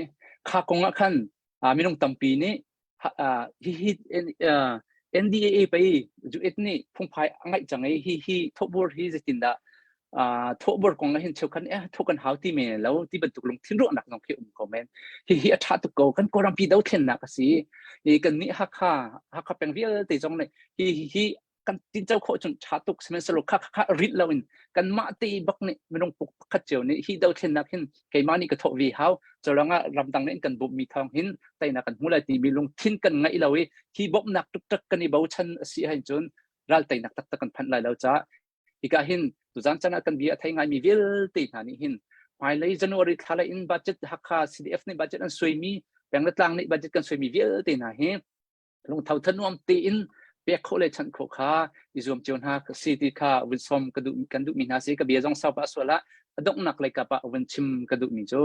Kha kong ah khan minung tampi nih hihi NDAA pei US nih phungphai a ngaih cang i hi hi thawhbur hi zeitindah thawhbur kong ah hin cheukhat eh thawh kan hau ti men lo ti bantuk lungthin ruahnak zong khi um ko men. Hihi a ṭha tuk ko kan Kawlram pi dothlennak a si. I kan nih Hakha Hakha peng vialte zong nih hi hi kan tinco khawh cun ṭha tuk sihmanhsehlaw kha kha rit loin kanmah te bak nih minung pakhat cio nih hi dothlennak hin keimah nih ka thawh ve hau culangah ramdang nih kan bawmhmi thawng hin teinak kan hmu lai timi lungthin kan ngeih lo i hi bawmhnak tuktak kan i bochan a si ahhin cun ral teinak taktak kan phanh lai lo caah hika hin tuzan chan ah kan bia a thei ngaimi vialte hna nih hin hmailei January thla lei in budget Hakha CDF nih budget an suaimi peng le tlang nih budget kan suaimi vialte hna hi lungtho thanuam tein pek khawh le chanh khawh kha i zuam cio hna si ti kha vun sawm ka duh kan duhmi hna si ka bia zong sau pa sual ah a donghnak lei kap ah vun chim ka duhmi cu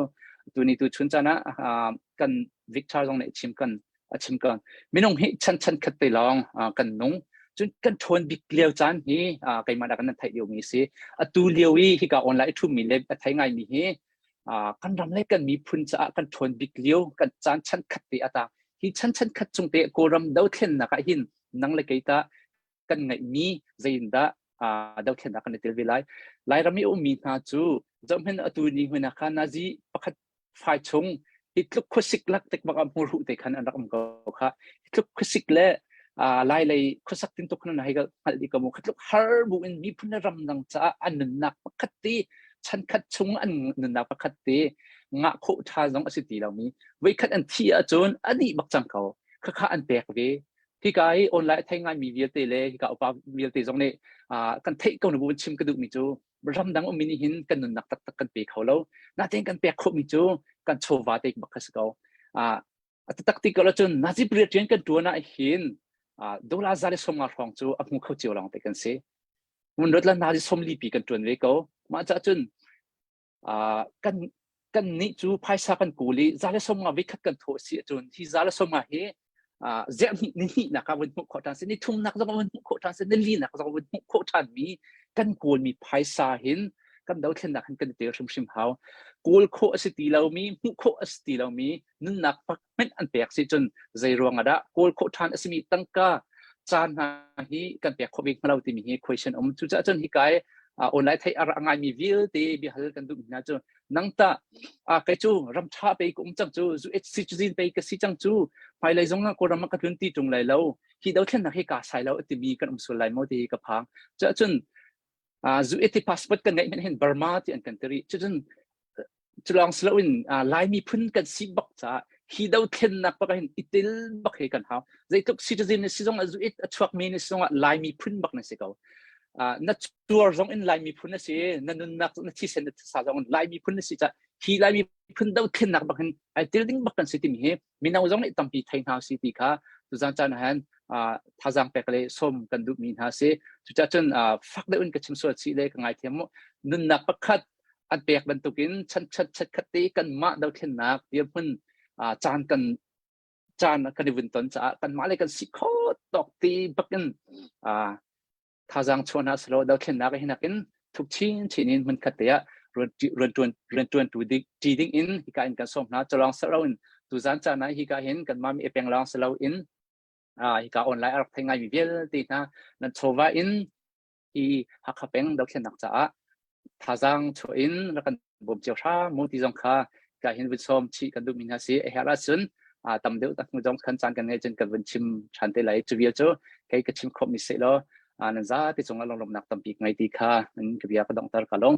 tuni tu chun chan ah kan Victor zong nih chim kan a chim kan minung hi chan chan khat te lawng kan nung cun kan ṭhawn bik lio caan hi keimah dah kan theih lio mi si atu lio i hika online ṭhumi le a thei ngai mi hi kan ram le kan miphun caah kan ṭhawn bik lio kan caan chan khat te ata hi chan chan khat chung te Kawlram dothlennak ah hin nang le kei ta kan ngeihmi zeiindah dothlennak kan i tel ve lai Lairam i ummi hna cu zohhmanh atu ni hmun ah khan nazi pakhat fai chung hi tluk khuasik lak tik bak ah hmurhuh te khan an rak um ko kha hi tluk khuasik le lai lei khuasak tin tuk khan hei hngalh di ko mu khatluk har bu in miphun le ram dang caah an nunnak pakhat te chankhat chung an nunnak pakhat te ngah khawh ṭha zong a si ti lomi voikhat an thi ahcun a dih bak cang ko khakha an pek ve hika i online a thei ngaimi vialte le hika upa vialte zong nih kan theih ko na bu chim ka duhmi cu ramdang ummi nih hin kan nunnak taktak kan pe kho lo natein kan pek khawhmi cu kan chawva te bak kha si ko a taktak ti ko cun Nazi period rian kan tuan ah hin dollar za le 50 hrawng cu a hmu kho cio lawng te kan si mun rot la Nazi 40 pi kan tuan ve ko mah ca cun kan kan nih cu phaisa kan kawl i za le 50 vikhat kan thawh si ahcun hi za le 50 hi zerhnih ni hnihnak ah vun hmuh khawh ṭhan si ni thumnak zong vun hmuh khawh ṭhan si ni linak zong vun hmuh khawh ṭhan mi kan kawlmi phaisa hin kan dothlennak hin kan i tel hrimhrim hau kawl khawh a si ti lomi hmuh khawh a si ti lomi nunnak pak hmenh an pek si cun zei ruang ah dah kawl khawh ṭhan a simi tangka caan hna hi kan pek khawh bik hnga lo timi hi question um cucaah cun hi kai online theih a ngaimi vialte biahal kan duh mi hna cu nang tah kei cu ram ṭha pei ka um cang cu zu citizen pei ka si cang cu hmailei zong ah Kawlram ah ka tlun ti ṭung lai lo hi dothlennak hi kaa sai lo a timi kan um sual lai maw ti hi ka phang cuahcun zu eti passport kan ngeih hmanh hin Burma ti an kan ti rih cucun culawng si loin Laimi phun kan si bak caah hi dothlennak bak hin i tel bak hi kan hau zeitluk citizen na si zong ah zu it a chuakmi na si zong ah Laimi phun bak na si ko na tuar zong in Lai miphun a si na nunnak na thisen na thisa zong in Lai miphun na si ca hi Lai miphun dothlennak bak hin ai tel ding bak kan si timi hi mino zong nih tampi thei hna si ti kha tuzan caan han thazaang pek le sawm kan duh mi hna si cucaah cun fak deuh in ka chim sual si le ka ngaithiam mu nunnak pakhat an pek bantukin chan chat chat khat te kan mah dothlennak dirhmun caan kan caan kan i vun ton caah kanmah le kan si kho tawk ti bakin thazaang chuah hna selaw dothlennak hi nakin thuk chin chin in hmun khat te ah rian rian tuan tu ding ti ding in hika in kan sawm hna chalong selo in tuzan caan ah hika hin kan mami epeng lawng selo in hika online a rak thei ngai mi vialte hna nan chawva in hi Hakha peng dothlennak caah thazaang chuah in rak kan bawm cio hram mu ti zong kha ka hin vun sawm chih kan duhmi hna si a herh ahcun tam deuh tak hnu zong khan caan kan ngei cun kan vun chim ṭhan te lai cu vial cu kei ka chim khawhmi seh law nan zate cungah lunglawmhnak tampi ka ngei ti kha nan ka bia ka donghter ka lung.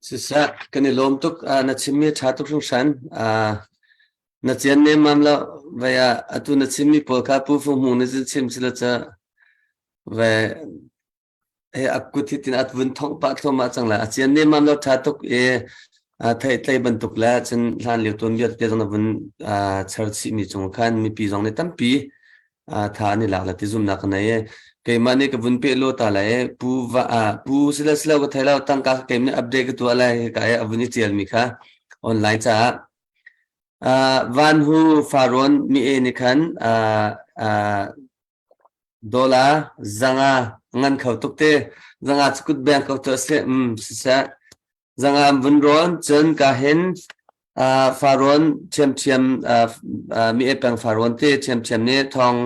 Siseh, kan i lawm tuk. Na chimmi a ṭha tuk hringhran. Na cian nemmam lo. Vai ah atu na chimmi pawl kha Pu Fung Hmung nih cun chim sila ca ve he a kut hi tin at vun thongh pah thluahmah cang lai. A cian nemmam lo ṭha tuk i theihtlei bantuk le cun hlan lio tuan vialte zong na vun char chihmi cung khan mipi zong nih tampi tha an i lak le ti zumnak ka nei i keimah nih ka vun peh lo ta lai i pu va pu sila silo ka thei lo tangka ka keim nih update ka tuah lai ka i a vun i tial mi kha online caah van hu faron mi e ni khan. Dollar 500 ngan kho tuk te. 500 cu kut beng ko tu a si. Siseh. 500 an vun rawn cun ka hin Farrawn ṭhiamṭhiam mi e peng Farrawn te ṭhiamṭhiam nih thong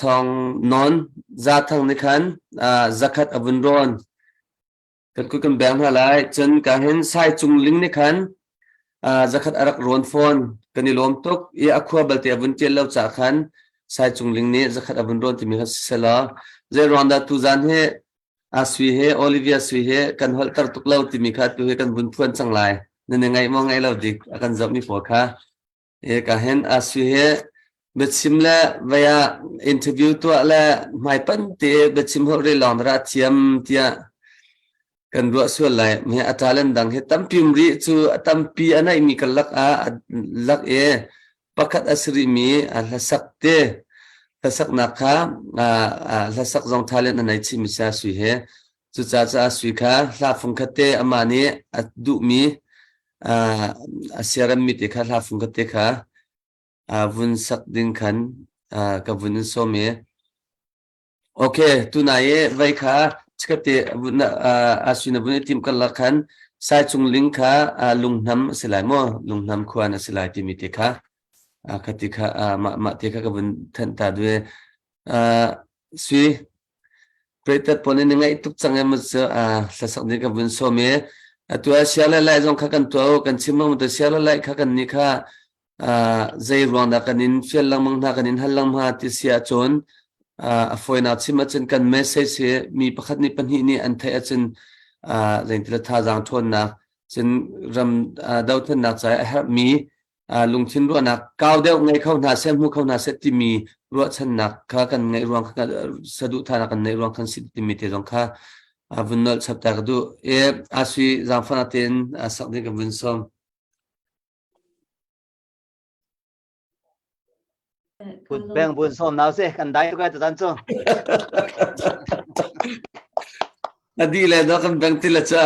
thong non za thang nih khan 100 a vun rawn. Kan kut kan beng hna lai. Cun ka hin Sai Cung Ling nih khan 100 a rak rawn fawn. Kan i lawm tuk i a khua balte a vun ṭial lo caah khan Sai Cung Ling nih 100 a vun rawn timi kha siseh law zei ruang dah tuzan hi a sui he Olivia sui he kan holhter tuk lo timi kha tu hi kan vun phuan cang lai. Nan i ngaih maw ngaih lo dik a kan zohmi pawl kha. E ka hen a sui he biachim le vei ah interview tuah le hmaipan te biachim holh re lawng ra thiam tiah kan ruah sual lai. Me a talent dang he tampi um rih cu a tampi a naih mi kan lak ah lak e pakhat a si rih mi a hlasak te hlasaknak kha hlasak zong talent a nei chih mi sia sui he cucaah caah sui kha hla fungkhat te amah nih a duhmi a siaremmi te kha hla fungkhat te kha vun sak ding khan ka vun in sawm i okay tunai i vei kha chikkhat a sui na vun i tim karlak khan sai cung ling kha lunghnam a si lai maw lunghnam khuan a si lai timi te kha kha ti kha mah mah te kha ka vun thanh ta due sui Pretat pawl nih na ngaih tuk cang em cu hlasak ding ka vun sawm i atu ah sia le lai zong kha kan tuah u kan chim lengmang te sia le lai kha kan nih kha zei ruang dah kan in fial lengmang hna kan in hal lengmang hna ti si ahcun a fawinak chim ahcun kan message hi mi pakhat nih pahnih nih an theih ahcun zeintila thazaang ṭhawnnak cun ram dothlennak caah a herhmi lungthin ruahnak kau deuh ngei kho hna seh hmu kho hna seh timi ruahchannak kha kan ngeih ruang kha saduhthahnak kan neih ruang khan si timi te zong kha vun nolh chap ta ka duh e asui zaangfahnak tein sak ding ka vun sawm. Kut beng vun sawm nau se kan dai tu kai tu cu. Adi le do kan beng ti la cha.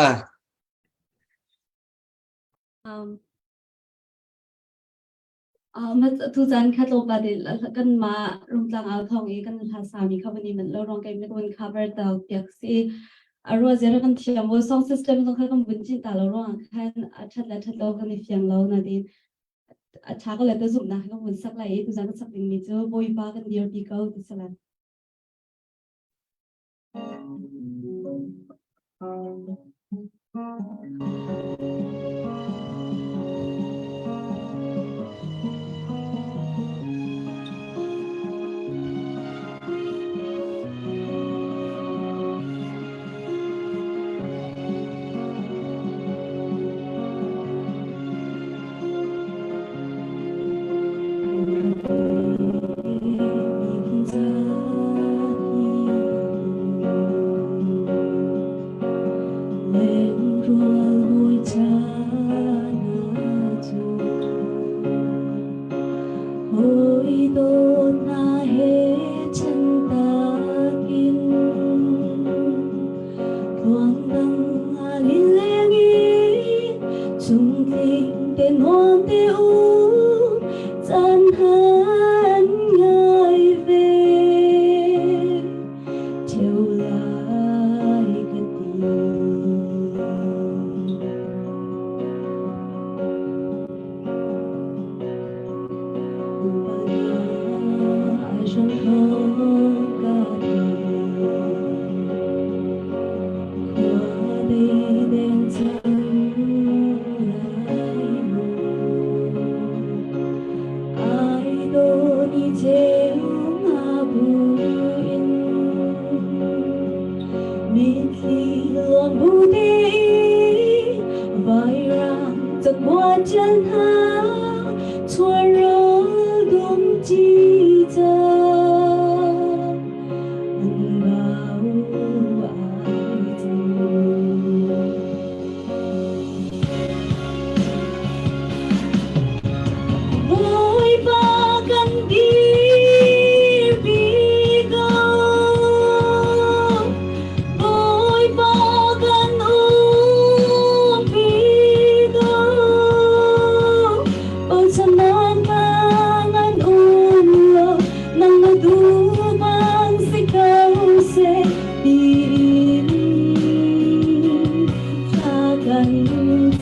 Tuzan kha tlawmpal te kanmah Rungtlang au thawng i kan hla sami kha van i manh lo ruang kei kan vun cover ta piak si. A ruah zia kan thiam wo song system zong kha kan vun cin ta lo ruang khan a that le that lo kan i fiang lo na tin a tha ko le ta zumhnak kan vun sak lai i tuzan kan sak ding mi cu Bawipa kan dirpi ko ti salan.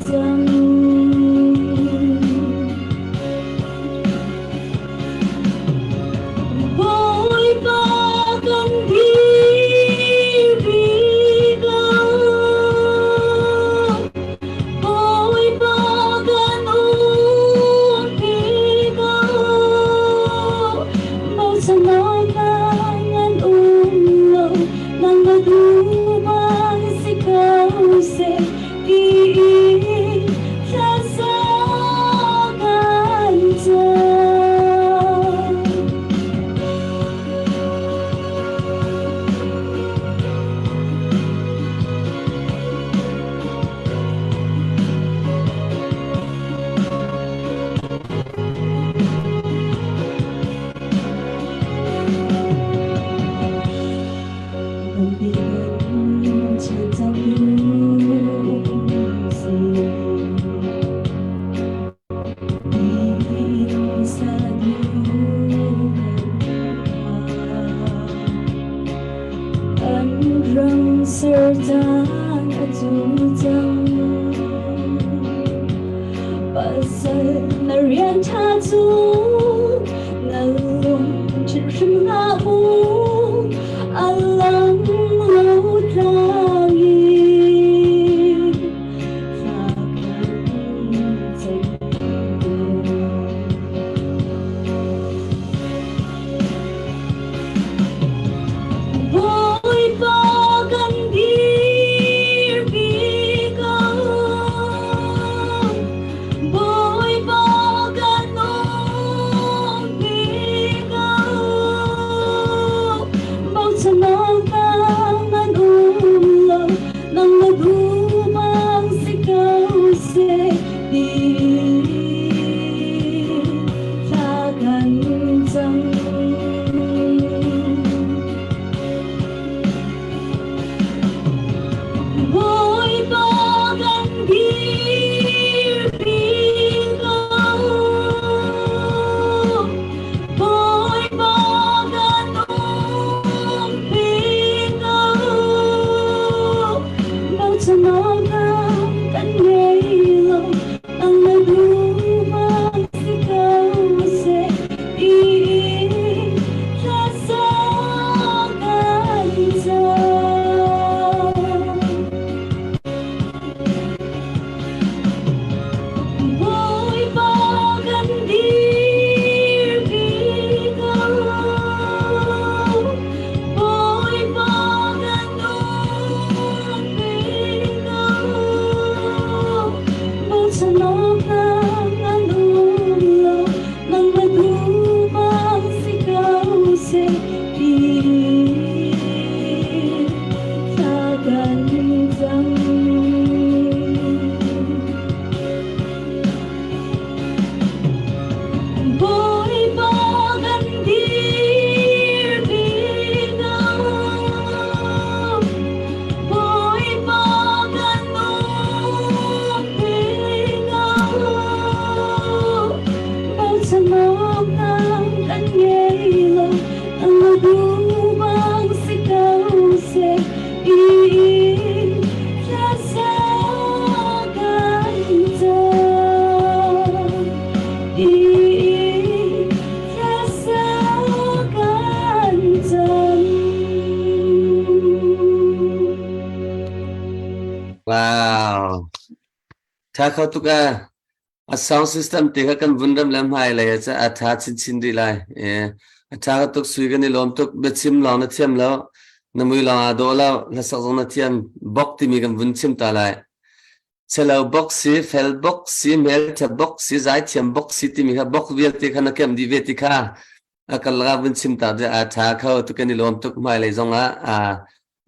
cam. Bawipa kan dirpi ko. Bawipa kan umpi ko. Bochan awk ngan um lo, nang na duh bang si ko seh ti in thlasa kan cam. Kan ram sercaan a cu cang. Pasal na rian ṭha cu na lung ṭhit hrim hlah u. A lang lo tlang in thla kan cam Bawipa kan dirpi ko. Bawipa kan umpi ko. Bochan awk nan um lo, nang na duh bang si ko seh ti thla kan cam. Bawipa kan dirpi ko. Bawipa kan umpi ko. Bochan awk kan ngei lo, nang na duh bang si ko seh ti thlasa kan cam. Bawipa kan dirpi ko. Bawipa kan umpi ko. Bochan awk nan um lo, nang na duh bang si ko seh ti thla kan cam. Bawipa kan dirpi ko. Bawipa kan umpi ko. Bochan awk kan ngei lo, nang na duh bang si ko seh ti thlasa kan cam. Ti thlasa kan cam. Wow. Tha kho tuk ee. A sound system te kha kan vun rem le hmai lei ah a tha chinchin rih lai. E, a tha tuk sui kan i lawm tuk. Biachim lawng na thiam lo. Na mui lawng aa dawh lo. Hlasak zong na thiam. Bok timi kan vun chim ta lai. Chelo bok si, fel bok si, hmel tha bok si, zaithiam bok si timi kha bok vialte kha na kem dih ve ti kha a kal la vun chim ta de a tha kho tu kan i lawm tuk hmai lei zong ah a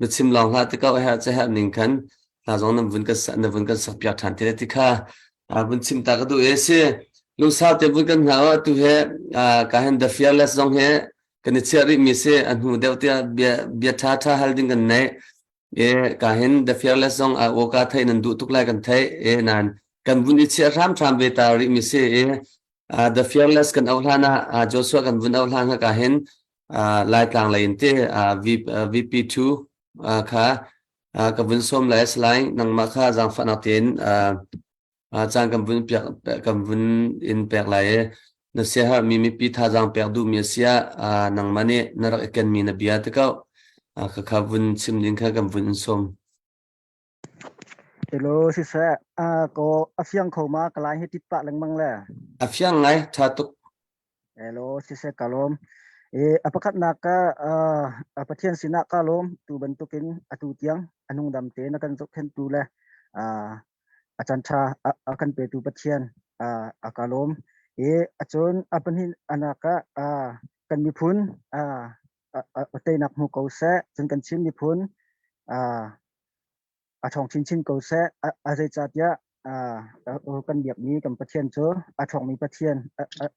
biachim lawng hlah ti ko a herh che herh ning khan hla zong nan vun kan na vun kan sak piak ṭhan te ti kha vun chim ta ka duh e si lungsau te vun kan hngah tu he ka hen the fearless zong he kan i chiah rih mi si a hnu deuh tia bia bia ṭha ṭha hal ding kan nei e ka hin the fearless zong a aw ka thei nan duh tuk lai kan thei e nan kan vun i chiah hram hram ve ta rih mi si e the fearless kan au hlan ah Joshua kan vun au hlan ka hin Laitlang lei in te VP2 kha. Ka vun sawm lai Salai nangmah kha zaangfahnak tein caan kan vun piak kan vun in pek lai i na siaherhmi mipi thazaang pek duhmi a si ah nangmah nih na rak i kenmi na bia te ko khakha vun chim ding kha kan vun in sawm. Hello siseh ko a fiang kho ma ka lai hi tit pah lengmang le. A fiang ngai tha tuk. Hello siseh ka lawm. E a pakhatnak ka a Pathian sinah ka lawm tu bantukin atu tiang a nungdam te na kan zohkhenhtu le a caan ṭha a kan petu Pathian a ka lawm. E acun a pahnih anak ah kan miphun a teinak hmu ko seh. Cun kan Chin miphun a ṭhawng chinchin ko seh. A zeicahtiah kan biakmi kan Pathian cu a ṭhawngmi Pathian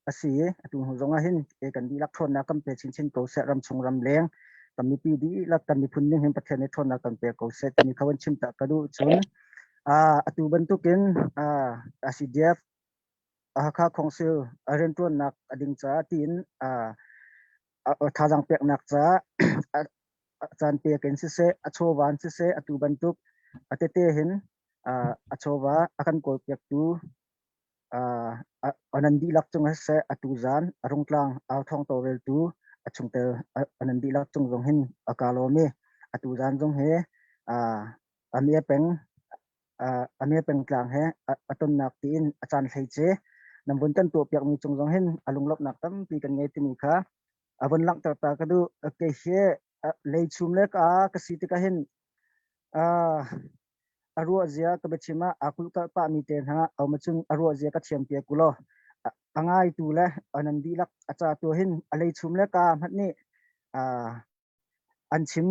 a si i atu hnu zong ah hin kan dihlak ṭhawnnak kan pe chinchin ko seh. Ramchung ramleng kan mipi dihlak kan miphun ning hin Pathian nih ṭhawnnak kan pe ko seh timi kha van chim ta ka duh. Cun atu bantukin CDF Hakha Council a rianṭuannak a ding caah tiin thazaang peknak caah caan pek in siseh, a chawva in siseh, atu bantuk a tete hin a chawva a kan kawlpiaktu nan dihlak cung ah siseh, atu zan a rungtlang au thawng tawlreltu a chungtel nan dihlak cung zong hin a ka lawm i atu zan zong hi a mia peng a me pengtlang he a tonnak tiin a caan hlei ce nan vun kan tuahpiakmi cung zong hin a lunglawmhnak tampi kan ngei timi kha a vun langhter ta ka duh. Kei hi leichum le ka ka si tikah hin a ruah zia ka biachim ah aa kulhkalh pahmi te hna auma cun a ruah zia ka thiam piak u law a ngaitu le nan dihlak a ca tu hin a leichum le ka hmanh nih an chim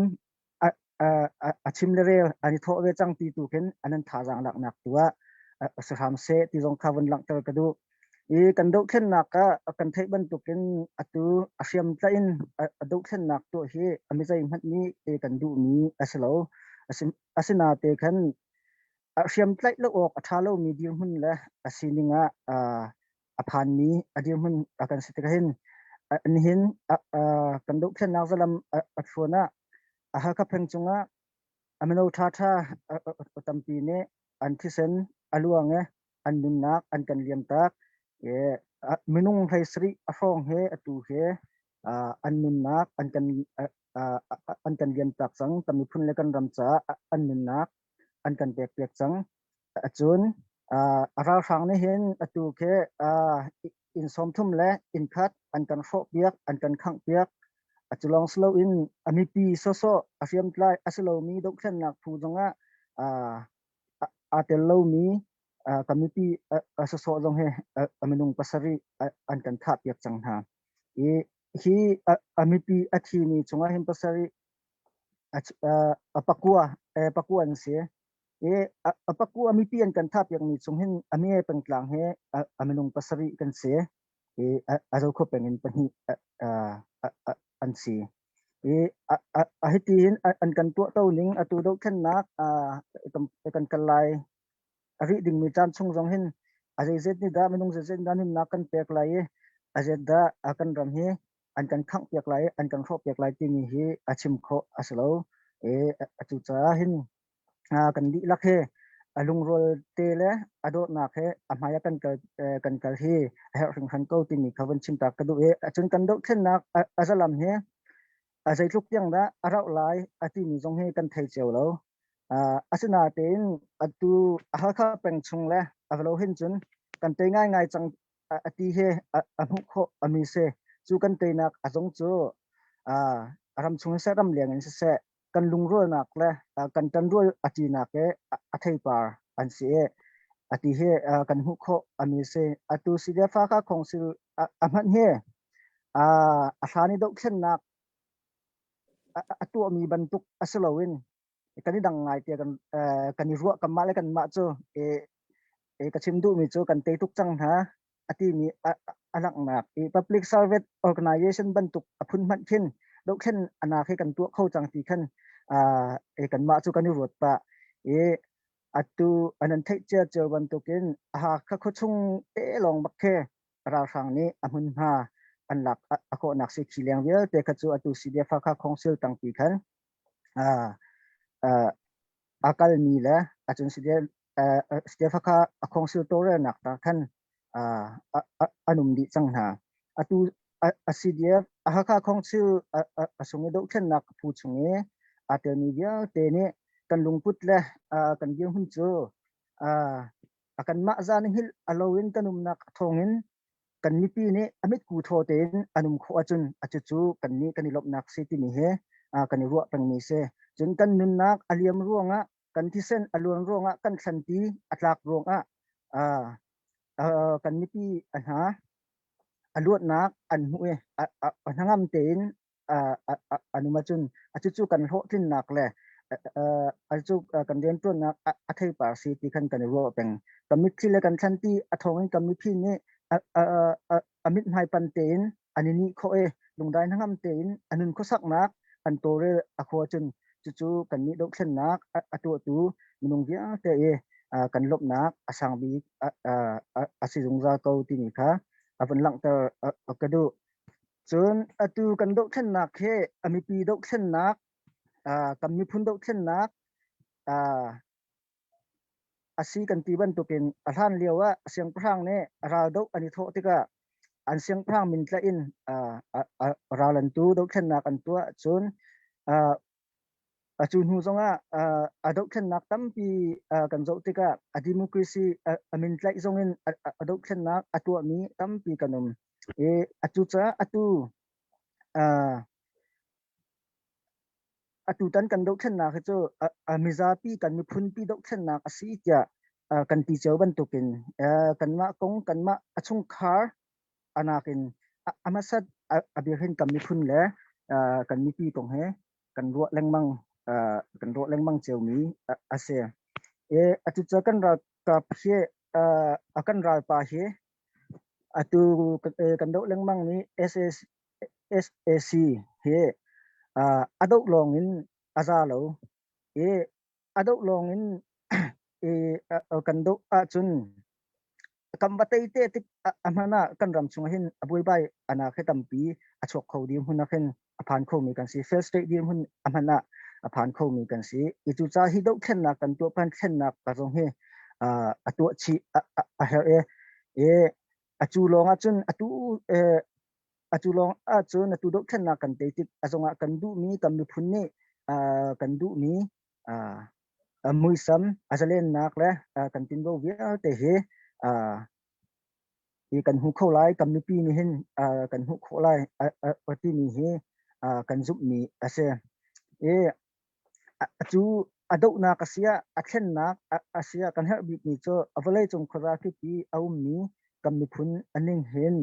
a chim le rel an i thawh ve cang ti tu khin an an thazaang laknak tu ah si hram seh ti zong kha vun langhter ka duh. I kan dohthlennak ah kan theih bantukin atu a hriam tlaih in a dohthlennak tuah hi a mizei hmanh nih kan duhmi a si lo. Asinain khan a hriam tlaih lo awk a ṭha lomi dirhmun le a sining ah a phanmi a dirhmun a kan si tikah hin nihin kan dohthlennak zalam a thluan ah a Hakha peng cungah a mino ṭhaṭha tampi nih an thisen a luang i an nunnak an kan liamtak. Minung hlei sarih a hrawng he atu he an nunnak an kan an kan liamtak cang. Kan miphun le kan ram caah an nunnak an kan pekpiak cang. Cun a ralhrang nih hin atu khi inn 30 le inn khat an kan hrawhpiak, an kan khanghpiak. Cu lawng si loin a mipi sawsawh a hriamtlai a si lomi dohthlennak phu zongah aa tel lomi kan mipi sawsawh zong hi a minung pasarih an kan thahpiak cang hna. I hi a mipi a thimi chungah hin pasarih a pakua pakua an si. I a paku a mipi an kan thahpiakmi chung hin a mi pengtlang he a minung pasarih kan si. I a zokho peng in pahnih an si. I a hiti hin an kan tuahto ning atu dohthlennak kan kal lai a rih dingmi caan chung zong hin a zeizet nih dah minung zeizet dah nunnak kan pek lai i a zet dah kan ram hi an kan khangh piak lai an kan hrawh piak lai timi hi a chim khawh a si lo. I atu caah hin kan dihlak hi a lungrual te le a dawtnak he a hmai ah kan kal kan kal hi a herh hringhran ko timi kha vun chim ta ka duh i acun kan dohthlennak a zalam hi a zeitluk tiang dah a rauh lai a timi zong hi kan thei cio lo. Asinain atu Hakha peng chung le a valo hin cun kan tei ngaingai cang a ti hi a hmuh khawh a mi si. Cu kan teinak a zong cu a ram chung siseh ram leng in siseh kan lungrualnak le kan ṭanrual a ṭinak he a theipar an si i a ti hi kan hmuh khawh a mi si. Atu CDF Hakha Council a hmanh hi a hlan i dohthlennak a tuahmi bantuk a si loin kan i dang ngai tiah kan kan i ruah kanmah le kanmah cu ka chim duhmi cu kan tei tuk cang hna a timi a langhnak i public service organization bantuk a phun hmanh khin dohthlen anak hi kan tuah kho cang ti khan kanmah cu kan i ruat pah i atu an an theih cia cio bantukin Hakha khuachung te lawng bak khi ralhrang nih a hmunhma an lak a kawhnak si khi leng vialte kha cu atu CDF Hakha Council tangpi khan. a kalmi le acun CDF Hakha a khawngsil tawlrelnak ta khan an um dih cang hna. Atu a CDF a Hakha khawngsil a sung i dohthlennak phu chung i aa telmi vialte nih kan lungput le kan dirhmun cu a kanmah zan hngilh a lo in kan umnak thawngin kan mipi nih a mitku thaw tein an um khawh ahcun a cucu kannih kan i lawmhnak si timi hi kan i ruah pengmi si. Cun kan nunnak a liam ruangah kan thisen a luan ruangah kan thlanti a tlak ruangah kan mipi a hna a luatnak an hmuh i a hnangam tein an um ahcun a cucu kan hlawhtlinnak le cu kan rianṭuannak a theipar si ti khan kan i ruah peng. Kan mitthli le kan thlanti a thawng in kan mipi nih a mithmai pan tein an i nih khawh i lungdai hnangam tein a nun khuasaknak an tawlrel a khawh ahcun cucu kannih dohthlennak a tuahtu minung vialte i kan lawmhnak a sang bik a si zungzal ko timi kha a vun langhter ka duh. Cun atu kan dohthlennak hi a mipi dohthlennak, kan miphun dohthlennak a si kan ti bantukin a hlan lio ah siangpahrang nih raldoh an i thawh tikah an siangpahrang min tlaih in ral an tu dohthlennak an tuah. Cun Cu hnu zongah a dohthlennak tampi kan zoh tikah a democracy a min tlaih zongin a dohthlennak a tuahmi tampi kan um. I atu caah atu atutan kan dohthlennak hi cu a mizapi kan miphunpi dohthlennak a si tiah kan ti cio bantukin kanmah kong kanmah a chungkhar anak in a hmasat a birhin kan miphun le kan mipi kong he kan ruah lengmang kan ruah lengmang ciomi a si. E atu cu kan ralkap hi a kan ralpa hi atu kan doh lengmang mi SS SAC hi a doh lawng in a za lo i a doh lawng in kan doh ahcun kan va tei te tik a hman ah kan ram chung hin a buaibai anak hi tampi a chuak kho dirhmun ah khin a phan khomi kan si. Fail state dirhmun a hman ah a phan khomi kan si i cu ca hi dohthlennak kan tuah phan thlennak ka zong hi a tuah chih a herh i i a cu lawng ah cun atu atu lawng ahcun atu dohthlennak kan tei tik a zong ah kan duhmi kan miphun nih kan duhmi muisam a zalennak le kan tinvo vialte hi hi kan hmu kho lai kan mipi nih hin kan hmuh khawh lai timi hi kan zumhmi a si. I cu a dohnak a si ah a thlennak a si ah kan herh bikmi cu a vawleicung khuaza kip i a ummi kan miphun a ning hin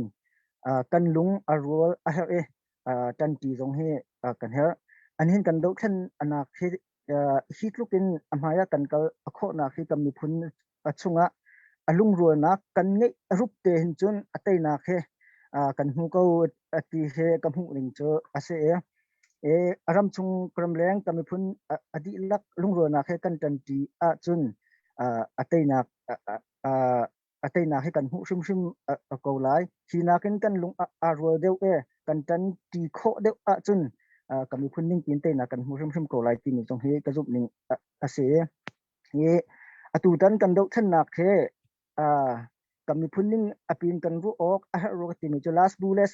kan lung a rual a herh i ṭanṭi zong hi kan herh. An hin kan dohthlen anak hi hi tluk in a hmai ah kan kal a khawhnak hi kan miphun a chungah a lungrualnak kan ngeih rup te hin cun a teinak hi kan hmu ko ti hi ka hmuh ning cu a si i e a ram chung ramleng kan miphun a dihlak lungrualnak he kan ṭanṭi ahcun a teinak a teinak hi kan hmuh hrimhrim ko lai. Hi nakin kan lung aa rual deuh e kan ṭanṭi khawh deuh ahcun kan miphun ning piin teinak kan hmu hrimhrim ko lai timi zong hi ka zumh ning a si. Hi atutan kan dohthlennak hi kan miphun ning a pin kan ruah awk a herh rua timi cu last bullet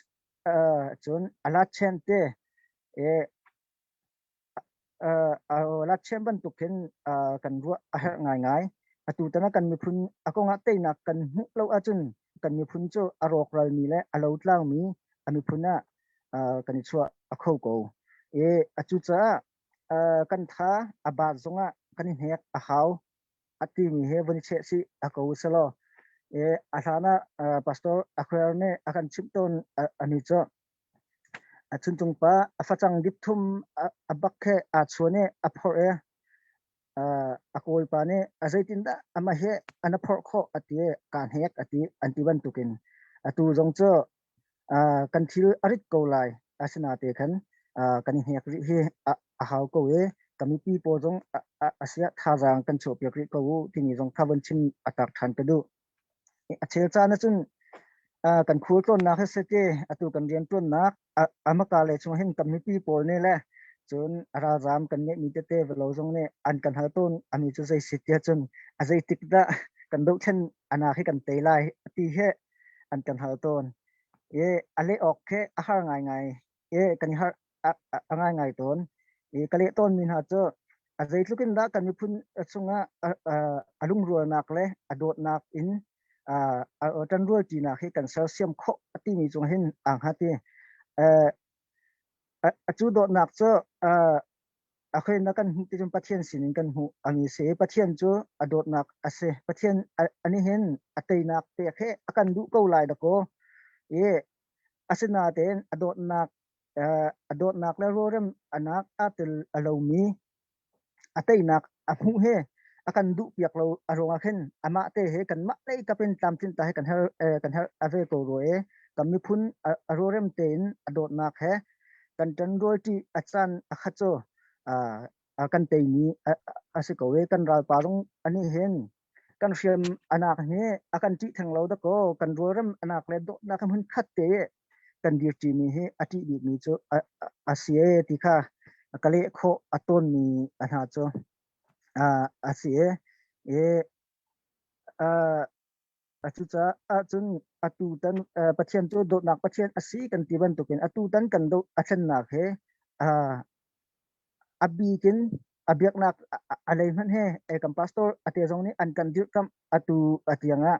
cun a lat chen te e lat chen bantuk khin kan ruah a herh ngaingai. Atutan ah kan miphun a kongah teinak kan hmuh lo ahcun kan miphun cu a rawkralmi le a lotlangmi a miphun ah kan i chuah a kho ko. E atu caah kan tha a baat zongah kan i hnek a hau a timi he vun i cheh sih a ko selaw e a hlan ah pastor Aquer nih a kan chimh tawn ani cu a chuncung pa a facang dip thum a bak he aa chuan i a phorh i a kawipa nih a zeitindah amah he an a phorh khawh a ti i kaa hnek a ti an ti bantukin atu zong cu kan thil a rit ko lai asinain khan kan i hnek rih hi a hau ko i ka mipi pawl zong a siah thazaang kan chuahpiak rih ko u timi zong kha von chim a tak ṭhan ka duh. A chel caan ahcun kan khualtlawnnak hi sete atu kan rianṭuannak amaka le chung hin kan mipi pawl nih le Cun a ralzaam kan ngeihmi tete velo zong nih an kan hal tawn ami cu zei si tiah cun a zeitik dah kan dohthlen anak hi kan tei lai ti he an kan hal tawn. I a leh awk khi a har ngaingai i kan i harh a ngaingai tawn. I ka leh tawnmi hna cu a zeitluk in dah kan miphun chungah a lungrualnak le a dawtnak in a ṭanrualṭinak hi kan sersiam khawh a timi cung hin aa hngat i Cu dawtnak cu a khoin kan hmuh ti cun Pathian sinin kan hmuh ami a si i Pathian cu a dawtnak a si. Pathian nih hin a teinak pek hi a kan duh ko lai dakaw. I asinain a dawtnak a dawtnak le rawlrem anak aa tel a lomi a teinak a hmuh hi a kan duh piak lo a ruangah khin amah te he kanmah lei kap in tlamtlinh ta hi kan her kan her a ve ko rua i kan miphun a ruarem tein a dawtnak he kan ṭanrual ṭi a caan a khat cu kan teimi a si ko i kan ralpa zong ani hin kan hriam anak hi a kan ṭih theng lo dakaw kan rualrem anak le dawtnak hmun khat te kan dirṭimi hi a ṭih bikmi cu a si e ti kha ka leh khawh a tawnmi a hna cu a si e. I cucaah cun atu tan Pathian cu dawtnak Pathian a si kan ti bantukin atu tan kan doh a thlennak he A bik in a biaknak a lei hmanh he kan pastor ate zong nih an kan dirhkamh atu a tiang ah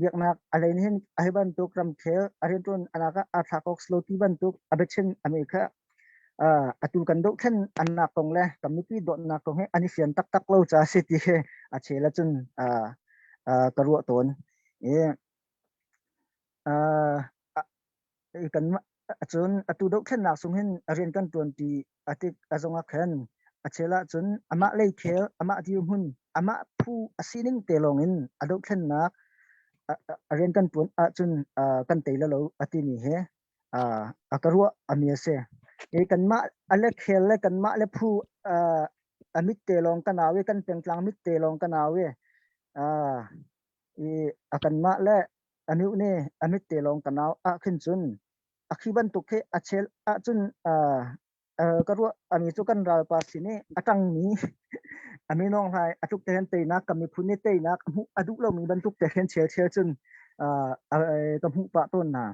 biaknak a lei nih hin a hi bantuk ramkhel a rianṭuan anak ah aa thlak awk si lo ti bantuk a biachim a mi kha atu kan dohthlen annak kong le kan mipi dawtnak kong hi an i fian taktak lo ca si ti hi a chel ahcun ka ruah tawn. Kan cun atu dohthlennak sung hin a rian kan ṭuanṭi a tik a zong ah khan a chel ahcun amah leikhel, amah dirhmun, amah phu a sining te lawng in a dohthlennak a rian kan ṭuan ahcun kan tei la lo a timi hi a ka ruah ami a si. I kanmah a le khel le kanmah le phu a mit te lawng kan au i kan pengtlang mit te lawng kan au i i a kanmah le a nu nih a mit te lawng ka nau ah khin cun a khi bantuk khi a chel ahcun ka ruah ami cu kan ralpa sin i a ṭangmi a minawng hlai a tluk te hin teinak ka miphun nih teinak a hmuh a duh lomi bantuk te khin chel chel cun ka hmuh pah tawn hna.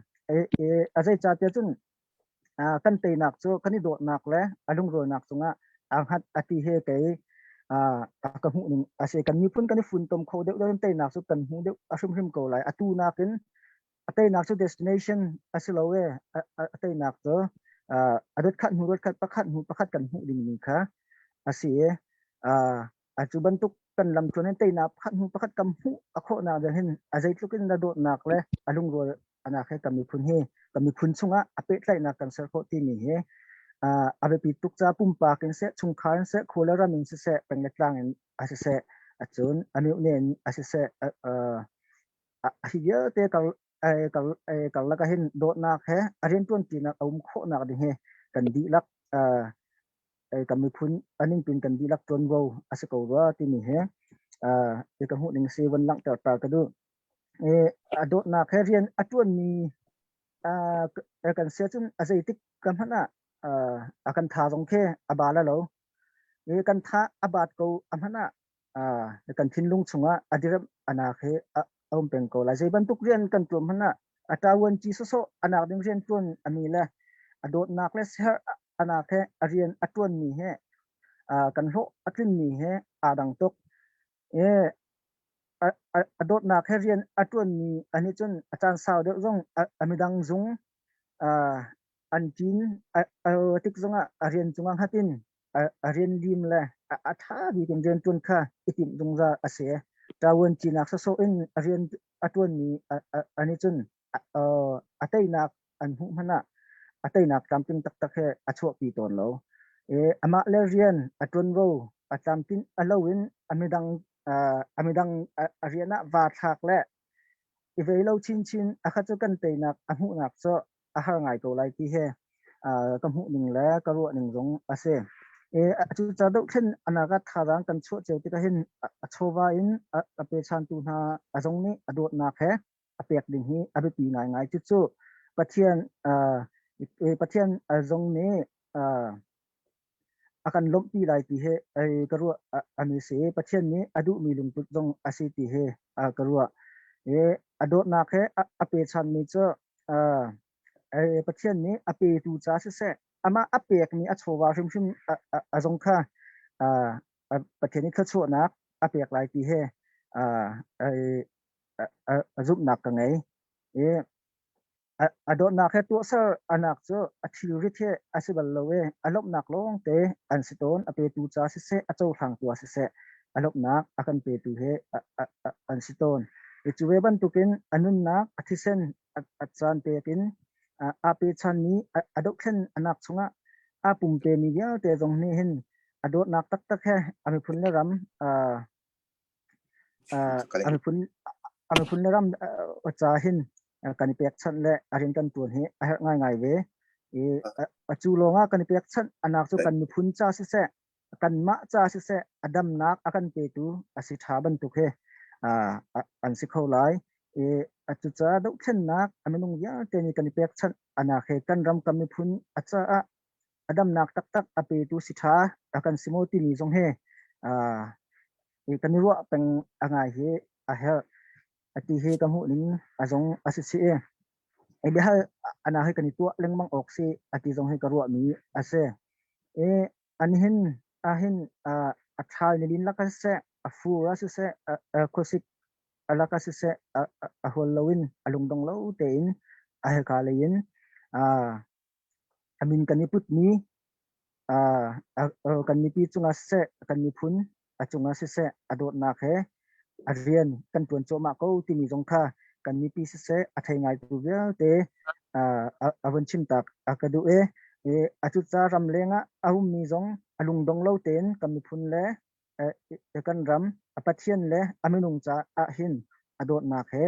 A zeicahtiah cun kan teinak cu kan i dawtnak le a lungrualnak cungah aa hngat a ti he kei ka hmuh ning a si. Kan miphun kan i funtom kho deuh deuh teinak cu kan hmu deuh a hrimhrim ko lai. Atu nakin a teinak cu destination a si lo e a teinak cu a dot khat hnu dot khat pakhat hnu pakhat kan hmuh dingmi kha a si i a cu bantuk kan lamtluan in teinak pakhat hnu pakhat kan hmuh a khawhnak ding hin a zeitluk in na dawtnak le a lungrual anak he kan miphun hi kan miphun chungah a pehtlaihnak kan ser khawh timi hi a biapi tuk ca pumpak in seh chungkhar in seh khua le ram in siseh peng le tlang in a siseh acun a miohne in a siseh hi vialte kar karlak ah hin dawtnak he a rianṭuanṭinak a um khawhnak ding hi kan dihlak kan miphun a ningpin kan dihlak ṭuanvo a si ko rua timi hi ka hmuh ning si von langhter ta ka duh. A dawtnak he rian a ṭuanmi kan si ahcun a zeitik ka hmanh ah a kan tha zong khi a ba la lo. Kan tha a baat ko a hmanh ah kan thinlung chungah a direm anak hi a um peng ko lai. Zei bantuk rian kan ṭuan hmanh ah a ṭavuan ci sawsawh anak ding rian ṭuan ami le a dawtnak le siaherh anak he a rian a ṭuanmi he kan hlawh a tlinmi he aa dang tuk. A dawtnak he rian a ṭuanmi an nih cun a caan sau deuh zong a midang zung an ṭin a tik zongah a rian cungah hngat in a rian lim le a ṭha bik in rian ṭuan kha i timh zungzal a si. Ṭavuan cinak sawsawh in a rian a ṭuanmi an nih cun a teinak an hmuh hmanh ah a teinak tlamtling taktak he a chuahpi tawn lo. Amah le rian a ṭuanvo a tlamtlinh a lo in a midang a midang a rian ah vaa thlak le i vei lo chinchin a kha cu kan teinak a hmuhnak cu a har ngai ko lai ti hi ka hmuh ning le ka ruah ning zong a si. Cucaah dohthlen anak ah thazaang kan chuah cio tikah hin a chawva in a pechantu hna a zong nih a dawtnak he a pek ding hi a biapi ngaingai. Cucu Pathian Pathian zong nih. a kan lawmhpi lai ti he ka ruah ami si. Pathian nih a duhmi lungput zong a si ti he ka ruah. A dawtnak he a pechanmi cu Pathian nih a petu ca siseh, amah a pekmi a chawva hrimhrim a zong kha Pathian nih thluachuahnak a pek lai ti he a zumhnak ka ngei. A dawtnak he tuahser anak cu a thilrit he a si bal lo i a lawmhnak lawngte an si tawn. A petu ca siseh, a cohlangtu ah siseh, a lawmhnak a kan petu he an si tawn. Cu ve bantukin a nunnak, a thisen a caan pek in aa pechanmi a dohthlen anak chungah aa pumpemi vialte zong nih hin a dawtnak taktak he a miphun le ram a miphun a miphun le ram ca hin kan i pekchanh le a rian kan tuan hi a herh ngaingai ve. I a cu lawngah kan i pekchanh anak cu kan miphun ca siseh, kanmah ca siseh, a damnak a kan petu a si ṭha bantuk hi an si kho lai. I cucaah dohthlennak a minung vialte nih kan i pekchanh anak he kan ram kan miphun a caah a damnak taktak a petu si ṭha a kan si maw timi zong hi kan i ruah peng a ngai hi a herh. Ati hi ka hmuh ning a zong a si si i i biahal ana hi kan i tuah lengmang awk si ati zong hi ka ruahmi a si. I an hin ahin a ṭhal nilin lak ah siseh, a fur ah siseh, khuasik a lak ah siseh, a hual loin a lungdong lo tein a hika lei in A min kan i putmi kan mipi cungah siseh, kan miphun a cungah siseh, a dawtnak he a rian kan ṭuan cuahmah ko timi zong kha kan mipi siseh, a thei ngaitu vialte a vun chimtak a ka duh i a cuca ramleng ah a ummi zong a lungdong lo tein kan miphun le kan ram a Pathian le a minung caah hin a dawtnak he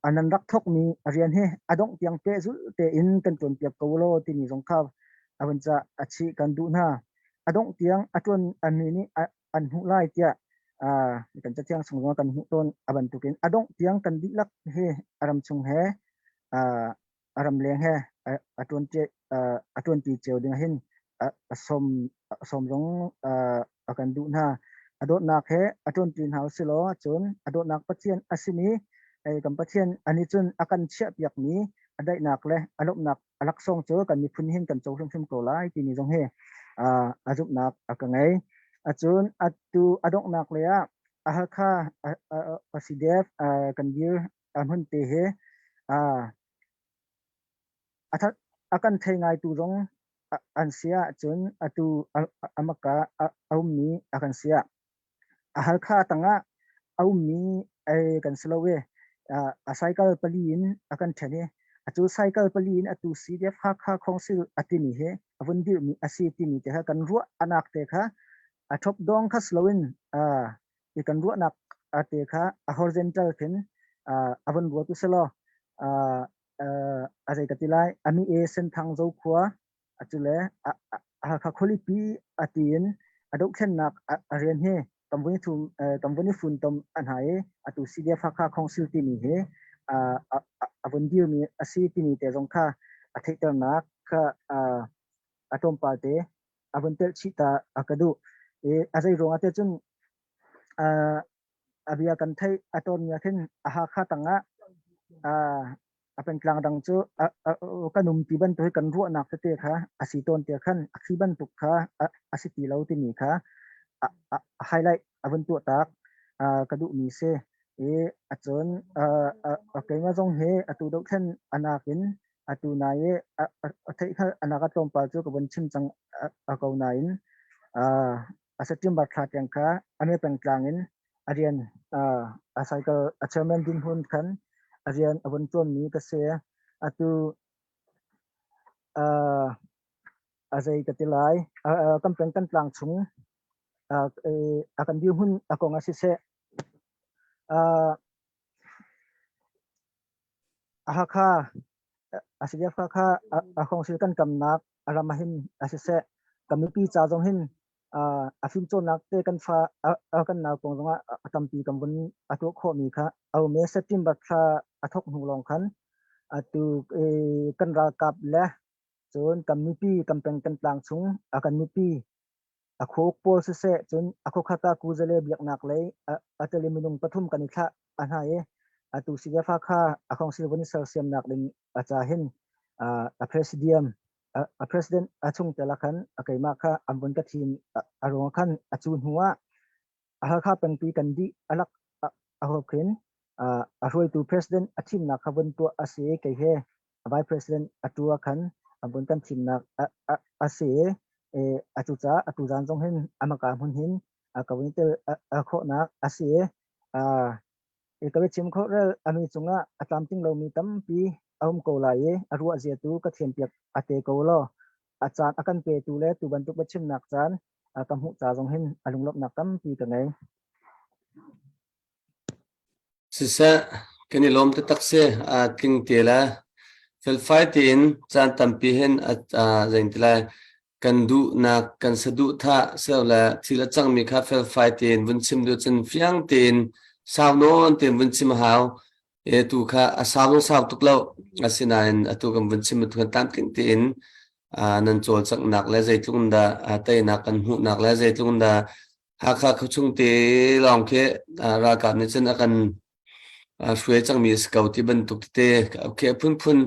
a nan rak thawkmi a rian hi a dongh tiang pehzulh tein kan ṭuanpiak ko law timi zong kha a vun ca a chih kan duh hna. A dongh tiang a ṭuan mi nih an hmuh lai tiah kan cathiang chung zong kan hmuh tawn a bantukin a dongh tiang kan dihlak hi a ram chung he a ramleng he a ṭuanṭi cio ding hin a sawm a sawm zong a kan duh hna. A dawtnak he a ṭuanṭi hna usilaw cun a dawtnak Pathian a simi kan Pathian anih cun a kan chiahpiakmi a daihnak le a lawmhnak a laksawng cu kan miphun hin kan co hrimhrim ko lai timi zong hi a zumhnak a ka ngei. Acun atu a donghnak lei ah a Hakha a CDF kan dir a hmun te hi a kan thei ngaitu zong an si ahcun atu amaka a ummi a kan si ah a Halkha tangah a ummi kan si lo i a cycle pali in a kan ṭhen i atu cycle pali in atu CDF Hakha Council a timi hi a vun dirhmi a si timi te kha kan ruah anak te kha a thop dong kha si loin i kan ruahnak te kha a horizontal khin a von ruat uselaw a zei ka ti lai ami e Senthang Zokhua acule Hakha khualipi a tiin a dohthlennak a rian hi tamvun thum tamvun i funtom a hna i atu CDF Hakha Council timi hi a vun dirmi a si timi te zong kha a theihternak kha a tlawmpal te a vun telh chih ta a ka duh. I a zei ruangah te cun a bia kan theih a tawnmi ah khin a Hakha tangah a pengtlang dang cu kan um ti bantuk hi kan ruahnak tete kha a si tawn te khan a khi bantuk kha a si ti lo timi kha a highlight a vun tuah tak ka duhmi si. I acun keimah zong hi atu dohthlen anak in atu nai i a theihhngalh anak a tlawmpal cu ka vun chim cang a ko nain a September thla tiang kha ame pengtlang in a rian a cycle a chairman dinhmun khan a rian a vun ṭuanmi ka si. Atu a zei ka ti lai kan peng kan tlang chung a kan dirhmun a kong ah siseh Hakha a si Hakha a khawngsil kan kamnak a ram ah hin a siseh kan mipi ca zong hin a fimcawnnak te kan fa kan nau kong zongah a tampi kan vun a tuah khawhmi kha a um i September thla a thawk hnu lawng khan atu kan ralkap le. Cun kan mipi kan peng kan tlang chung a kan mipi a khuauk pawl siseh cun a khuakhat ah kuzale biaknak lei a tel i minung pathum kan i thlah a hna i atu CDF kha a council vun i sersiamnak ding a ca hin a presidium a president a chungtel ah khan a keimah kha an vun ka thim a ruang khan a cu hnu ah a Halkha pengpi kan dih a lak a huap khin a hruaitu president a thimnak kha vun tuah a si kei he vice president a tu ah khan an vun kan thimnak a si i a cu caah atu zan zong hin amaka hmun hin ka vun tel khawhnak a si i ka biachim khawh rel ami cungah a tlamtling lomi tampi a um ko lai i a ruah zia tu ka thiampiak a te ko law a caan a kan petu le tu bantuk biachimnak caan ka hmuh ca zong hin a lunglawmhnak tampi ka ngei. Siseh, kan i lawm taktak si. A tling te le felfai tein caan tampi hin a zein ti lai kan duhnak kan saduhthah seo le thil a cangmi kha felfai tein vun chim duh cun fiang tein sau nawn tein vun chim a hau. E tu kha a sau zong sau tuk lo. Asinain atu kan vun chim tu kan tlamtling tein nan cawlcanghnak le zeitluk in dah teinak kan hmuhnak le zeitluk in dah Hakha khuachung te lawng khi ralkap nih cun a kan hruai cangmi a si ko ti bantuk tete khi a phunphun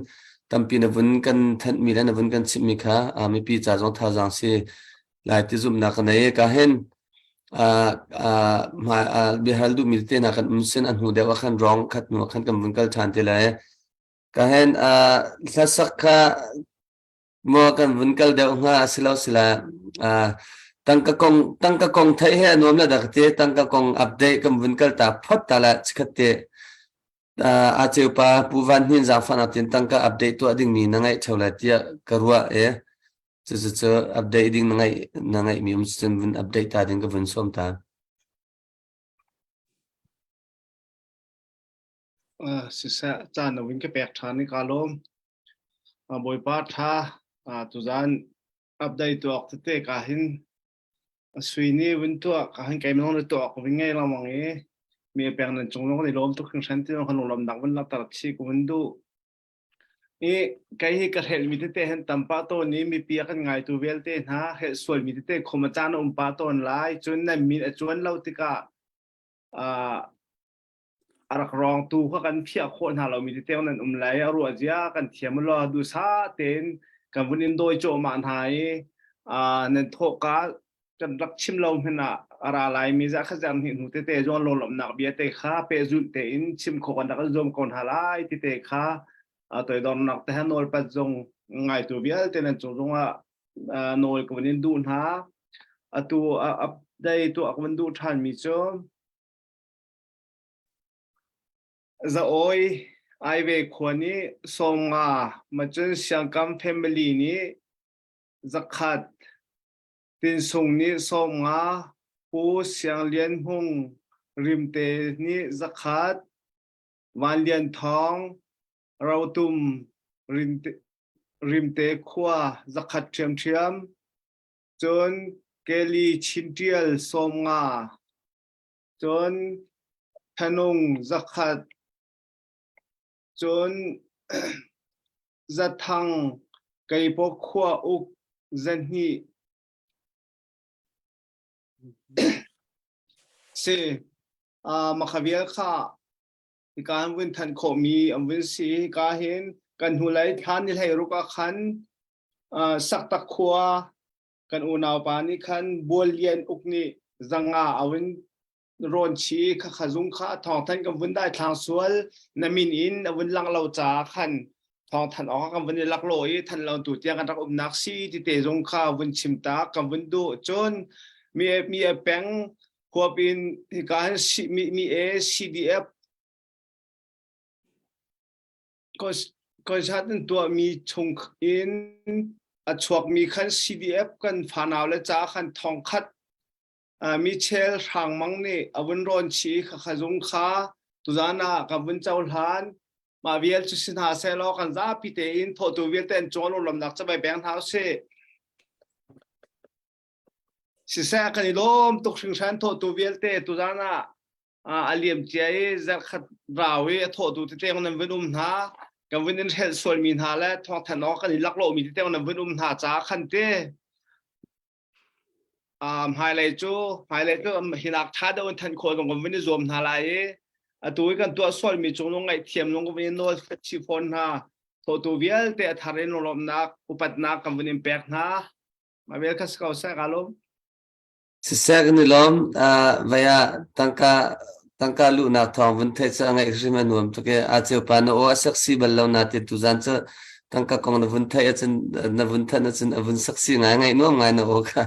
tampi na vun kan thanhmi le na vun kan chimhmi kha mipi ca zong thazaang si lai ti zumhnak ka nei ka hin biahal duhmi tete hna kan um sin a hnu deuh ah khan rong khat hnu ah khan kan vun kal ṭhan te lai ka hin hlasak kha Maw kan vun kal deuh hnga a si lo sila tangka kong tangka kong theih he a nuam le dak te tangka kong update kan vun kal ta phot ta la chikhat te a cheu pa Pu Van Hnin zaangfah nak tin tangka update tuah ding mi na ngaih theo lai tiah ka ruah e cu cu cu update ding na ngaih na ngaih mi um cun vun update ta ding ka vun sawm ta. Siseh caan na vun ka pek ṭhan i ka lawm. Bawipa ṭha tuzaan update tuah awk tete ka hin sui nih vun tuah ka hin keimah zong nih tuah awk vun ngei lengmang i mi a pek nan cung zong kan i lawm tuk hringhran ti zong kan lunglawmhnak vun langhter chih ka vun duh. I kei hi ka hrelhmi tete hin tam pah tawn i mipi a kan ngaitu vialte hna hrelh sualmi tete khom a caan a um pah tawn lai. Cun nan min a cuan lo tikah a rak rawngtu kha kan phiah khawh hna lomi tete nan um lai a ruah zia kan thiam law duhsah tein kan vun in dawi cuahmah hna i nan thawhka kan rak chim lo hmanh ah a ra lai mi za kha zang hnih hnu tete zawn lawlawmnak bia te kha pehzulh tein chim khawh kan rak in zuam ko hna lai tete kha toidornak te ha nawlpat zong ngaitu vialte nan cung zongah nawl ka vun in duh hna atu update tuah ka vun duh ṭhan mi cu Za-awi Aive khua nih 50 macun Siangkam family nih 100, Tinsung nih 50, Pu Siang Lian Hmung Rimte nih 100, Van Lian Thawng Rotum Rimte khua 100 ṭhiamṭhiam, cun Kelly Chin Ṭial 50, cun Thanung 100, cun Zathang Keipaw khua uk 200 si. Makhavial kha hika an vun thanh khawhmi an vun si. Hika hin kan hnulei thla ni 16 ah khan Saktak khua kan unaupa nih khan Bual Lian Uk nih 500 a vun rawn chi kha kha zung kha thawngthan kan vun dai thlang sual na min in a vun lang lo ca khan thawngthan awk kan vun i lak lo i than lo tu tiang kan rak umnak si ti te zung kha vun chim ta kan vun duh cun mi mi peng huap in hika hin mi mi e CDF Concert an tuahmi chung in a chuakmi khan CDF kan fanau le ca khan thong khat Michel Hrang Mang nih a vun rawn chi kha kha zung kha tuzan ah ka vun cohlan mah vial cu si hna seh law kan zapi tein thawhtu vialte an cung an lawmnak cabai beng hna usih. Siseh kan i lawm tuk hringhran thawhtu vialte tuzan ah a liam cia i zarhkhat rau i a thawhtu tete nan vun um hna. Kan vun in hrelh sualmi hna le thawngthan awk kan i laklawhmi tete nan vun um hna caah khan te hmailei cu hmailei cu hinak ṭha deuh in than khawh zong kan vun i zuam hna lai i atu i kan tuah sualmi cung lung ngaihthiam lung kan vun i nawl chih fawn hna. Thawhtu vialte a thar in lunglawmhnak upatnak kan vun in pek hna. Mah vel kha si ko seh ka lawm. Siseh kan i lawm. Vai ah tangka tangka luhnak thawng vun theih cu a ngaih hrim a nuam tuk i a ceu pa na aw a seksi bal lo na ti tuzan cu tangka kong na vun theih ahcun na vun thanh ahcun a vun seksi ngai ngaih nuam ngai na aw kha.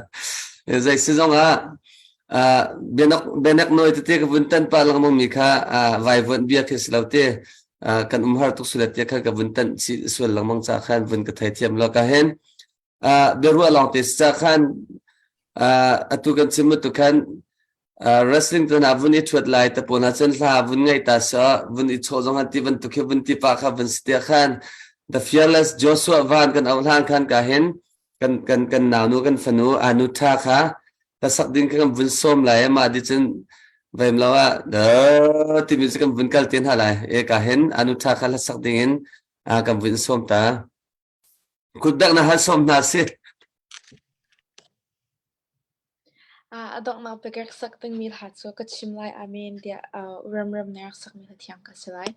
Zei si zong ah bianak bianak nawi tete ka vun tan pa lengmang mi kha vaivuan bia khi si lo te kan umhar tuk sulet te kha ka vun tan si sual lengmang ca khan vun ka theithiam lo ka hen biaruah lawng te ca khan atu kan chim tu khan wrestling tu na vun i thuat lai te pawl na cun hla vun ngai ta sa vun i chaw zong han ti bantuk khi vun ti pa kha vun si te khan the fearless Joshua Van kan au hlan khan ka hin kan kan kan nau nu kan fanu anu tha kha ka sak ding kan vun som lai ma di cun vem lo ah da timi cu kan vun kal te hna lai e ka hin anu tha kha la sak ding in kan vun som ta Kutdang na hal sawm hna si. A donghnak bik rak sak dingmi hla cu ka chim lai amen tiah remrem na rak sakmi hla thiang ka si lai.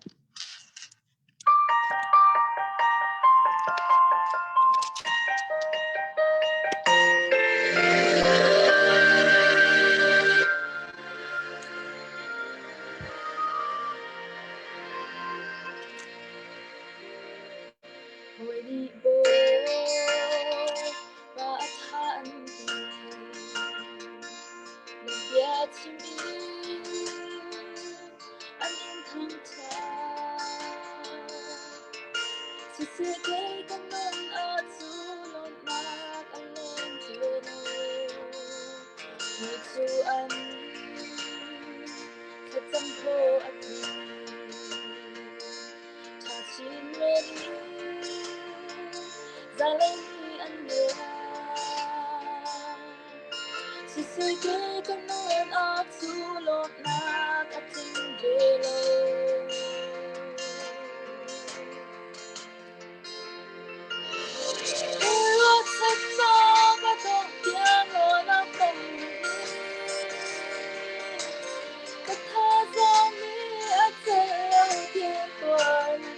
Hawi nih Bawipa a ṭha an ti. Na bia chim in an in thangṭhat. Siseh kei ka nun ahcun lawmhnak a leng ti lo. Mi cu an thlacam hlawh a tling. Ka thazaang nih a celh lo tiang tuar na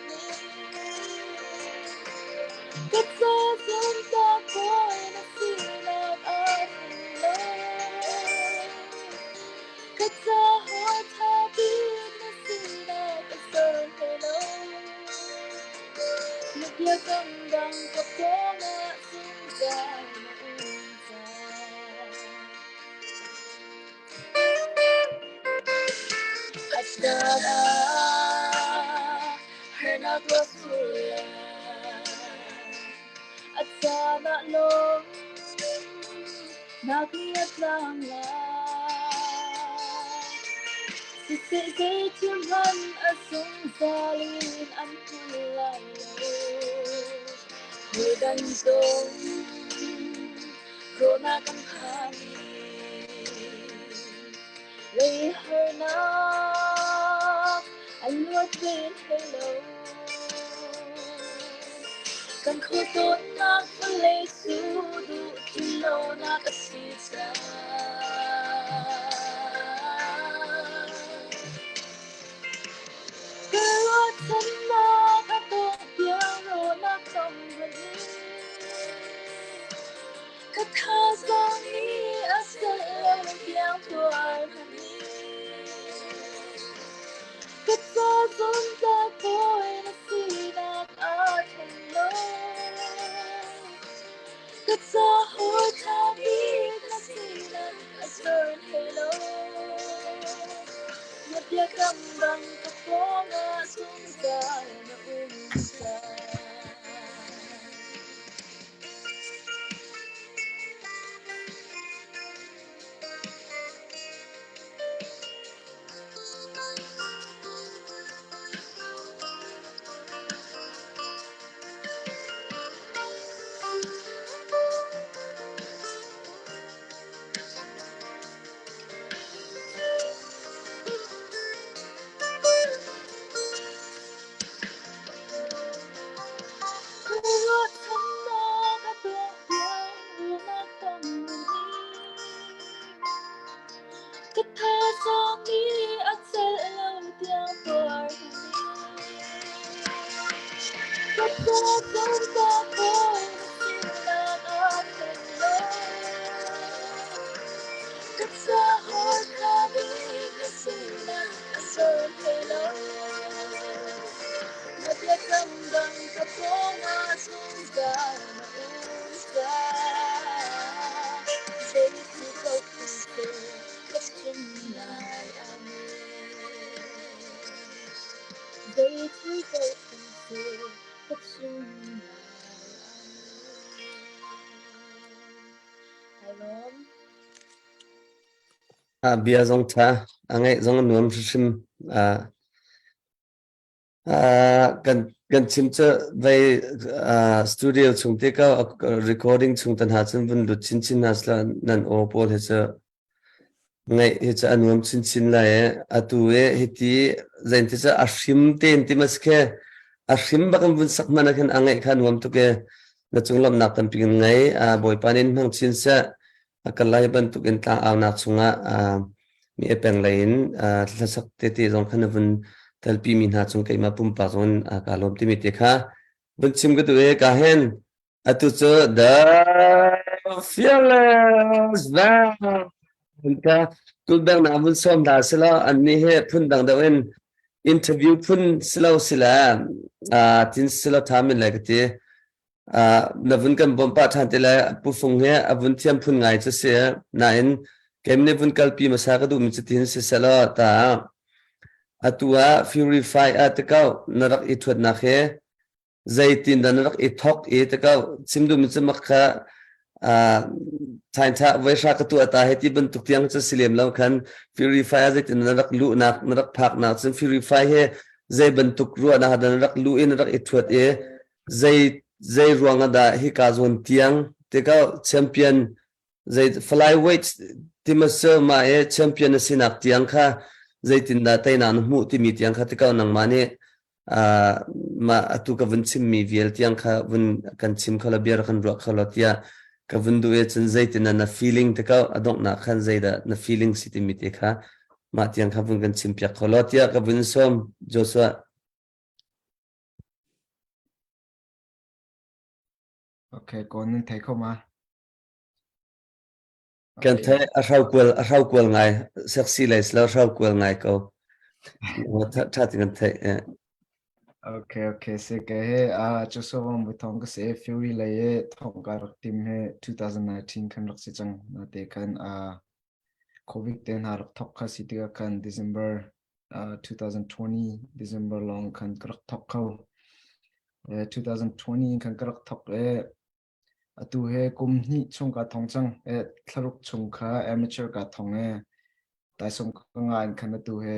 Ka ca zumtak bawi na sinak aa thleng lo. Ka ca hawi ṭha bik na sinak a ser hlei lo. Na biakam dang ka pawngah zungzal na um cang. A caan ah lawm nak ni a tlang lai. Siseh zeithil hmanh a zungzal in an hmu lai lo. Hawi dang zong rawhnak kan phan i lei harnak an luat ve hlei lo. Kan khualtlawnnak vawlei cu duh tlin lonak a si cang. Ka ruahchannak a dongh tiang rawhnak tong hmanh in Ka thazaang nih a celh lo tiang tuar hmanh in Ka ca zumtlak bawi na sinak aa thleng lo. Ka ca hawi ṭha bik na sinak a ser hlei lo. Na biakam bang ka pawngah zungzal na um cang. A bia zong ṭha, a ngaih zong a nuam hrimhrim. Kan kan chim cu vei studio chung te ko recording chung tan ha cun vun lut chinchin hna sila nan aw pawl he cu Ngaih hi cu a nuam chinchin lai i atu i hiti zeiti cu a hrim tein ti mas khi a hrim bak in vun sak hmanh ah khin a ngaih kha a nuam tuk i na cung lawmhnak tampi kan ngei. Bawipa nih in hmang chin seh. A kal lai bantuk in tlangaunak chungah mi a peng lei in hlasak tete zong kha na vun telpi mi hna cung keimah pumpak zong in kaa lawm timi te kha vun chim ka duh i ka hen Atu cu The Fearless Band ka tulbengnak vun sawm hna selaw annih hi phun dang deuh in interview phun silo sila tin silo tha min lai ka ti. Na vun kan bawm pah ṭhan te lai Pu Fung hi a vun thiam phun ngai cu si nain keim nih vun kalpi hmasa ka duhmi cu tin si selaw ta atu ah Fury 5 ah tikau na rak i ṭhuatnak hi zeitin dah na rak i thok i te ko chim duhmi cu mak kha thain tha voihra ka tuah ta he ti bantuk tiang cu si lem lo khan purify ah zeitin na rak luhnak na rak phaknak cun purify he zei bantuk ruahnak dah na rak luh i na rak i thuat i zei zei ruang ah dah hi ka zawn tiang te ko champion zei flyweight timasel ma e champion na sinak tiang kha zeitin dah teinak na hmuh timi tiang kha te ko nangmah nih mah atu ka vun chimmi vial tiang kha vun kan chim kho lo bia kan ruah kho lo tiah ka vun duh i cun zeitin na feeling te ko a donghnak khan zeidah na feeling si timi te kha mah tiang kha vun kan chim piak kho lo tiah ka vun sawm Joshua. Okay, ko nan thei kho ma? Kan thei a hraukual a hraukual ngai sexy lei silo hraukual ngai ko. Tha tin kan theih. Eh. Okay, okay. Se ke he a Joshua Wang bu thong ka se Fury lei e thong ka rak tim he 2019 khan rak si chang na te khan a COVID te hna rak thok kha si tikah khan December uh, 2020 December long khan ka rak thok kho. Eh, 2020 khan ka rak thok e Atu he kum hnih chung kaa thong cang. Thlaruk chung kha amateur kaa thong i taisawm ka nga in khan atu he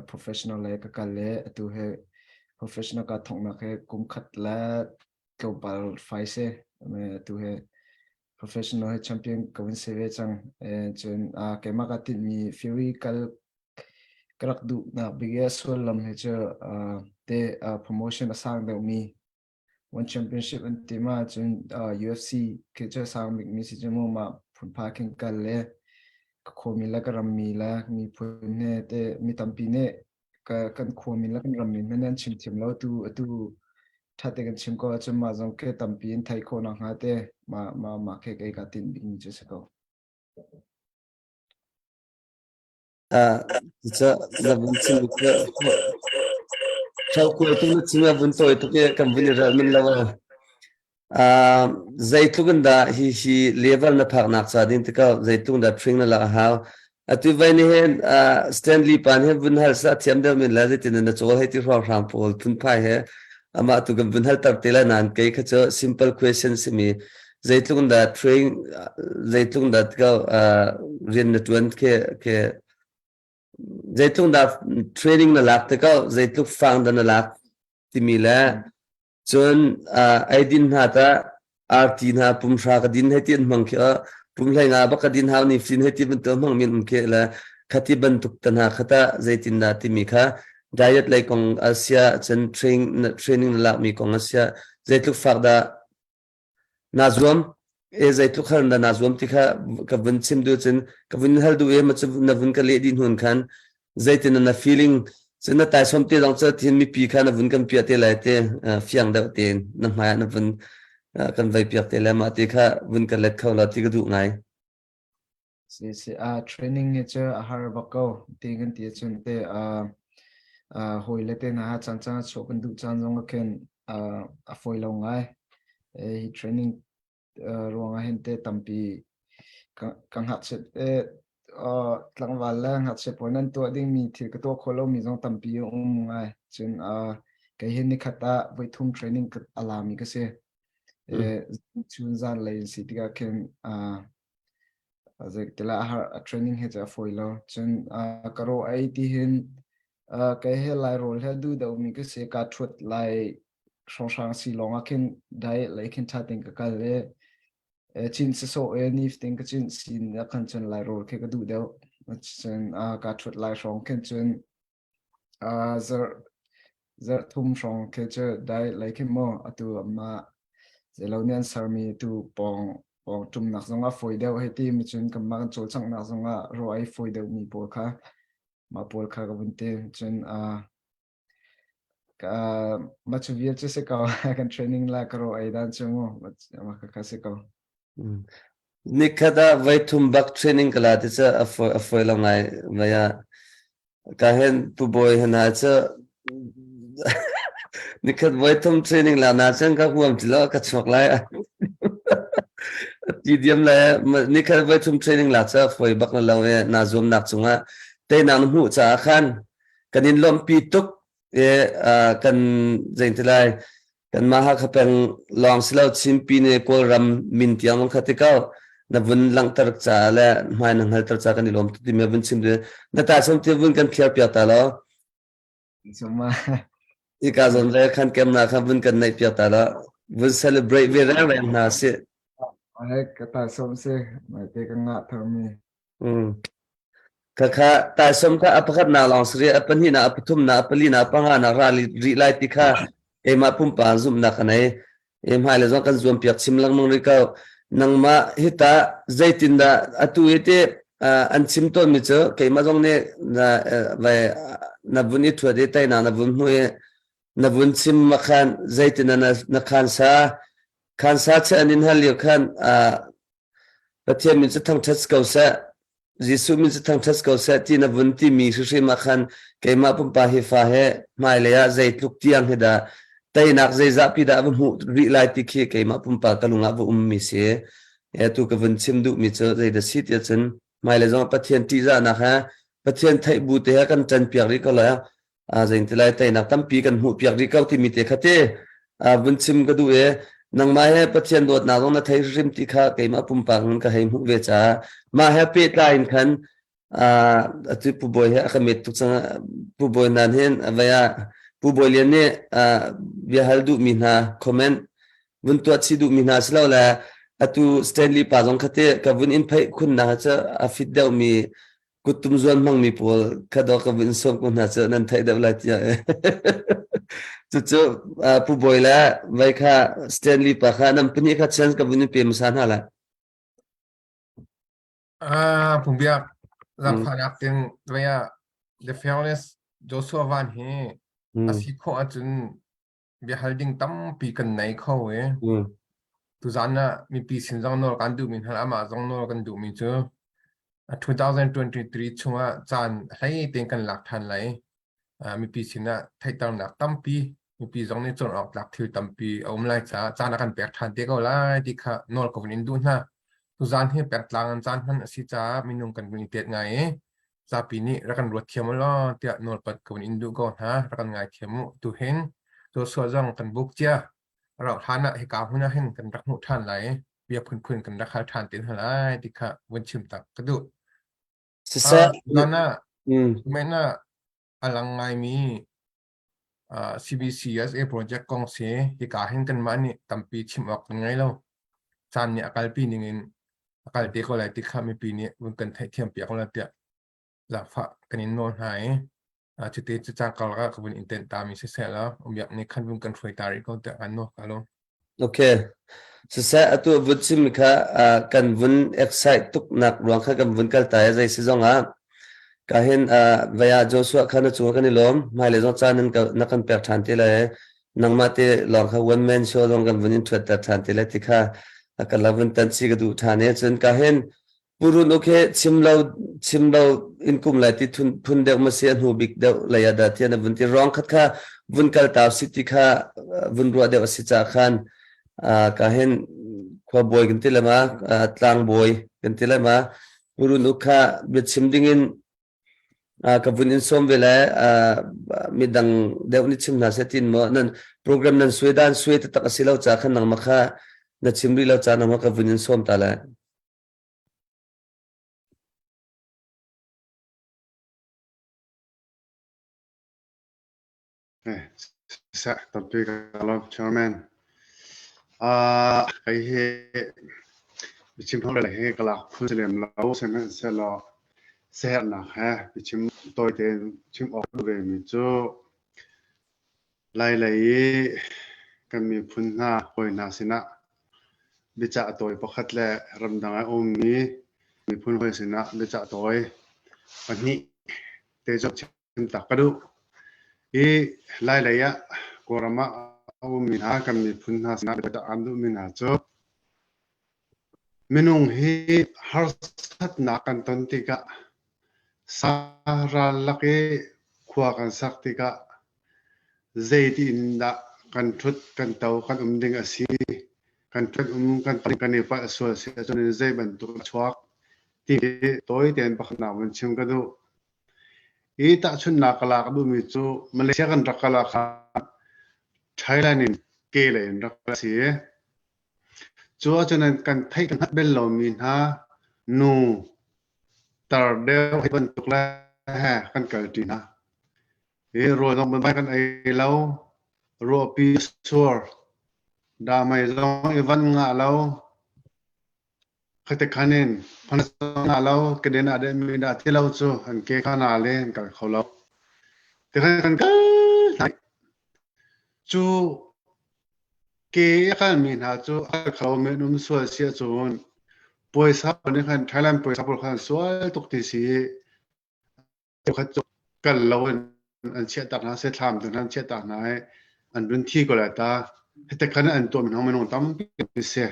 professional lei ka kal i atu he professional kaa thonghnak he kum khat le tlawmpal fai si. Atu he professional he champion ka vun si ve cang. Cun keimah kaa tinhmi Fury kal ka rak duhnak bik i a sullam hi cu te promotion a sang deuhmi One Championship an ti ma cun UFC khi cu sang bikmi si cu mu mah phunpha khin kal le ka khuami le ka rammi le miphun he te mi tampi nih ka kan khuami le kan rammi hmanh an chim thiam lo tu atu ṭha te kan chim ko ahcun mah zong khi tampi in theih khawh nak hnga te mah mah mah khi kei ka tinh bikmi cu si ko. Na vun chim Hraukual tu na chim a vun tawi tuk i kan vun i ral men lo. Zeitluk in dah hi hi level na phaknak ca ding tikah zeitluk in dah train na lak a hau. Atu vai ni hin Stanley pan he vun hal sa thiam deuh min la zeitin na cawl hei ti hruang hrang pawl phunphai he amah tu kan vun hal tar te la nan kei kha cu simple question simi zeitluk dah train zeitluk dah ka rian na tuan ke ke zeitluk dah training na lak te ko zeitluk fang dah na lak timi le cun eidin hna ta arti hna pumhra ka din hei ti an hmang khi pumhlei nga bak ka din hau ni fin hei ti bantuk hmang min um khi le khati bantuk ta hna khata zeitin dah timi kha diet lei kong asia cun train training na lak mi kong asia zeitluk fak dah Naa zuam e zeitluk har dah naa zuam ti kha ka vun chim duh cun ka vun hal duh i ma cu na vun ka leh dih hnu khan zeitin na feeling. Cun na taisawm te zong cu thin mipi kha na vun kan piah te lai te fiang deuh tein na hmai ah na vun kan vei piak te le mah te kha vun kan let kho la ti ka duh ngai. Si si a training hi cu a har bak ko ti kan ti cun te a hawi le te na caan caan chuah kan duh caan zong ah khin a fawi lo ngai. Hi training ruangah hin te tampi ka ngakchiat tlangval le ngakchia pawl nan tuah dingmi thil ka tuah khawh lomi zong tampi a um ngai. Cun kei hi nikhat ah voithum training a lami ka si. Chun zan lei in si tikah khin zeitila a har a training he cu a fawi lo. Cun ka ro ei ti hin kei he lai rawl he duh deuhmi ka si. Kaa ṭhuat lai hrawnghrang si lawng ah khin diet lei khin ṭha tein ka kal i cin sasawh i nifatin ka cin sin ah khan cun lai rawl khi ka duh deuh. Cun kaa ṭhut lai hrawng khin cun zarh zarh thum hrawng khi cu diet lei khin maw atu amah zeilo nih an sermi tu pawng pawng ṭumnak zong ah fawi deuh hei ti mi cun kanmah kan cawlcanghnak zong ah raw ei fawi deuhmi pawl kha mah pawl kha ka vun ti. Cun Mah cu vial cu si ko. Kan training la ka ro ei dan cu mu. Mah kha si ko. Nikhat ah voi thum bak training ka la ti cu a foi a foi lo ngai mai ah ka hen pu bawi hna cu nikhat voi thum training la na cun ka huam ti lo ka chuak lai ti diam lai nikhat voi thum training la cu foi bak na lo e na zuam nak cungah teinak na hmuh caah khan kan in lawmhpi tuk i kan zeiti lai kanmah Hakha peng lawng si lo Chinpi nih Kawlram min tiang zong kha ti ko na vun langhter caah le hmai na hngalter caah kan i lawm tuk timi vun chim na ta som ti vun kan phiar piak ta lo ika zon le khan kem na kha vun kan neih piak ta lo vun celebrate ve reng reng hna si Ai ka ta som si mai te ka nga tharmi Khakha taisawm kha a pakhatnak lawng si rih, a pahnihnak, a pathumnak, a palinak, a panganak ra rih lai ti kha keimah pumpak zumhnak ka nei. E hmailei zong kan zuampiak chim lengmang rih ko. Nangmah hita zeitindah atu hi ti an chim tawnmi cu keimah zong nih na vai na vun i thuat i teinak na vun hmuh i na vun chim ma khan zeitin na na khansa khansa che an in hal lio khan Pathian min cu thangṭhat ko seh, Jesuh min cu thangṭhat ko seh ti na vun timi hrimhrim ah khan keimah pumpak hi fa he hmailei ah zeitluk tiang hi dah teinak zeizahpi dah va hmuh rih lai ti khi keimah pumpak ka lung ah va ummi si. Atu ka vun chim duhmi cu zeidah si tiah cun hmailei zong Pathian ṭihzahnak he Pathian theih bu te he kan ṭanpiak rih ko lai. Zeiti lai teinak tampi kan hmuh piak rih ko timi te kha te vun chim ka duh i nangmah he Pathian dawtnak zong na thei hrim ti kha keimah pumpak in ka hei hmuh ve caah mah he pehtlai in khan atu Pu Bawi he a ka met tuk cang Pu Bawi nan hin vai ah Pu Bawi Lian nih bia hal duhmi hna comment vun tuah chih duhmi hna si lo le atu Stanley pa zong kha te ka vun in pheih khunnak cu a fit deuhmi kuttum zuan hmangmi pawl kha dawh ka vun sawm ko hna cu nan theih deuh lai tiah cucu Pu Bawi le vai kha Stanley pa kha nan pahnih kha chance ka vun in pe hmasa hna lai. Ah, Pungbiak zaangfahnak ting vai ah The Fearless Joshua Van hi a si khawh ahcun biahal ding tampi kan nei kho i tuzan ah mipi sin zong nawl kan duhmi hna amah zong nawl kan duhmi cu 2023 chungah caan hlei tein kan lak than lai mipi sinah theihternak tampi mipi zong nih cawn awk tlak thil tampi a um lai caah caan a kan pek than te ko lai ti kha nawl ka vun in duh hna tuzan hi pengtlang an caan hman a si caah minung kan vun i tet ngai i zapi nih rak kan ruat thiam u law tiah nawlpat ka vun in duh ko hna rak kan ngai thiam u tuhin Joshua zong kan buk cia rauh hlan ah hika hmun ah hin kan rak hmuh ṭhan lai i bia phunphun kan rak hal ṭhan te hna lai ti kha vun chim tak ka duh. Siseh Zan ah men ah a lang ngaimi CBCUSA project kong si hika hin kanmah nih tampi chim awk kan ngei lo. Caan nih a kalpi ning in a kal te ko lai ti kha mipi nih vun kan theihthiam piak la tiah zaangfah kan in nawl hna i cuti cu caan karlak ah ka vun in tenh ta mi siseh law umiak nih khan vun kan hruai ta rih ko tiah kan nawl ka lo. Okay. Siseh atu vun chim kha kan vun excite tuk nak ruang kha kan vun kal ta i zei si zong ah. Ka hin uh, vaya Joshua kha na cung kan i lawm. Hmailei zong caan nan ka na kan pek ṭhan te lai. Nangmah te lawng kha one man show zong kan vun in ṭhuat ter ṭhan te lai ti kha kan la vun tan chi ka duh ṭhan e. Cun ka hin Purun uk he chim lo chim lo in kum lai ti thun phun deuh ma si a hnu bik deuh lei ah dah tiah na vun ti rong khat kha vun kal tau si ti kha vun ruah deuh a si ca khan ka hin khua bawi kan ti le ma tlang bawi kan ti le ma purun uk kha bia chim ding in ka vun in sawm ve le midang deuh nih chim hna seh tin maw nan program nan suai dan suai taktak a si lo ca khan nangmah kha na chim rih lo ca nangmah ka vun in sawm ta lai. Siseh, tampi ka lawm Chairman. Uh, kei hi biachim hong le hi ka lak phun si lem lo sihmanhsehlaw siaherhnak he biachim tawi tein chim awk ve mi cu Lailei i kan miphun hna hawi hna sinah biacah tawi pakhat le ramdang ah a ummi miphun hawi sinah biacah tawi pahnih te cu chim tak ka duh. Hi Lailei ah Kawlram ah a ummi hna kan miphun hna sinah biacah aan duhmi hna cu minung hi harsatnak kan ton tikah Sa ral lak i khua kan sak tikah zeiti in dah kan ṭhut kan to kan um ding a si. Kan ṭhut um kan to kan i palh sual si ahcun zei bantuk a chuak ti hi tawi tein pakhatnak vun chim ka duh. Hi tahchunhnak ka lak duhmi cu Malaysia kan rak kal ah khan Thailand in ke lei in rak kal a si i cu ahcun kan theih kan hngalh bel lomi hna nu tar deuh hei bantuk le he kan kalṭi hna. Hi rawl zong banbai kan ei lo, ruahpi sur, damai zong i van ngah lo, khate khan in phan ngah lo, keden ah deh mi dah ti lo cu an ke kha na le an kal kho lo. Tikhan kan kal hna. Cu Ke a kalmi hna cu a kal kho mi an um sual si ahcun puaisa pawl nih khan Thailand puaisa pawl khan sual tuk ti si i cheukhat cu kal lo in an chiahtak hna sethlam tu hna an chiahtak hna i an run thi ko lai ta. Hiti khan an tuahmi hna minung tampi si.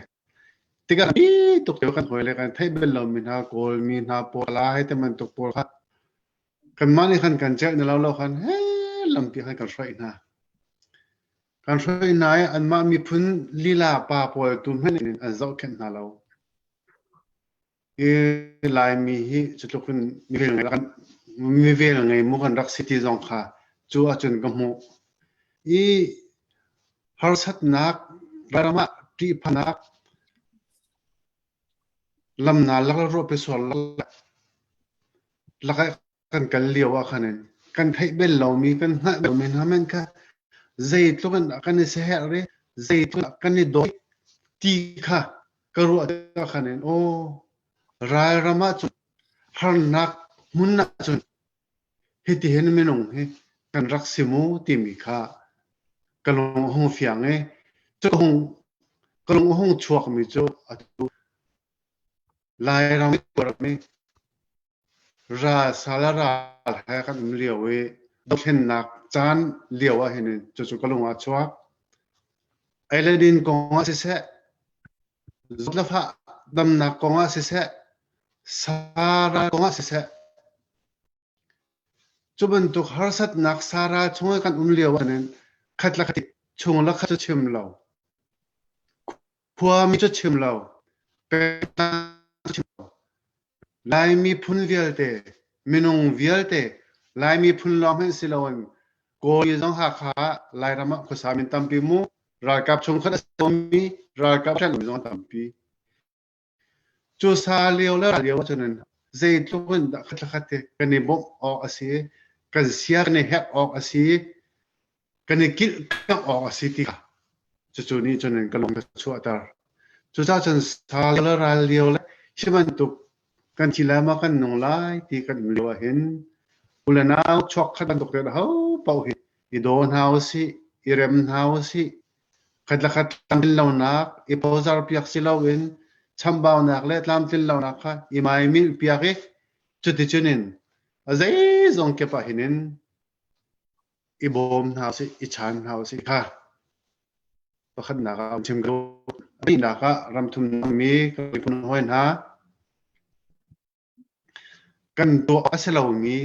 Tikah bi tuk kan hawi le kan theih bal lomi hna Kawlmi hna pawl ah hei ti bantuk pawl kha kanmah nih khan kan celh na lo lo khan he lampi khan kan hruai hna. Kan hruai hna i anmah miphun lila pa pawl tu hmanh in an zohkhenh hna lo. Hi Laimi hi cutluk in mivel ngei kan mivel ngei mu kan rak si ti zong kha cu ahcun ka hmuh. I harsatnak ram ah ṭihphanak lamnal lak le ruahpi sual lak lakah kan kal lio ah khan in kan theih bel lomi kan hngalh lomi hna men kha zeitluk in dah kan i siaherh i zeitluk in kan i dawi ti kha ka ruah tikah khan in aw ralram ah cun harnak hmun ah cun hitihin minung hi kan rak si mu timi kha ka lung a hung fiang i cu ka hung ka lung a hung chuakmi cu atu Lairam i Ral sal a ral he kan um lio i dothlennak caan lio ah hin cucu ka lung ah a chuak. Ei le din kong ah siseh, zawt le fah damnak kong ah siseh, sa ral kong ah siseh, cu bantuk harsatnak sa ral chung i kan um lio ah hin khat le khat chung le khat cu chim lo. Khuami cu chim lo, pengtlang cu chim lo. Lai miphun vialte, minung vialte, Lai miphun lawng hmanh si loin Kawl zong Hakha ah Lairam ah khuasa min tampi mu, ralkap chungkhat a simi, ralkap ṭanh zong tampi. Cu sa lio le ral lio ahcun zeitluk in dah khat le khat hi kan i bawmh awk a si, kan sia kan i herh awk a si, kan i kilhkamh awk a si ti kha cucu nih cun ka lung a chuahter. Cucaah cun sa le ral lio le hi bantuk kan thi lai maw kan nung lai ti kan um lio ahhin u le nau chuak khat bantuk te ho paoh hi i daw hna usih, i rem hna usih, khat le khat tlamtlin lonak, i phozar piak si loin chambaunak le tlamtlin lonak kha i maimilh piak i cuticun in. A zeizong kip ah hin in i bawm hna usih, i chan hna usih kha pakhatnak ah chim ko. Pahnihnak ah ramthum mi ka miphun hawi hna kan tuah a si lomi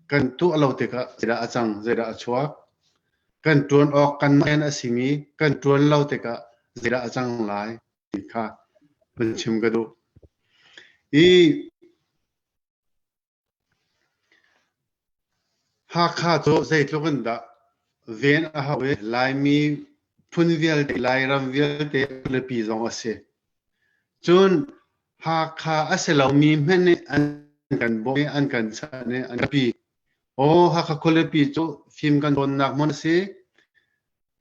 kan tuah lo tikah zeidah a cang, zeidah a chuak. Kan ṭuan awk kan rian a simi kan ṭuan lo tikah zeidah a cang lai ti kha vun chim ka duh. I Hakha cu zeitluk in dah ven a hau i Laimi phun vialte, Lairam vialte khualipi zong a si. Cun Hakha a si lomi hmanh nih an kan bawmh i an kan chanh i an kan pi. Aw Hakha khualipi cu fim kan cawnnak hmun a si.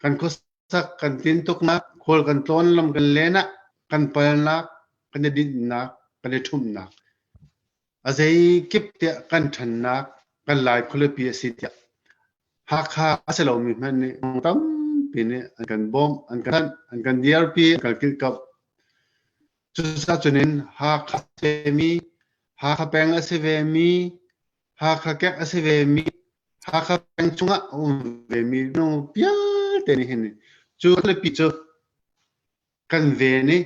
Kan khuasak kan tintuknak, khual kan tlawn lam kan len ah kan palnak, kan i dinhnak, kan i ṭhumhnak. A zeikip tiah kan ṭhannak kan Lai khualipi a si tiah Hakha a si lomi hmanh nih tampi nih an kan bawmh, an kan thanh, an kan dirpi, an kan kilhkamh. Cucaah cun in Hakha a si vemi, Hakha peng a si vemi, Hakha kek a si vemi, Hakha peng chungah a um vemi minung vialte nih hin cu khualipi cu kan ven i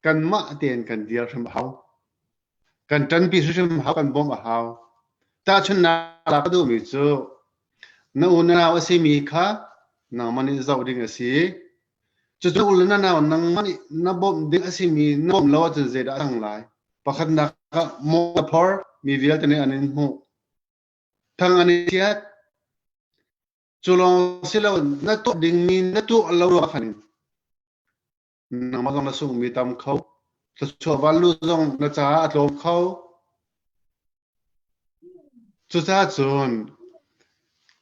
kanmah tein kan dir hrim a hau. Kan ṭanpi hrimhrim hau, kan bawmh a hau. Tahchunhnak lak ka duhmi cu na u na nau a simi kha nangmah nih zoh ding a si. Cucu na u le na nau nangmah nih na bawmh ding a simi na bawmh lo ahcun zeidah a cang lai? Pakhatnak ah maw na phor, mi vialte nih an in hmuh. Thang an i chiat. Cu lawng si lo na tuah dingmi na tuah lo ruangah khan nangmah zong na sungmi tam kho thluachuah vanlu zong na caah a tlawm kho cucaah cun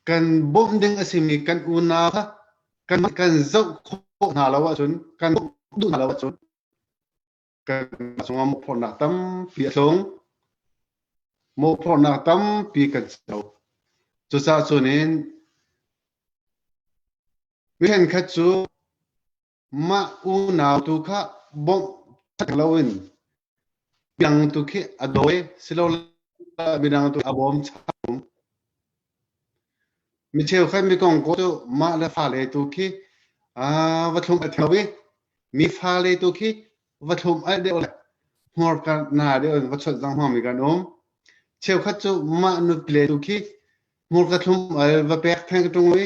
kan bawmh ding a simi kan unau kha kan kan zoh khawh hna lo ahcun kan bawmh duh hna lo ahcun kan cungah mawhphorhnak tampi a tlung mawhphorhnak tampi kan co cucaah cun in mi ṭhenkhat cu Mah unau tu kha bawmh loin midang tu khi a dawi silole midang tu a bawm cham. Mi cheukhat mi kong ko cu mah le fale tu khi va thlum a theo i mi fale tu khi va thlum al deuh le hmurka na deuh in va chawnh zang hmangmi kan um. Cheukhat cu mah nupile tu khi hmurka thlum al va pek theng ṭung i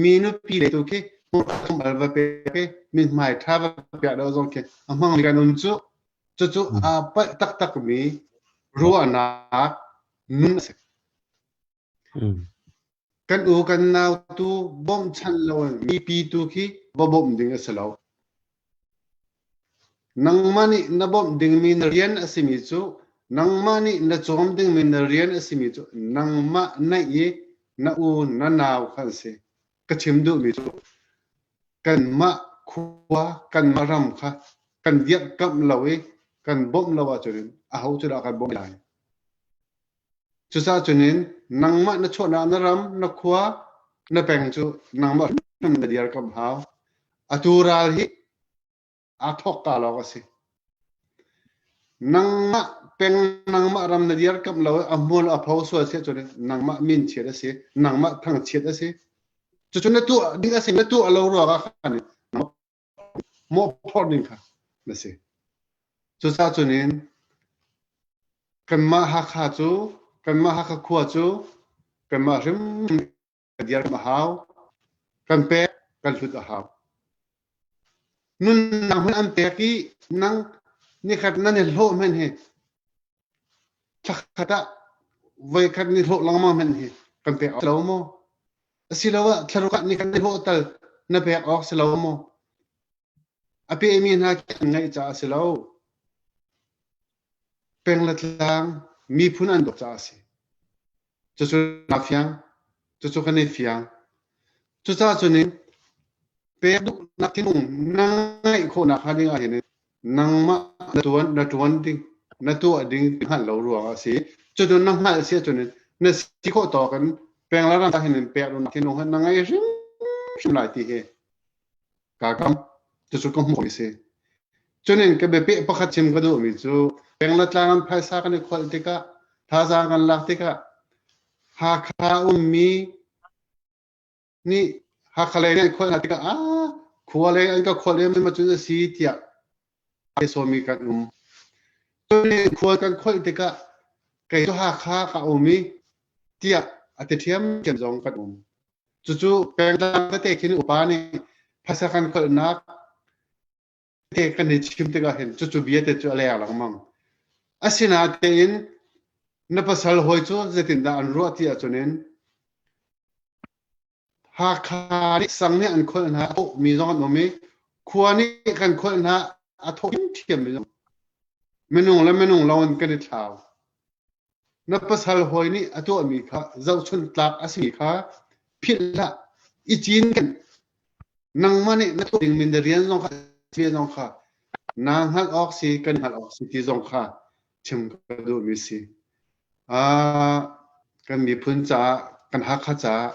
mi nupi le tu khi hmurka thlum al va pek i mithmai ṭha va pek deuh zong khi a hmangmi kan um cu. Cucu aa palh taktakmi ruahnak nun a si. Kan u kan nau tu bawmhchanh lo in mipi tu khi va bawmh ding a si lo. Nangmah nih na bawmh dingmi na rian a simi cu nangmah nih na cawm dingmi na rian a simi cu nangmah naih i na u na nau kha an si. Ka chim duhmi cu kanmah khua kanmah ram kha kan dirhkamh lo i kan bawmh lo ahcun aho cu dah kan bawmh lai? Cucaah cunin nangmah na chuahnak na ram, na khua, na peng cu nangmah hrim na dirkamh hau. Atu ral hi aa thawkka lawng a si. Nangmah peng, nangmah ram na dirkamh lo i a hmual a pho sual si ahcun nangmah min chiat a si, nangmah thangchiat a si. Cucu na tuah ding a si, na tuah lo ruangah khan mawhphorh ding kha na si. Cucaah cunin kanmah Hakha cu kanmah Hakha khua cu kanmah hrimhrim kan dir a hau. Kan pek, kan hlut a hau. Nunnak hmun an pek i nang nikhat nan i hlawh hmanh hi thlakhat ah voikhat ni hlawh lengmang hmanh hi kan pek lo maw? Asiloah thlaruk ah nikhat ni hlawh tal na pek awk si lo maw? A pemi hna khi an ngaih caah a si lo. Peng le tlang miphun an dawt caah a si. Cucu naa fiang. Cucu kan i fiang. Cucaah cun in pek duhnak thinlung na ngeih khawhnak hnga ding ah hin nangmah na tuan na tuan ding na tuah ding ti hngalh lo ruangah a si. Cucu na hngalh si ahcun na si khawh tawk in peng le ram hin in pek duhnak thinlung hi na ngei hrimhrim lai ti hi kaa kam. Cucu ka hmuh mi si. Cunin ka biapeh pakhat chim ka duhmi cu peng le tlang an phaisa kan i kholh tikah thazaang kan lak tikah. Hakha ummi nih Hakha lei nih an kholh hna tikah ah khua lei an ka kholh em ma cun a si tiah ai sawmi kan um. Cun khua kan kholh tikah kei cu Hakha ka um i tiah a ti ṭhiamṭhiam zong kan um. Cucu pengtlang tete khin upa nih phaisa kan kholhnak te kan i chim tikah hin cucu bia te cu a leng lengmang. Asinain na pasal hawi cu zeitindah an ruah ti ahcun in Hakha nih sang nih an kholh hna a thawhmi zong an um i khua nih kan kholh hna a thawh ṭhiammi zong minung le minung lo in kan i thlau. Na pasal hawi nih a tuahmi kha zohchunh tlak a simi kha philh hlah. I cinken. Nangmah nih na tuah dingmi na rian zong kha ve zong kha naa hngalh awk si kan hngalh awk si ti zong kha chim ka duhmi si. Ah, kan miphun caah kan Hakha caah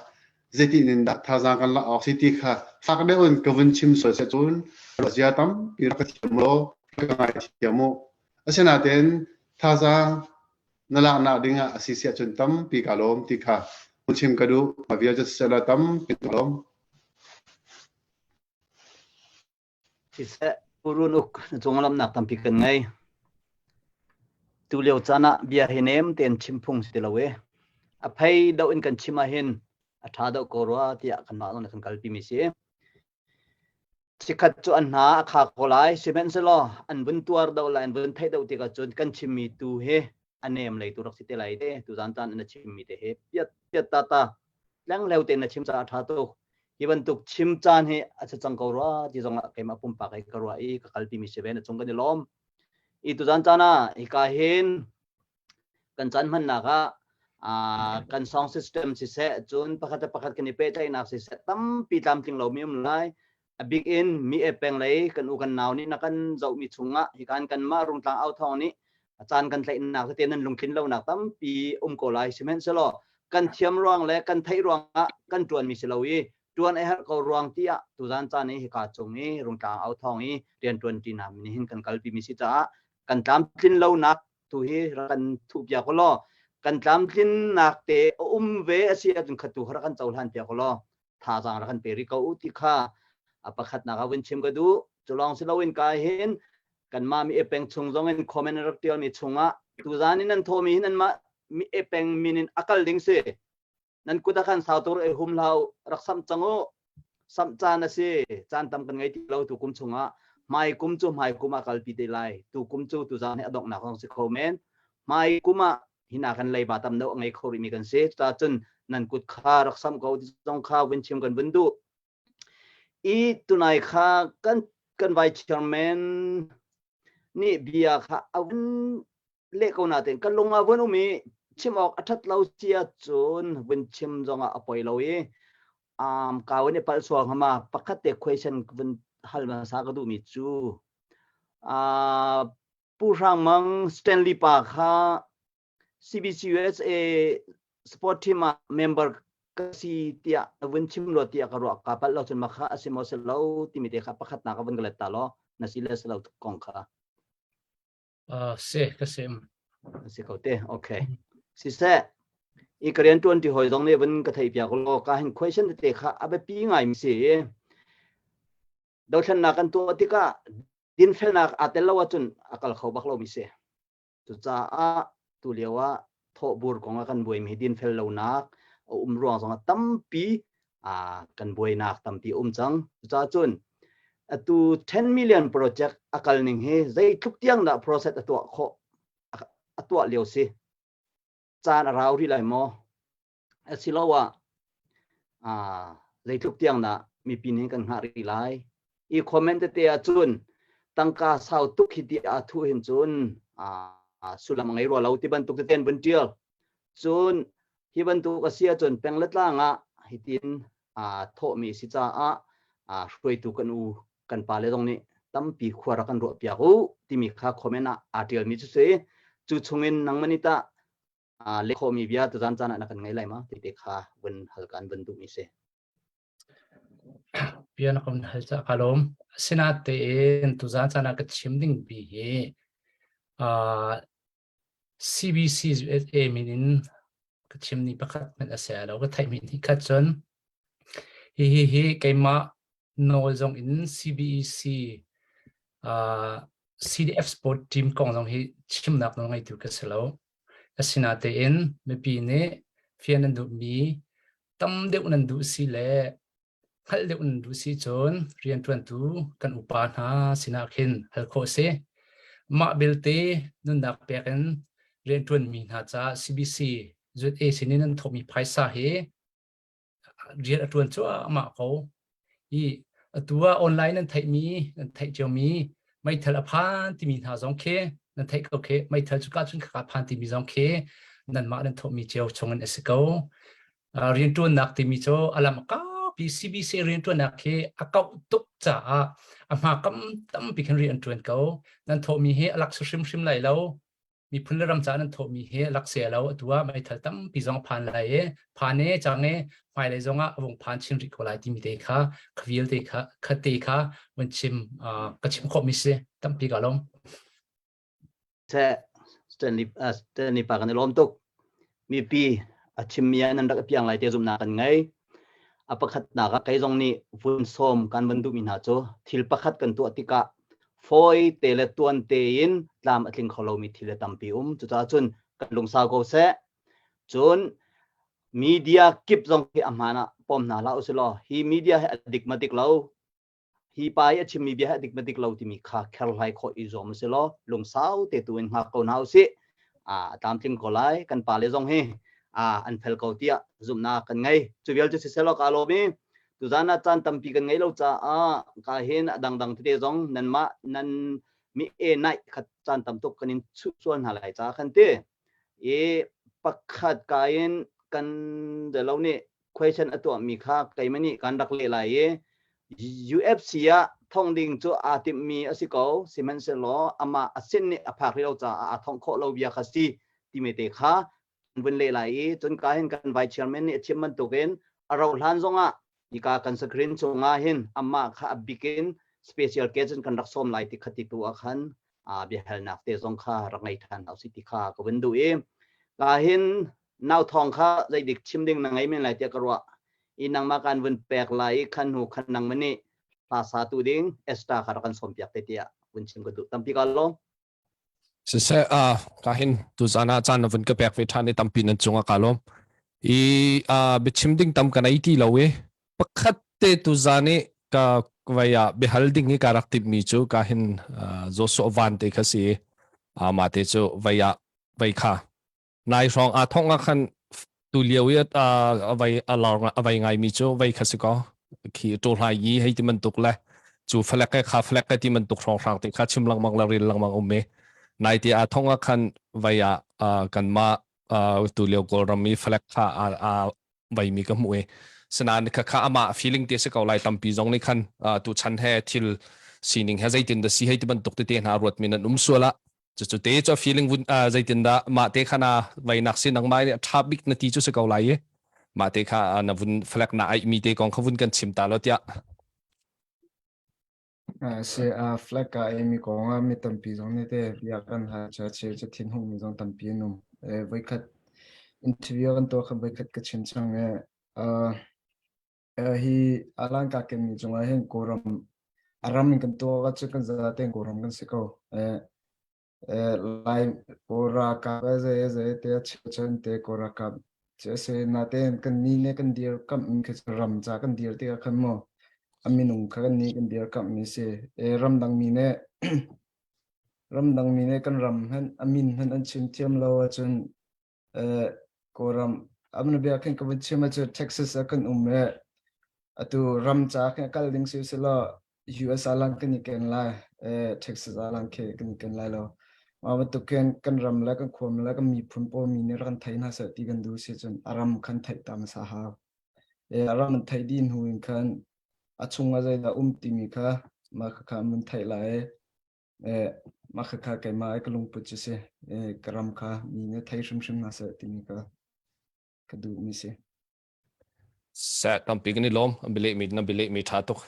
zeitin in dah thazaang kan lak awk si ti kha fak deuh in ka vun chim sual seh cun zia tampi rak ka thiam law ka ngaithiam u. Asinain thazaang na laknak ding ah a si siah cun tampi kaa lawm ti kha hun chim ka duh. Mah vialte siseh tampi ka lawm. Siseh, Purun uk na cunglamnak tampi kan ngei. Tu lio caan ah bia hi nem tein chim phung si ti lo i a phei deuh in kan chim ahhin a ṭha deuh ko rua tiah kanmah zong nih kan kalpi mi si. Chikkhat cu an hna a kha ko lai, sihmanhsehlaw an vun tuar deuh lai, an vun theih deuh tikah cun kan chimmi tu hi a nem lei tu rak si te lai te tuzaan caan na chimmi te hi piat piat ta ta tlengleu tein na chim caah a ṭha tuk. Hi bantuk chim caan hi a si cang ko rua ti zong ah keimah pumpak i ka ruah i ka kalpi mi si ve na cung kan i lawm. I tuzaan caan ah hika hin kan caan hmannak ah kan sound system siseh cun pakhat le pakhat kan i pehtlaihnak siseh tampi tlamtling lomi um lai a bik in mi e peng lei kan u kan nau nih na kan zohmi chungah hikan kanmah Rungtlang au thawng nih a caan kan tlaihnak tete nan lungtlin lonak tampi um ko lai sihmanhsehlaw kan thiam ruang le kan theih ruangah kan ṭuanmi si lo i ṭuan a herh ko ruang tiah tuzan caan i hika cung i Rungtlang au thawng i rianṭuan ṭi min hin kan kalpi mi si caah kan tlamtlin lonak tu hi rak kan thuh piak law kan tlamtlinnak te a um ve a si ahcun khatu rak kan cohlan piak law thazaang rak kan pe rih ko u ti kha a pakhatnak ah vun chim ka duh cu lawng si loin ka hin kanmah mi epeng chung zong in comment rak tialmi chungah tuzan in nan thawmi hi nanmah mi epeng min in a kal ding si nan kut ah khan sau tur ei hum hlah u rak samh cang u samh caan a si caan tam kan ngei ti lo tu kum chungah hmai kum cu hmai kum ah kalpi te lai tu kum cu tuzan hi a donghnak zong si kho men hmai kum ah hina kan leiba tam deuh a ngei kho rihmi kan si cucun nan kut kha rak samh ko ti zong kha vun chim kan vun duh i tunai kha kan kan vice chairman nih bia kha a vun leh ko natein ka lung ah vun um i chim awk a ṭhat lo si ahcun vun chim zongah a poi lo i um, ka vun i palh sual hnga ma pakhat te question vun hal hmasa ka duhmi cu uh, Pu Hrang Mang Stanley pa kha CBCUSA sport team ah member ka si tiah na vun chim lo tiah ka ruah ka palh lo cun makha a si maw si lo timi te kha pakhat na ka vun ka let ta law na si le si lo kong kha Uh, si ka sim. Si ko te okay siseh i ka rian tuan ti hoi zong nih vun ka thei piak law ka hin question te kha a biapi ngai mi si dothlennak kan tuah tikah dinfelnak aa tel lo ahcun a kal kho bak lo mi si cucaah tu lio ah thawhbur kong ah kan buaimi hi dinfel lonak a um ruang zongah tampi kan buainak tampi a um cang. Cucaah cun atu 10 million project a kal ning hi zeitluk tiang dah process a tuah khawh a tuah lio si caan a rau rih lai maw asiloah zeitluk tiang dah mipi nih kan hngah rih lai i comment tete ah cun tangka sau tuk hi ti a thu hin cun sullam a ngei rua lo ti bantuk tete an vun tial cun hi bantuk a si ahcun peng le tlang ah hitin thawhmi si caah hruaitu kan u kan pa le zong nih tampi khua rak kan ruah piak u timi kha comment ah aa tialmi cu si cu chungin nangmah nih tah leh khawhmi bia tuzan caan ah na kan ngei lai ma ti te kha vun hal kan vun duhmi si. Bia na kan hal ca ka lawm. Asinain tuzan caan ah ka chim ding bi hi CBC USA min in Ka chim ni pakhat hmanh a si lo. Ka theih mi nih khat cun hi hi hi keimah nawl zong in CBEC uh, CDF sport team kong zong hi chimnak nawl ngeitu ka si lo. Asinatein mipi nih fian an duhmi tam deuh nan duh si le hngalh deuh nan duh si cun rianṭuantu kan upa hna sinah khin hal khawh a si. Mah belte nunnak pek in rianṭuanmi hna caah CBC ZA sinin an thawhmi phaisa hi rian a ṭuan cuahmah ko. I atu ah online nan theihmi, nan theih ciomi meithal a phan timi hna zong khi nan theih ko khi meithal cu ka cun khaka phan timi zong khi nanmah nan thawhmi cio chungin a si ko. Rianṭuannak timi cu a lam kaupi CBC rianṭuannak khi a kauh tuk caah a hma kam tampi khin rian an ṭuan ko. Nan thawhmi hi a lak hrimhrim lai lo. Miphun le ram caah nan thawhmi hi lak se lo. Atu ah meithal tampi zong a phan lai i phan e cang i hmailei zong ah a vung phan chin rih ko lai timi te kha kha vialte kha kha te kha vun chim ka chim khawhmi si tampi ka lawm. Seh Stanley Stanley pa kan i lawm tuk. Mipi a chimmi ah nan rak i piang lai te zumhnak kan ngei. A pakhatnak ah kei zong nih vun sawm kan van duhmi hna cu thil pakhat kan tuah tikah fawi te le tuan tein tlam a tling kho lomi thil le tampi um. Cucaah cun kan lungsau ko seh. Cun media kip zong hi a hmaan ah pom hna hlah usilaw hi media hi a dik ma dik lo hi pa i a chimmi bia hi a dik ma dik lo timi kha kherhlai khawh i zuam usih law lungsau te tu in hngak ko hna usih. A tlamtling ko lai kan pa le zong hi a an fel ko tiah zumhnak kan ngei. Cu vial cu siseh law ka lawm i tuzan ah caan tampi kan ngei lo caah ka hin a dangdang tete zong nanmah nan mi e naih khat caan tam tuk kan in chuh sual hna lai ca kan ti. I pakhat ka in kan lo nih question a tuahmi kha keimah nih kan rak leh lai i UFC ah thong ding cu aa timhmi a si ko sihmanhsehlaw amah a sin nih a phak rih lo caah aa thongh khawh lo bia kha si timi te kha kan vun leh lai i cun ka hin kan vice chairman nih a chim bantukin a rauh hlan zongah hika kan screen chungah hin amah kha a bik in special guest in kan rak sawm lai ti kha ti tu ah khan biahalnak te zong kha rak ngei ṭhan hau si ti kha ka vun duh i ka hin nau thawng kha zeidik chim ding na ngei men lai tiah ka ruah i nangmah kan vun pek lai i khan hnu khan nangmah nih hla sa tu ding Esther kha rak kan sawm piak te tiah vun chim ka duh tampi ka lawm Siseh uh, ka hin tuzan ah caan na vun ka pek ve ṭhan i tampi nan cungah ka lawm. I uh, biachim ding tam ka nei ti lo i pakhat te tuzan i ka vai ah biahal ding i ka rak timhmi cu ka hin uh, Joshua Van te kha si uh, mah te cu vai ah vai kha nai hrawng aa thong ah khan tu lio i a vai a lawng a vai ngaimi cu vai kha si ko khi to hlai yi hei ti bantuk le cu falek ke kha falek ke ti bantuk hrawng hrang te kha chim lengmang le ril lengmang um mi nai ti aa thong ah khan vai ah kanmah tu lio kawlram i falek kha a vai mi ka hmu i sinain kha kha amah feeling te si ko lai tampi zong nih khan tu chan he thil sining he zeitin da si hei ti bantuk tete hna ruat mi nan um sual ah Cucu te cu feeling vun zeitindah mah te kha na veinak si nangmah nih a ṭha bik na ti cu si ko lai i mah te kha na vun flag na aih mi te kong kha vun kan chim ta lo tiah. Si flag ka ai mi kong ah mi tampi zong nih te bia kan hal cha cheu cha thin hung mi zong tampi an um. Voikhat interview kan tuah kha voikhat ka chim chang e Hi alan ka ken mi cungah hin Kawlram a ram in kan tuah ahcun kan zaten Kawlram kan si ko. Lai Kawl ralkap zei zei te a cheu te Kawl ralkap cu a si. Natein kan ni le kan dirkamh mi kha cu ram ca kan dir tikah khan maw a minung kha kan nih kan dirkamh mi si. Ramdang mi nih ramdang mi nih kan ram hmanh a min hmanh an chim thiam lo ahcun Kawlram amna bia khin ka vun chim ahcun Texas ah kan um i atu ram ca khin kal ding si usih US ah lang kan i ken lai Texas ah lang khi kan i ken lai lo. Mah bantuk khin kan ram le kan khuam le kan miphun pawl mi nih rak kan thei hna seh ti kan duh si cun a ram khan theih ta hmasa hau. A ram an theih dih hnu in khan a chung ah zeidah um timi kha mah khakha an vun theih lai i Mah khakha keimah i ka lungput cu si. Ka ram kha mi nih thei hrimhrim hna seh timi ka ka duhmi si. Seh tampi kan i lawm. An bialehmi na bialehmi ṭha tuk.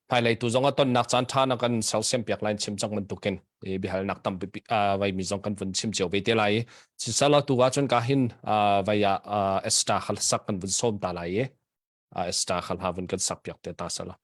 Hmailei tu zong ah tonnak caan ṭha na kan sersiam piak lai chim cang bantukin. I biahalnak tampi vai mi zong kan vun chim cio ve te lai i sisala tu ahcun ka hin vai ah Esther khal sak kan vun sawm ta lai i Esther khal ha vun kan sak piak te ta sala.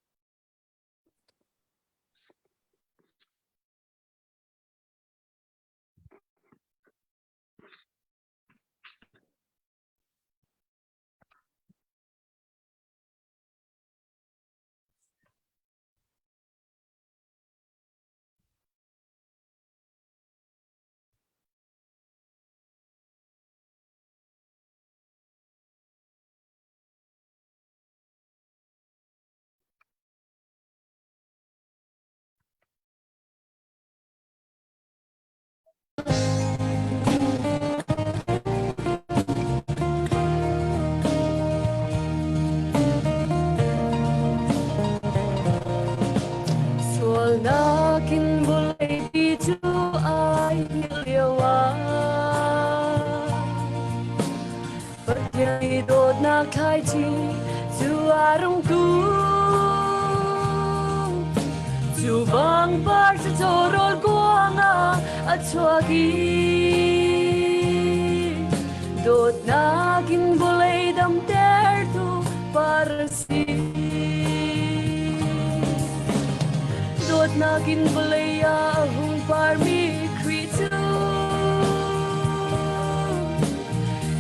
Sualnak in vawleipi cu ai hngilh lio ah Pathian i dawtnak thlaici cu a rung tum. Cu bang par cu cawrawl kuang ah a chuak i dawtnak in vawlei damtertu par a si. Dawtnak in vawlei ah a hung parmi Khrih cu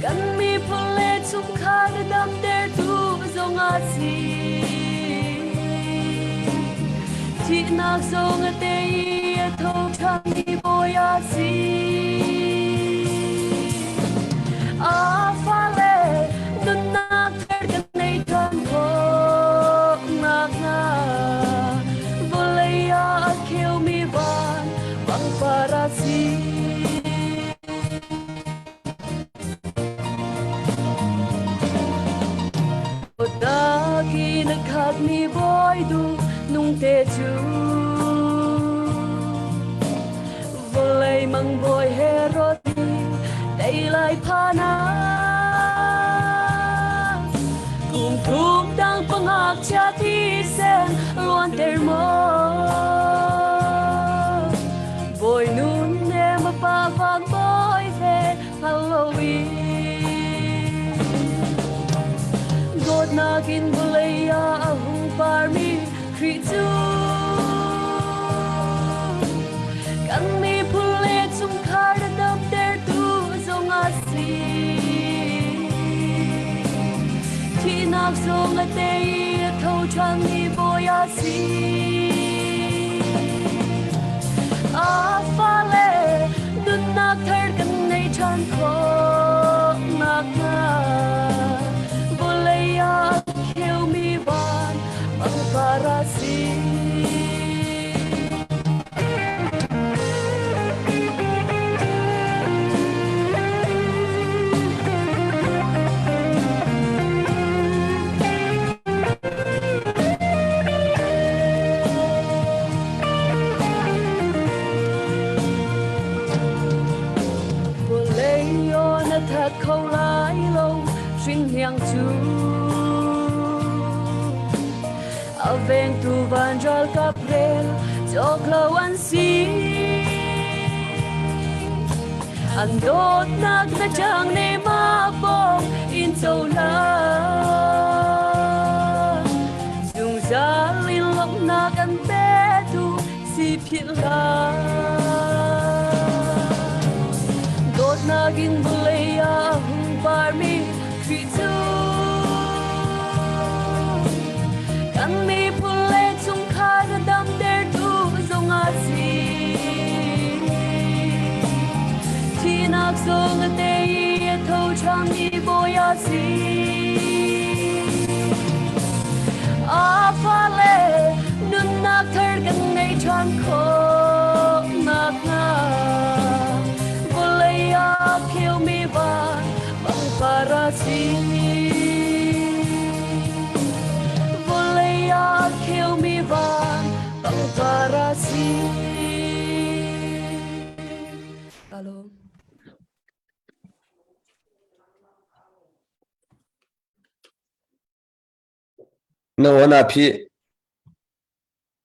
kan miphun le chungkhar na damtertu zong a si. Thihnak zong a tei i a tho ṭhanmi Bawi a si. A fale nunnak thar kan nei ṭhan khawh nakhnga vawlei ah a kheumi van pangpar a si. Dawtnak in a khatmi bawi duh nung te cu vawlei mang bawi Herod nih tei lai phan ah kum thum tang pangakchia thisen luanter maw bawi nun nem a pa van bawi ve Halloween dawtnak in vawlei ah a hung parmi Khrih cu kan miphun le chungkhar a damtertu zong a si. Thihnak zong a tei i a tho ṭhanmi Bawi a si. A fale nunnak thar kan nei ṭhan khawh nakhnga vawlei ah a kheumi van pangpar a si. Vawlei aw na that kho lai lo hringhniang cu a vengtu van ralkap rel cawk lo an si an dawtnak na ṭang ne ma bawng in cohlang zungzal in lawmhnak an petu si philh hlah dawtnak in vawlei ah a hung parmi Khrih cu kan miphun le chungkhar a damtertu zong a si. Thihnak zong a tei i a tho ṭhanmi Bawi a si. A fale nunnak thar kan ngei ṭhan khawh nakhnga vawlei ah kheumi van pangpar a si. Vawlei ah kheumi van pangpar a si. Kalom. Na wana phi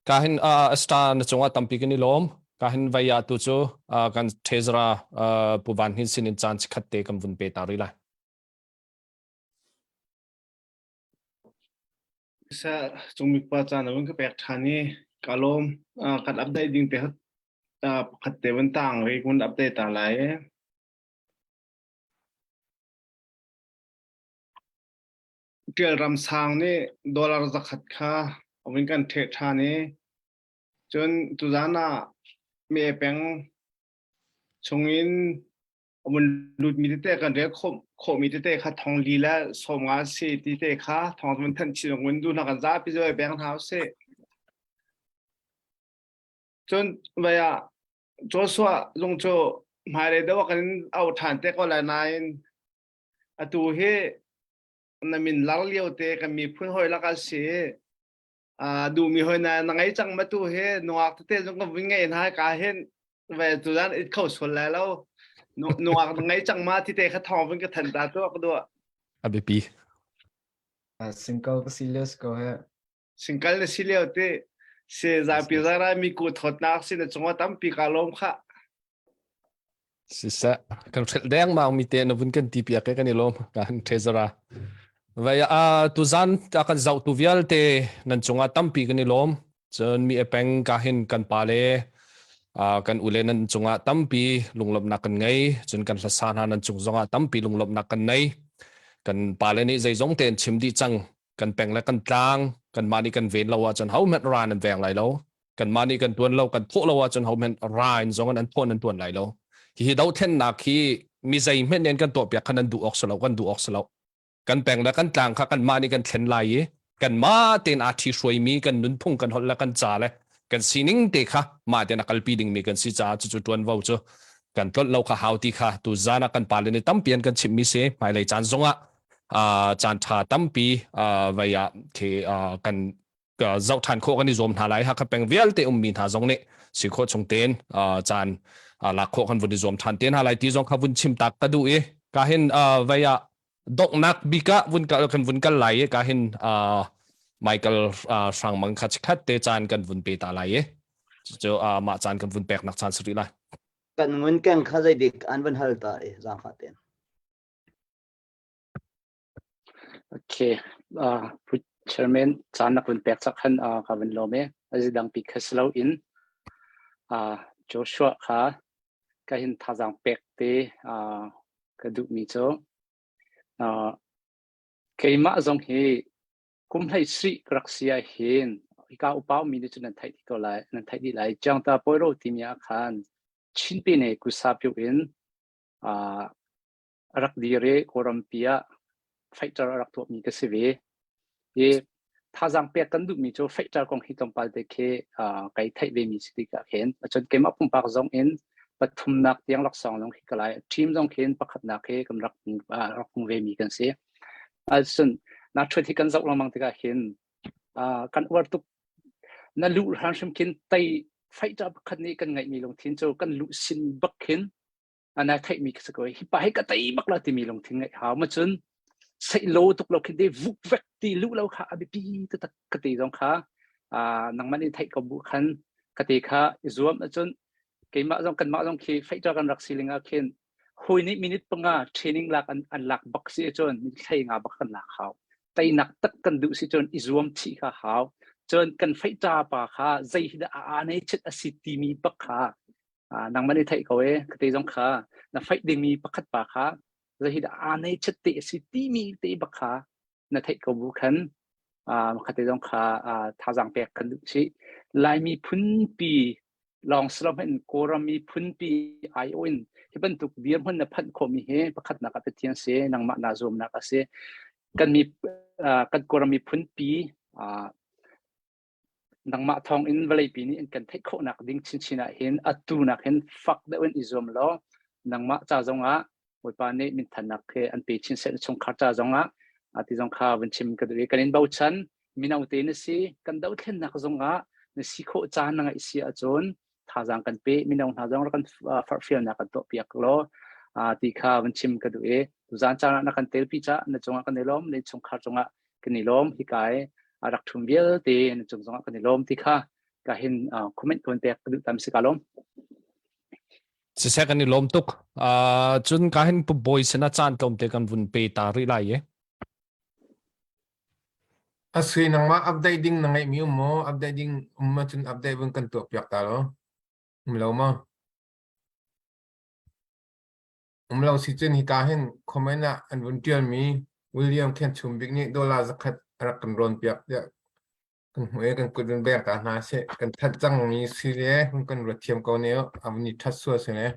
Ka hin uh, star na cungah tampi kan i lawm. Ka hin vai ah tu cu kan Treasurer Pu Van Hin sin in caan chikhat te kan vun pe ta rih lai. Sa cungmik pa caan a vun ka pek ṭhan i ka lawm. Kan update ding te pakhat te vun tang ri kun update ta lai. Ṭial ram sang nih dollar zakhat kha a vun kan ṭheh ṭhan i cun tuzaan ah me peng chungin a vun lutmi tete kan rel khawhmi tete kha thong li le 50 si ti te kha thong vun thanh chin vun duh hna kan zapi zoi beng hna usih. Cun vai ah Joshua zung cu hmailei deuh ah kan in auh ṭhan te ko lai nain atu hi na min lar lio te kan miphun hawi lakah si duhmi hoi na na ngei cang ma tu hi nungak tete zong ka vun ngei hna ka hin ve tu zan it kho sual lai lo nungak na ngei cang ma ti te kha thong vun ka than ta tu ka duah a biapi Single ka si lio si ko he. Single na si lio ti si zapi zara mi ku thawtnak si na cungah tampi ka lawm kha Siseh, kan hrelh dengmang mi te na vun kan ti piak e kan i lawm kan treasurer. Vai a tuzan a kan zoh tu vialte nan cungah tampi kan i lawm. Cun mi epeng ka hin kan pa le kan ule nan cungah tampi lunglawmhnak kan ngei. Cun kan hlasa hna nan cung zongah tampi lunglawmhnak kan nei. Kan pa le nih zeizong tein chim dih cang. Kan peng le kan tlang kanmah nih kan ven lo ahcun hohmanh ra nan veng lai lo. Kanmah nih kan tuan lo kan thawh lo ahcun hohmanh ra in zong an thawh nan tuan lai lo. Hihi dothlennak hi mi zeihmanh nih an kan tuahpiak kha nan duh awk si lo kan duh awk si lo. Kan peng le kan tlang kha kanmah nih kan thlen lai i kanmah tein aa ṭhi hruaimi kan nunphung kan holh le kan ca le kan sining te kha mah tein a kalpi dingmi kan si caah cucu ṭuanvo cu kan tlolh lo kha hau ti kha tu zan ah kan pale nih tampi an kan chimhmi si hmailei caan zongah caan ṭha tampi vei ah khi kan zoh ṭhan khawh kan i zuam hna lai. Hakha peng vialte ummi hna zong nih si khawh chung tein caan lak khawh kan vun i zuam ṭhan te hna lai ti zong kha vun chim tak ka duh i ka hin vei ah donghnak bik ah vun kal kan vun kal lai i ka hin Michael Hrangmang kha chikhat te caan kan vun pe ta lai i cu mah caan kan vun pek nak caan si rih lai. Kan ngun keng kha zei dik an vun hal ta i zaangfah ten. Okay, Pu Chairman, caan na kun pek cak khan ka van lawm e. Azi dang pi kha si lo in Joshua kha ka hin thazaang pek te ka duh mi cu keimah zong hi kum hlei sri ka rak si ah hin hika upa mi nih cun nan theih dih ko lai nan theih dih lai Chiangta Poiro timi ah khan Chin pine kusa pyu in a rak dir i Kawlrampi ah fighter a rak tuahmi ka si ve. I thazaang pek kan duhmi cu fighter kong hi tlawmpal te khi kai theih vemi si tikah khin cun keimah pumpak zong in pathumnak tiang laksawng zong khi ka lai team zong khin pakhatnak hi kan rak rak hmu vemi kan si. Cun na ṭhuat hi kan zoh lengmang tikah hin kan uar tuk na luh hlan hrim khin tei fighter pakhat nih kan ngeihmi lungthin cu kan luh sin bak khin ana theihmi ka si ko hi pa hi ka tei bak la timi lungthin ngeih hau ma cun seih lo tuk lo khi de vuk vek ti lu lo kha a biapi taktak ka ti zong kha nangman in theih ko bu khan ka ti kha i zuam ahcun keimah zong kanmah zong khi fighter kan rak siling ah khin hui nih minute panga training lak an, an lak bak si cun minute hlei nga bak kan lak hau teinak tak kan duh si cun i zuam chih kha hau cun kan fighter pa kha zei hi dah a ane chit a si timi bak kha nangmah nih theih ko e ka te zong kha na fight dingmi pakhat pa kha zei hi dah aa nei chat te a si timi te bak kha na theih ko bu khan kha te zong kha thazaang pek kan duh si Laimi phunpi lawng siloin Kawlram mi phunpi aiawh in hi bantuk dirhmun na phanh khawhmi hi pakhatnak ah Pathian si nangmah naa zuamnak a si kan mi kan Kawlram miphun pi Nangmah thawngin vawleipi nih an kan theih khawhnak ding chinchin ah hin atu nak hin fak deuh in i zuam law nangmah ca zongah Bawipa nih minthannak he an pe chin seh na chungkhar ca zongah ti zong kha vun chim ka duh i kan in bochan mino te na si kan dothlennak zongah na si khawh caan na ngaih si ahcun thazaang kan pe mino hna zong rak kan forhfialnak kan tuah piak law ti kha vun chim ka duh i tuzaan caan ah na kan telpi ca na cungah kan i lawm na chungkhar cungah kan i lawm hika i a rak ṭhum vialte na cung zongah kan i lawm ti kha ka hin comment kan pek ka duh tam si ka lawm. Siseh kan i lawm tuk. Uh, cun ka hin pu bawi sin ah caan tlawmte kan vun pe ta rih lai i. Asui nangmah update ding na ngeihmi um maw? Update ding um ahcun update vun kan tuah piak ta lo. Um lo maw? Um lo si cun hika hin comment ah an vun ṭialmi William Khen Chum Bik nih dollar zakhat a rak kan rawn piak tiah kan hmuh i kan kut vun beng ta hna seh. Kan that cangmi si le hun kan ruat thiam ko ne a vun i ṭhat sual si le.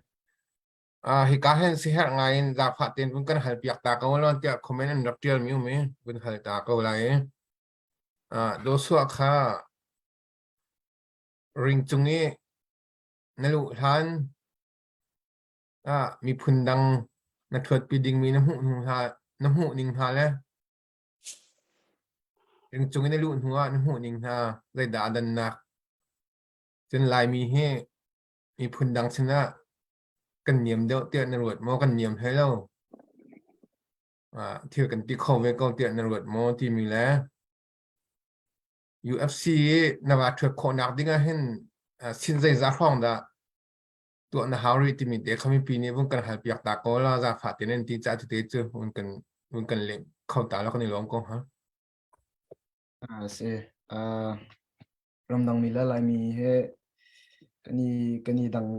Ah hika hin siherh ngai in zaangfah tein vun kan hal piak ta ko law tiah comment an rak ṭialmi um i vun hal ta ko lai i. Ah Joshua kha ring cung i na luh hlan ah miphun dang na ṭhuatpi dingmi na hmuh hnu hna na hmuh ning hna le ring cung i na luh hnu ah na hmuh ning hna zeidah a dannak cun Laimi hi miphun dang sinah kan niam deuh tiah na ruat maw kan niam hlei lo ah thil kan ti kho ve ko tiah na ruat maw timi le UFC i na va ṭhuat khawhnak ding ah hin sin zeizah hrawng dah tuah na hau rih timi te kha mipi nih vun kan hal piak ta ko la zaangfah tein an ti caah tute cu vun kan vun kan leh kho ta lo kan i lawm ko ha. Ah si. Ah ramdang mi le Laimi he kan i kan i dang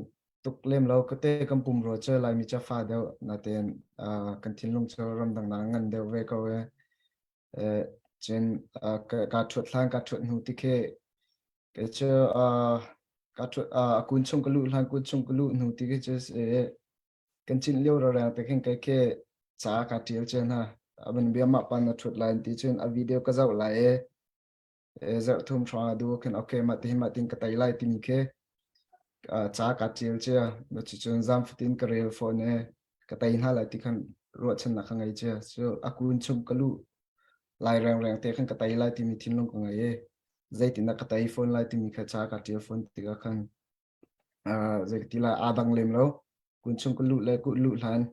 tuk lem lo kate kan pumrua cu Laimi cu fa deuh natein ah kan thinlung cu ramdang nak ngan deuh ve ko e. Eh cun ah ka ka ṭhuat hlan ka ṭhuat hnu ti khi kei cu ah ka ṭhuat ah a kun chung ka luh hlan kun chung ka luh hnu ti khi cu eh kan cin lio reng te khin kei khi ca ka ṭial cia hna. A ban bia mah pan na ṭhut lai ti cun a video ka zoh lai e e zarh thum hrawng a du khin okay mah ti hi mah tin ka tei lai timi khi ca ka ṭial cia. Cucun zam fatin ka rel fawn e ka tei hna lai ti khan ruahchannak ka ngei cia. Cu a kun chung ka luh lai rengreng te khan ka tei lai timi thinlung ka ngei e zeitindah ka tei fawn lai timi kha ca ka ṭial fawn tikah khan zei ti lai aa dang lem lo. Kun chung ka luh le ku luh hlan.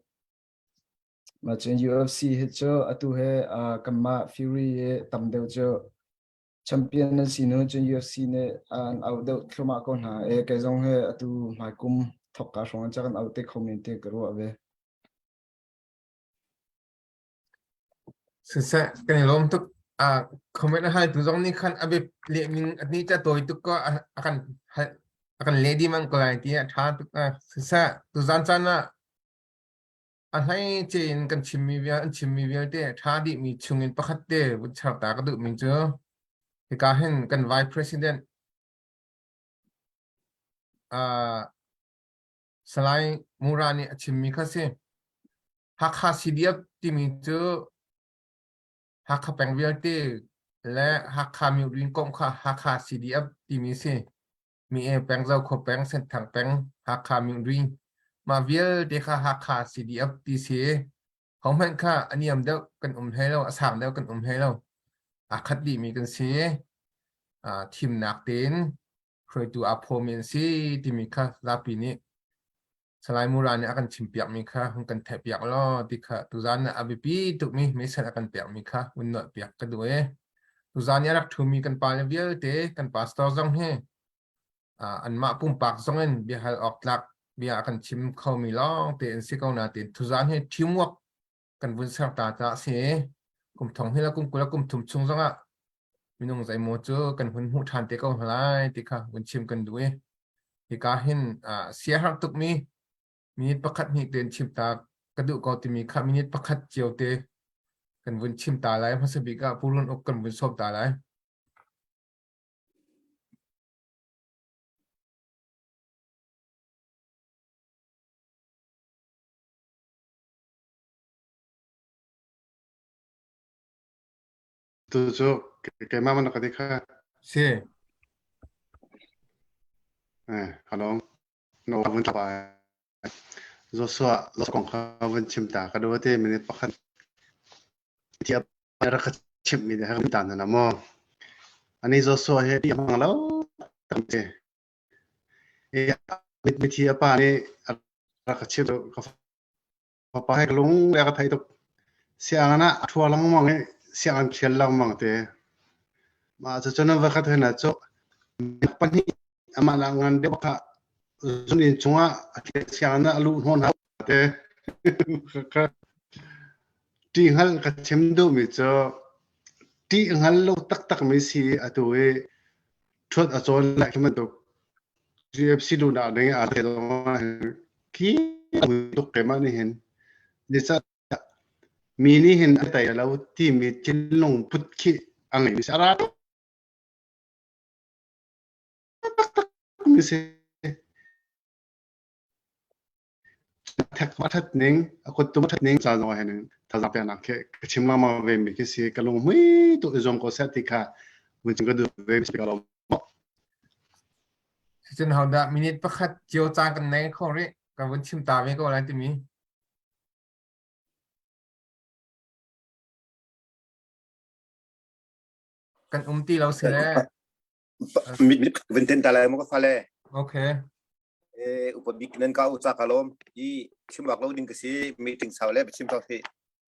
Mah cun UFC hi cu atu he kanmah Fury hi tam deuh cu champion an si hnu cun UFC nih an auh deuh thluahmah ko hna. E kei zong he atu hmaikum thawkka hrawng an kan auh te kho men ti ka ruah ve. Siseh, kan i lawm tuk. Uh, comment a hal tu zong nih khan a biap leh ning a ni ca tawi tuk ko a kan a kan le di mang ko lai ti a tha tuk. Uh, siseh, tu zan caan ah a hlei in kan chimmi vial an chimmi vialte ṭha dihmi chungin pakhat te vun char ta ka duhmi cu hika hin kan vice president uh, Salai Mura nih a chimmi kha si. Hakha CDF timi cu Hakha peng vialte le Hakha Myurin komh kha Hakha CDF timi si. Mi e peng Zokhua peng Senthang peng Hakha Myungri mah vialte kha Hakha CDF ti si hohmanh kha a niam deuh kan um hlei lo a sang deuh kan um hlei lo aa khat dihmi kan si thimnak tein hruaitu aa phawmi an si timi kha zapi nih Salai Mura nih a kan chimpiakmi kha hun kan theihpiak law ti kha tuzaan ah a biapi tukmi message a kan pekmi kha hun nolhpiak ka duh i tuzaan i a rak ṭhumi kan pale vialte kan pastor zong hi anmah pumpak zong in biahal awk tlak bia a kan chim khomi lawng te an si ko nain tuzaan hi teamwork kan vun ser ta caah a si kum thong hi le kum 20 le kum thum chung zongah minung zeimaw cu kan hun hmuh ṭhan te ko hna lai ti kha vun chim kan duh i hika hin siaherh tukmi minute pakhat hnih tein chim ta ka duh ko timi kha minute pakhat cio te kan vun chim ta lai hmasa bik ah Pu Run Uk kan vun sawm ta lai. Tu cu keimah man ka ti kha. Si. Eh, hello. No vun tla Joshua lo kong kha vun chim ta ka do te minute pakhat thi rak ka chim mi ha ta na mo ani Joshua he ti hmang lo tam te e mit mi thi apa ni rak ka chim ka Fapa he ka lung le ka thei tuk. Sianginn ah a ṭhua lengmang i sianginn thial lengmang te. Mah cucun an va khat hna cu pahnih amah nak ngan deuh kha. Zun inn chungah a siang na a luh hnawn hau te. Ṭih hngal ka chim duhmi cu ṭih hngal lo taktakmi si atu i ṭhuat a cawn lai khi bantuk UFC luhnak ding aa tel khi tuk keimah nih hin zeicah mi nih hin a tei lo timi thinlung put khi a ngeimi si a ra taktakmi si. Thek a that ning a kuttum a that ning ca zong ah hin thazaang peknak khi ka chim lengmang ve mi khi si ka lunghmui tuk i zuam ko seh ti kha vun chim ka duh ve mi si ka lawm. Cun hodah minute pakhat cio caan kan nei kho rih kan vun chim ta ve ko lai timi. Kan um ti lo si le. Mit vun ten ta lai mo ka fale. Okay. Eh upa bik nan ka u cha ka lom i chim bak lo ding ka si meeting sau le chim ta thi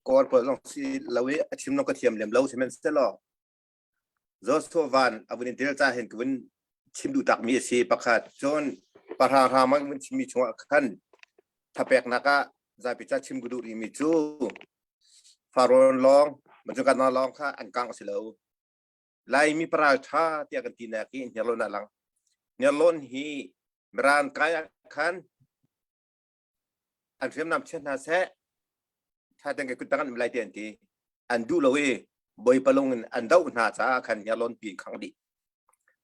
kor pol long si lo i a chim long ka thiam lem lo si men se lo Joshua Van a vun in tel ca hin ka vun chim duh tak mi a si pakhat cun pahra hra mang vun chim mi chungah khan thapeknak ah zapi ca chim ka duh rih mi cu Farawn lawng macun kan lawng kha an kang si lo Laimi paral ṭha tiah kan ti nak hi Hniarlawn ah lang Hniarlawn hi Mirang kai ah khan an hriamnam chia hna seh ṭha tein kut tang an um lai ti an ti an duh lo i Bawipa lung in an doh hna caah khan Hniarlawn pi khang dih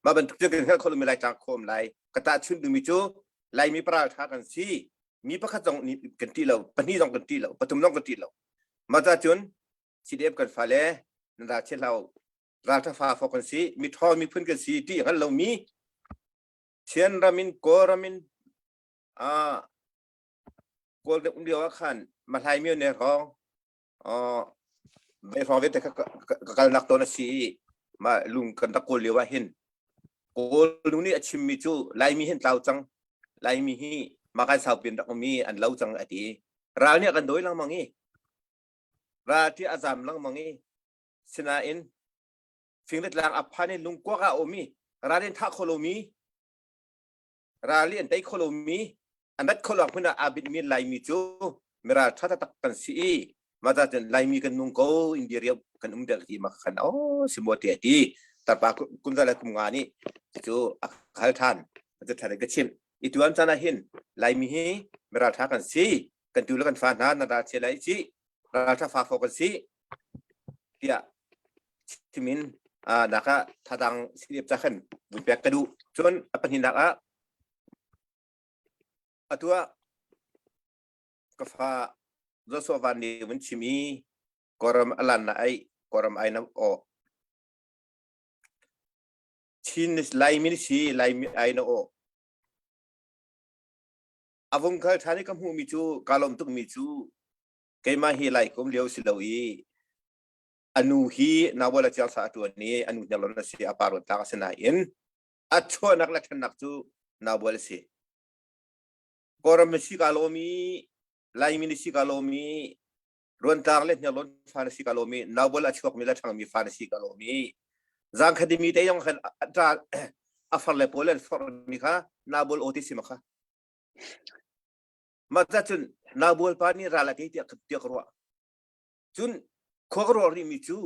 mah bantuk cu kan hngalh kho lomi Lai tlang khawm lai ka tahchunh duhmi cu Laimi paral ṭha kan si mi pakhat zong nih kan ṭih lo pahnih zong kan ṭih lo pathum zong kan ṭih lo mah ca cun CDF kan fale nan ral chia hlah u ralṭha fa fok kan si mi ṭhawng miphun kan si ṭih hngal lomi Chin ram in Kawl ram in Kawl um lio ah khan Mahlai myo ne hrawng ve hrawng vialte kha ka kalnak tawn a si i mah lung kan rak kawl lio ah hin Kawl nu nih a chimmi cu Laimi hin tlau cang Laimi hi makan saupin rak um i an lo cang a ti ral nih a kan dawi lengmang i ral ti a zam lengmang i sinain fing le tlang a phan i lungkuak ah a um i ral in thah kho lomi ral i an tei kho lomi an rat kho lo hmun ah aa binhmi Laimi cu miral ṭha taktak kan si i mah ca cun Laimi kan nung ko India riau kan um dek ti ma khan oh si maw te ti tarpa kum za le kum nga nih cu a hal ṭhan cu ṭhan ka chimh i tuan caan ah hin Laimi hi miral ṭha kan si kan tu le kan fa hna na ral chia lai ci ral ṭha fa fo kan si tiah chimin naka thadang silip cha khan vun pek ka duh cun a pahnihnak ah atu ah ka fa Joshua Van nih vun chim i Kawlram alan na ai Kawlram ai na o Chin Laimi ni si Laimi ai na o avung khal ṭhan i ka hmuhmi cu ka lawm tukmi cu keimah hi lai kum lio si lo i anu hi nawal a chiang sa a ṭuan i anu hniarlawn a si a pa ruan tlak a si nain a chuahnak le ṭhannak cu nawal a si Kawlram na si ka lawm i Laimi na si ka lawm i Ruantlang le Hniarlawn fa na si ka lawm i Naubol a chuakmi le ṭhangmi fa na si ka lawm i Zangkhadimi te yong khan a far le pawl an forhmi kha Naubol aw ti si ma kha Mah ca cun Naubol pa nih ral a tei tiah tiah ka ruah. Cun khua ka ruah rihmi cu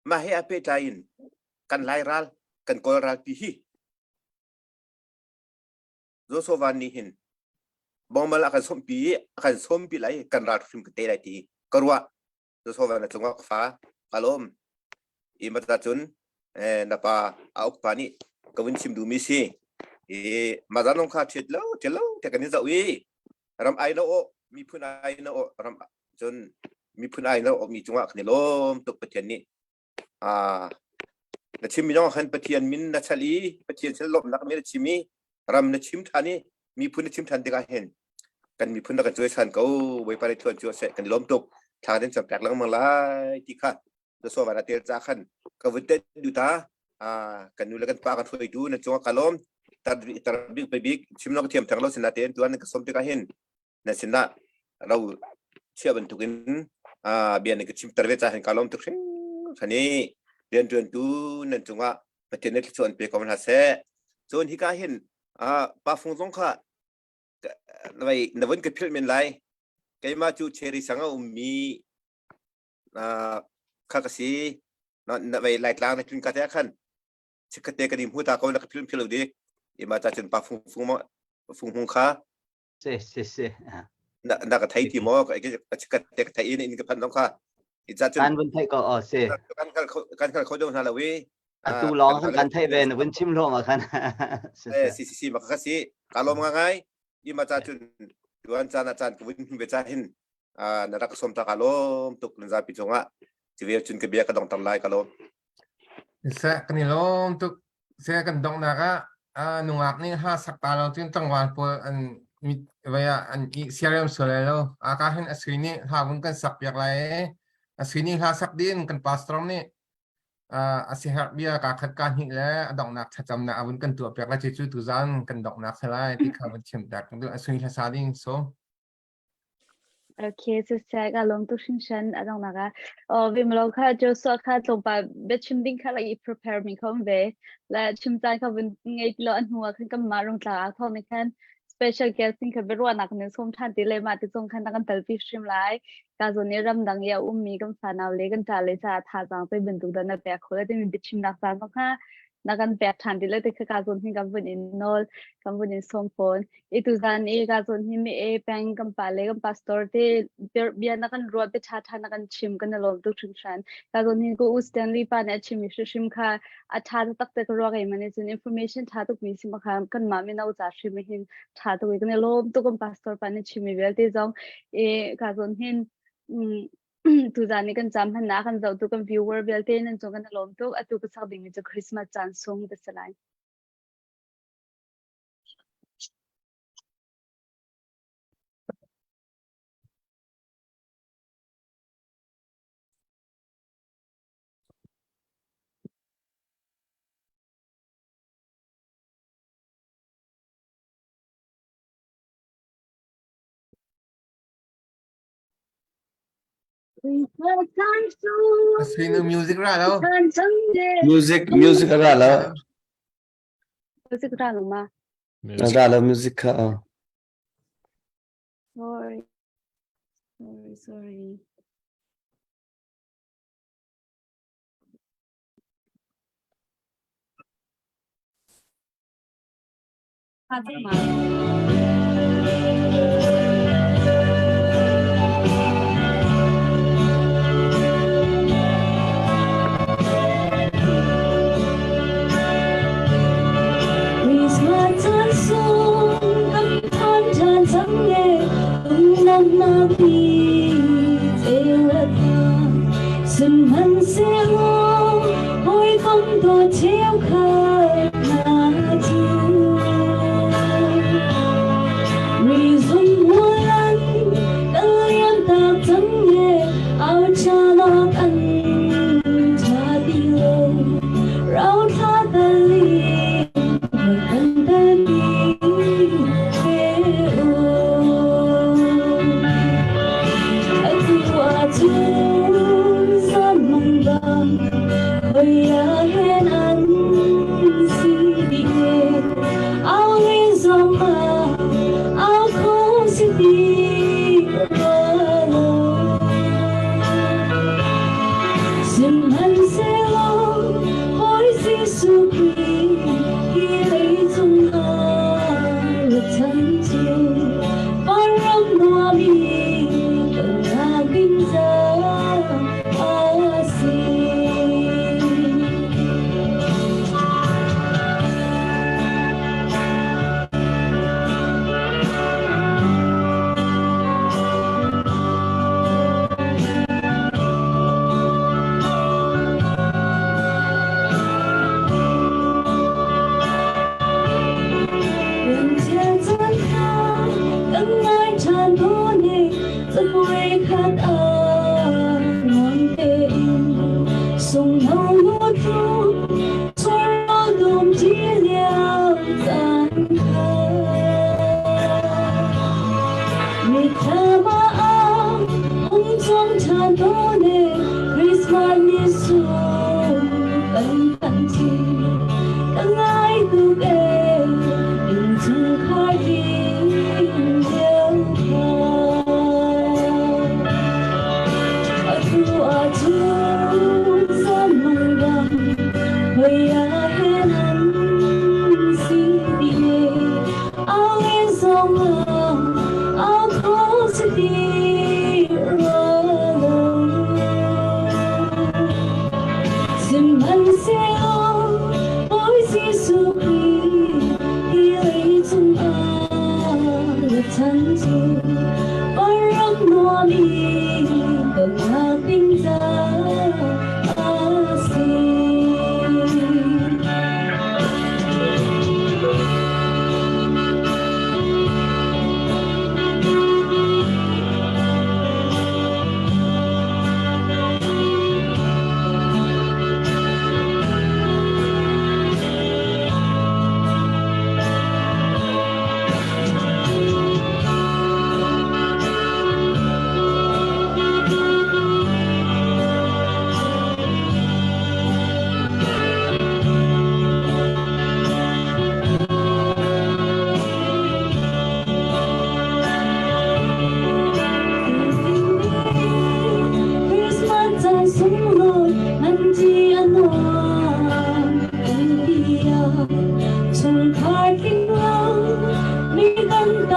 mah he a pehtlai in kan Lai ral, kan Kawl ral pi hi Joshua Van nih hin bongmal a kan sawmpi i a kan sawmpi lai kan ral hrim ka te lai ti ka ruah. Joshua Van a cungah ka fa ka lawm. I mah ca cun na pa a uk pa nih ka vun chim duhmi si. I mah zan lawng kha ṭhiat lo ṭhiat lo tiah kan i zoh i ram ai no aw miphun ai no aw ram cun miphun ai no aw mi cungah kan i lawm tuk Pathian nih ah na chimmi zong khan Pathian min na chal i Pathian sin lawmhnak min na chim i ram na chim ṭhan i miphun na chim ṭhan tikah hin kan miphun na kan cuaisan ko Bawipa nih thuan cu seh kan i lawm tuk thla kan cam pek lengmang lai ti kha Joshua van a tel ca khan ka vun tet du ta kan nu le kan pa kan hruaitu na cungah ka lawm tar tar bik pe bik chim lo ka thiam theng lo sin natein tuan ka som tikah hin na sinah ro chia bantukin bia na ka chim ter ve ca hin ka lawm tuk hringhran i rianṭuantu nan cungah Pathian nih thluachuah an pe ko hna seh cun hika hin pa fung zong kha. Vai na vun ka philh men lai. Keimah cu cherry sang a ummi kha ka si. Na vai Laitlang na tlun ka te ah khan chikkhatte kan i hmu ta ko na ka philh philh lo dik. Ima ca cun pa fung fung fung hung kha Si si si. Na na ka thei ti maw? Ka chikkhatte ka thei in in ka phan zong kha. I ca cun Kan vun theih ko aw si. Kan hngal kho kan hngal kho deuh hna lo i. Atu lawng khan kan theih ve na vun chim lawng ah khan. Eh si si si ma ka si. Ka lawm nga ngai. I ma ca cun tuan caan ah caan ka vun ve ca hin na rak som ta ka lawm tuk nan zapi cungah ci cun ka bia ka dongter lai ka lawm. Seh kan i lawm tuk. Seh kan donghnak ah nungak nih ha sak ta lo cun tlangval pawl an mit vai ah an i siarem sual lai lo. Aka hin a sui nih hla vun kan sak piak lai i a sui nih hla sak din kan pastor nih a siherh bia ka khat ka hnih le a donghnak thlacamnak a vun kan tuah piak lai cu tuzan kan donghnak si lai ti kha vun chim tak a sui hla sa ding so. Okay, siseh ka lawm tuk hringhran a donghnak ah. Oh, vimlo kha Joshua kha tlawmpal biachim ding kha like i prepare mi kha um ve. Le chim caan kha vun ngei ti lo a hnu ah khan kanmah rungtla ah thawng nih khan special guest ding kha biaruahnak nin sawm ṭhan ti le mah ti zong khan na kan telpi hrim lai. Ka zawn i ramdang i a ummi kan fanau le kan ṭa le caah thazaang zei bantuk dah na pek khawh le timi biachimnak caan zong kha na kan pek ṭhan ti le ti kha ka zawn hin kan vun in nawl kan vun in sawm fawn. I tuzan i ka zawn hi mi e peng kan pa le kan pastor te bia na kan ruah bia ṭha ṭha na kan chim kan i lawm tuk hringhran. Ka zawn hin ko U Stanley pa nih a chim mi hrim kha a ṭha taktak te ka ruah kei man cun information ṭha tuk mi si ma kha kan mah mino ca hrim hin ṭha tuk i kan i lawm tuk kan pastor pa nih chim mi vialte zong i ka zawn hin tuzan i kan cam hmannak kan zohtu kan viewer vialte nan cung kan i lawm tuk atu ka sak dingmi cu Christmas caan sung te si lai. Sinu music ra lo. Music music ra lo. Music ra lo ma. Ra lo music kha. Sorry. Sorry, sorry.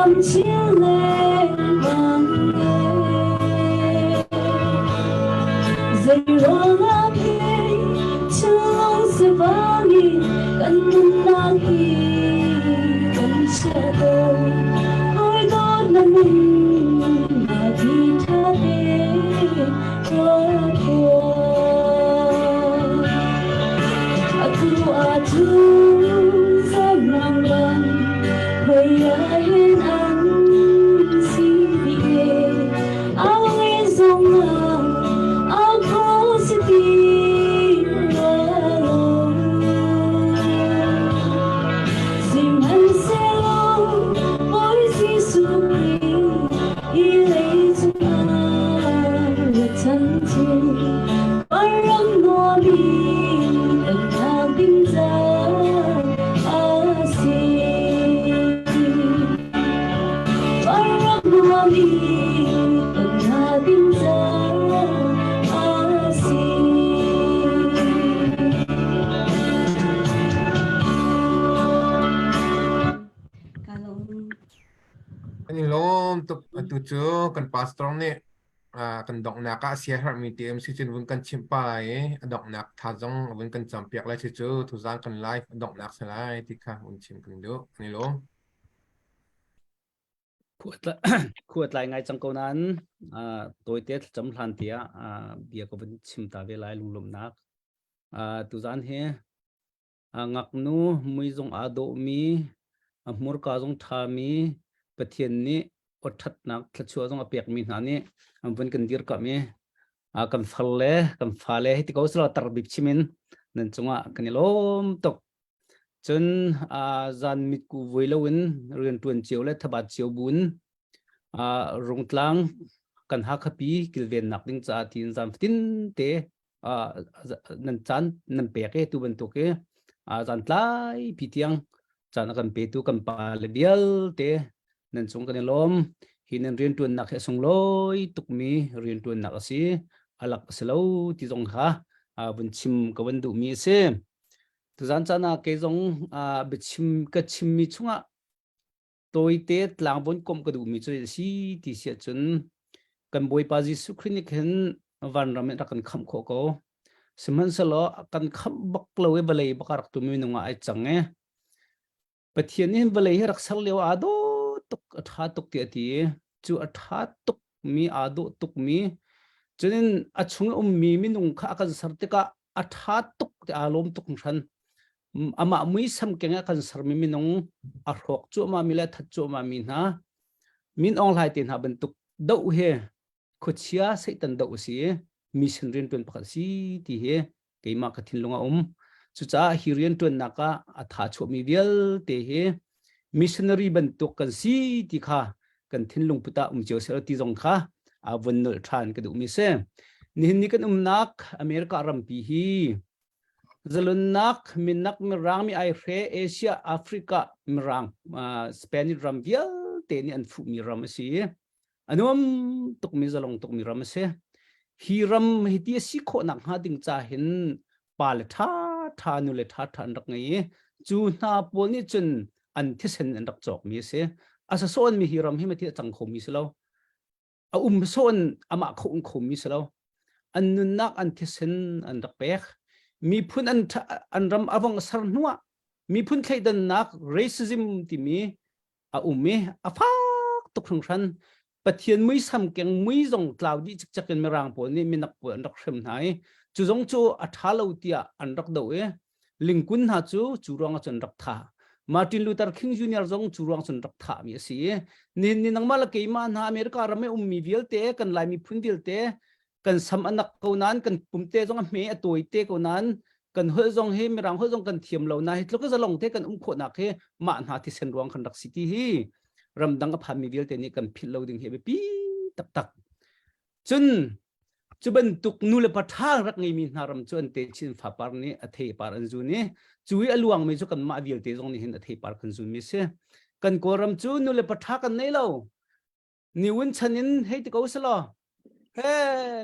tam chin lengmang e. Zeiruangah pei thinlung sivang in kan nunnak hi kan chiahter. Hawi dawt na min na ti ṭha te ruat tuah. Atu ahcun zemrang bang khoi ah hin an si dih e. Au nge zong ah au kho si ti rua lo. Sihmanhsehlaw Bawi Jesuh Khrih hi leicung ah ra chan cu ram nuam i tonnak ding caah a si. Ram nuam i tonnak ding caah a si. Ka lawm. Kan i lawm tuk. Atu cu kan pastor nih ah, kan donghnak ah siaherhmi TMC cun vun kan chimh pa lai i a donghnak tha zong a vun kan campiak lai si cu tuzaan kan live a donghnak si lai ti kha vun chim kan duh. Kan i lawm. Khua tlai ngai cang ko nain tawite thlacam hlan tiah bia ka vun chim ta ve lai lunglawmhnak. Tuzaan hi ngaknu mui zong aa dawhmi, a hmurka zong ṭhami, Pathian nih awṭhatnak thluachuah zong a pekmi hna nih an vun kan dirkamh i kan far le kan fale hei ti ko selaw tarbik chim in nan cungah kan i lawm tuk. Cun zan mitku vui loin rianṭuan cio le thabat cio buin Rungtlang kan Hakhapi kilvennak ding caah tiin zan fatin te nan caan nan pek i tu bantuk i zan tlai pi tiang caan a kan petu kan pa le vialte nan cung kan i lawm. Hi nan rianṭuannak hi a sunglawi tukmi rianṭuannak a si. A lak a si lo ti zong kha vun chim ka vun duhmi a si. Tuzaan caan ah kei zong biachim ka chimmi chungah tawite tlangvawn komh ka duhmi cu a si ti si ahcun kan Bawipa Jesuh Khrih nih khin vanram in rak kan khamh khawh ko. Sihmanhsehlaw kan khamh bak lo i vawlei bak a rak tumi minung ah ai cang i Pathian nih vawlei hi rak ser lio aa dawh tuk a ṭha tuk tiah a ti i cu a ṭha tuk mi aa dawh tuk mi cunin a chung i ummi minung kha a kan ser tikah a ṭha tuk ti aa lawm tuk hringhran. Amah muisam keng ah kan sermi minung a hrawk cuahmah mi le a that cuahmah mi hna Min Aung Hlaing te hna bantuk doh hi khuachia Satan doh a si i mission rianṭuan pakhat a si ti hi keimah ka thinlung a um. Cucaah hi rianṭuannak ah a tha chuahmi vialte hi missionary bantuk kan si ti kha kan thinlung put ah um cio seh ti zong kha a vun nolh ṭhan ka duhmi si. Nihin ni kan umnak America rampi hi zalonnak minak mirang mi aihre Asia Africa mirang Spanish ram vialte nih an fuhmi ram a si i a nuam tukmi zalong tukmi ram a si. Hi ram hi ti a si khawhnak hnga ding ca hin pa le ṭha ṭha nu le ṭha ṭha an rak ngei i cu hna pawl nih cun an thisen an rak cawkmi a si. A sasawnmi hi ram hi ma thi a cang khomi si lo. A um sawn amah kho um khomi si lo. An nunnak an thisen an rak pek. Miphun an an ram a vong ser hnuah miphun thleidannak racism timi a um i a fak tuk hringhran. Pathian muisam keng mui zong tlau dih cikcek in Mirang pawl nih minak pawl an rak hrem hna i cu zong cu a ṭha lo tiah an rak doh i Lincoln hna cu cu ruangah cun rak thah. Martin Luther King Jr. zong cu ruang cun rak thahmi a si i nihin ni nangmah le keimah hna America ram i ummi vialte kan Lai miphun vialte kan sam a nak ko nain kan pumte zong a hme a tawi te ko nain kan holh zong hi mirang holh zong kan thiam lo na hi tluk zalong te kan um khawhnak hi mah hna thisen ruang kan rak si ti hi ramdang a phanmi vialte nih kan philh lo ding hi a biapi taktak cun cu bantuk nu le pa ṭha rak ngeimi hna ram cu an te chin fapar nih a theipar an zun i cu i a luangmi cu kanmah vialte zong nih hin a theipar kan zunmi si kan kawlram cu nu le pa ṭha kan nei lo Niwin chan in hei ti ko selaw he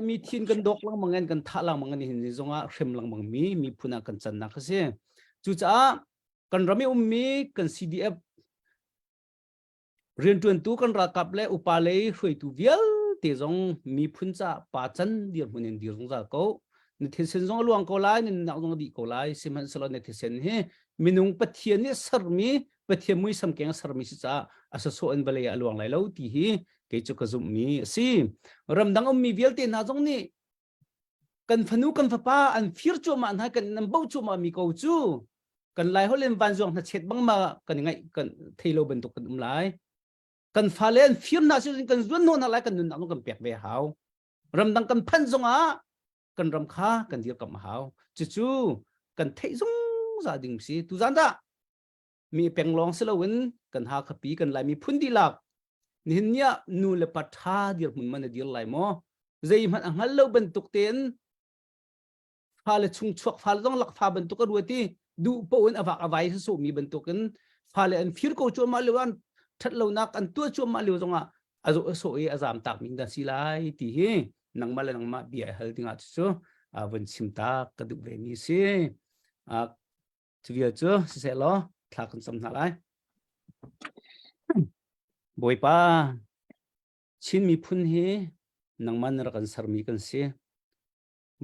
mi thin kan dawk lengmang in kan thah lengmang in hin zongah hrem lengmang mi miphun ah kan cannak a si. Cucaah kan ram i ummi kan CDF Rianṭuantu kan ralkap le upa lei hruaitu vialte zong miphun caah pa can dirhmun in dir zungzal ko. Na thisen zong a luang ko lai, na nunnak zong a dih ko lai. Sihmanhsehlaw na thisen hi minung Pathian nih sermi, Pathian muisam keng a sermi si caah a sawsawh in vawlei ah a luang lai lo ti hi kei cu ka zumhmi a si. Ramdang ummi vialte hna zong nih kan fanu kan fapa an fir cuahmah hna kan nan bo cuahmah mi ko cu kan lai holh in vanzuang hna chet bang ma kan ngaih kan thei lo bantuk kan um lai kan fale an fir hna si kan zuan hna lai kan nunnak kan pek ve hau ramdang kan phanh zongah kan ram kha kan dirkamh a hau cucu kan theih zungzal ding si tuzan dah mi peng lawng si loin kan Hakhapi kan Laimi phun dihlak nihin ni ah nu le pa ṭha dirhmun man a dir lai maw zeihmanh a hngal lo bantuk tein fale chung chuak fale zong lakfa bantuk a ruat i duh paoh in a vak a vai sawmi bantukin fale an fir ko cuahmah lio an ṭhat lonak an tuah cuahmah lio zongah a zawh a sawh i a zam tak mi dah si lai ti hi nangmah le nangmah bia hal dingah cu vun chim tak ka duh ve mi si. Cu vial cu siseh law thla kan cam hna lai. Bawipa, Chin miphun hi nangmah na rak kan sermi kan si.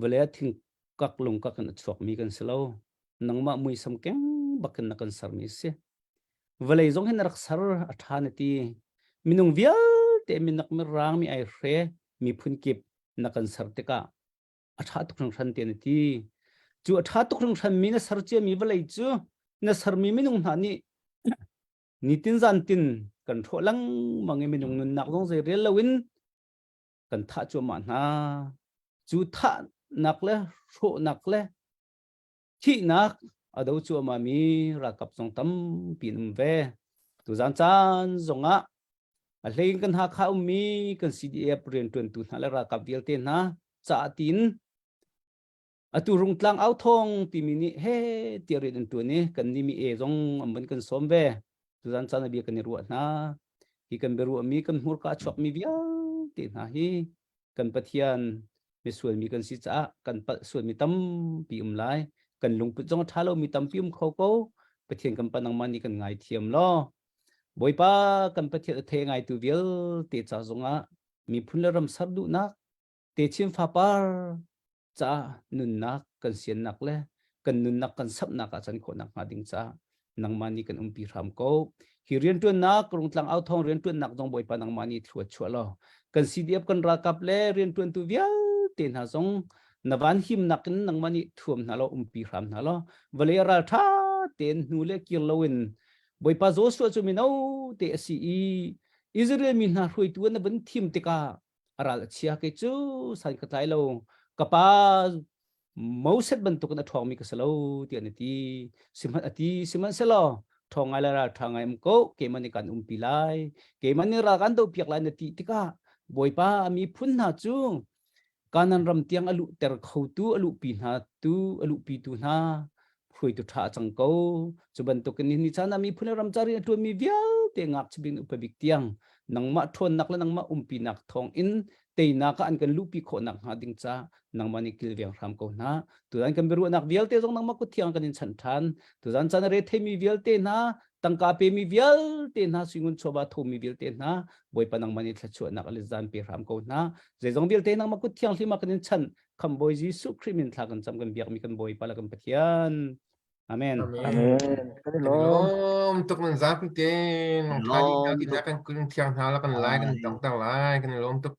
Vawlei ah thingkak lungkak in a chuakmi kan si lo. Nangmah muisam keng bakin na kan sermi si. Vawlei zong hi na rak ser a ṭha na ti. Minung vialte minak mirang mi ai hre miphun kip na kan ser tikah a ṭha tuk hringhran tiah na ti. Cu a ṭha tuk hringhran mi na ser ciami vawlei cu na sermi minung hna nih nitin zantin kan hrawh lengmang i minung nunnak zong zei rel loin kan thah cuahmah hna. Cu thahnak le hrawhnak le thihnak a do cuahmah mi ralkap zong tampi an um ve. Tuzan caan zongah A hlei in kan Hakha ummi kan CDF rianṭuantu hna le ralkap vialte hna caah tiin atu Rungtlang authawng timi nih he tiah rian an ṭuan i kan nih mi e zong an van kan sawm ve. Tuzan caan a bia kan i ruah hna. Hi kan biaruahmi kan hmurka a chuakmi vialte hna hi kan Pathian misual mi kan si caah kan palh sualmi tampi um lai. Kan lungput zong a ṭha lomi tampi um kho ko. Pathian kan pa nangmah nih kan ngaithiam law Bawipa kan Pathian a thei ngaitu vialte ca zongah miphun le ram ser duhnak techin fapar caah nunnak kan siannak le kan nunnak kan samhnak ah can khawhnak hnga ding caah nangmah nih kan umpi hram ko. Hi rianṭuannak Rungtlang authawng rianṭuannak zong Bawipa nangmah nih thlua chuah law kan CDF kan ralkap le rianṭuantu vialte hna zong na van himnak in nangmah nih thuam hna law umpi hram hna law vawlei ral ṭha tein hnu le kir loin Bawipa Joshua cu mino te a si i Israel mi hna hruaitu an vun thim tikah a ral a chia kei cu san ka tlai lo ka pa Moses bantukin a ṭhawngmi ka si lo tiah an ti sihmanh a ti sihmanhsehlaw ṭhawng ngai le ral ṭha ngai um ko keimah nih kan umpi lai keimah nih ral kan dohpiak lai na ti tikah Bawipa a miphun hna cu Kanan ram tiang a luhter khotu a luhpi hna tu a luhpitu hna hruaitu ṭha a cang ko. Cu bantukin ni caan ah miphun le ram ca rian a ṭuanmi vialte ngakchia bik upa bik tiang nangmah ṭhawnnak le nangmah umpinak thawng in teinak ah an kan luhpi khawhnak hnga ding ca nangmah nih kilveng hram ko hna. Tuzan kan biaruahnak vialte zong nangmah kut thiang kan in chanh ṭhan. Tuzan caan a re theimi vialte hna tangka pemi vialte hna suingun chawva thomi vialte hna bawipa nangmah nih thluachuahnak le zan pe hram ko hna zeizong vialte nangmah kut thianghlim ah kan in chan kham bawi Jesuh Khrih min thla kan cam kan biakmi kan bawipa le kan Pathian Amen. Amen. Kan i lawm tuk nan zapi te nong tha dih na kan kun thiang hna la kan lai kan dong tang lai kan i lawm tuk.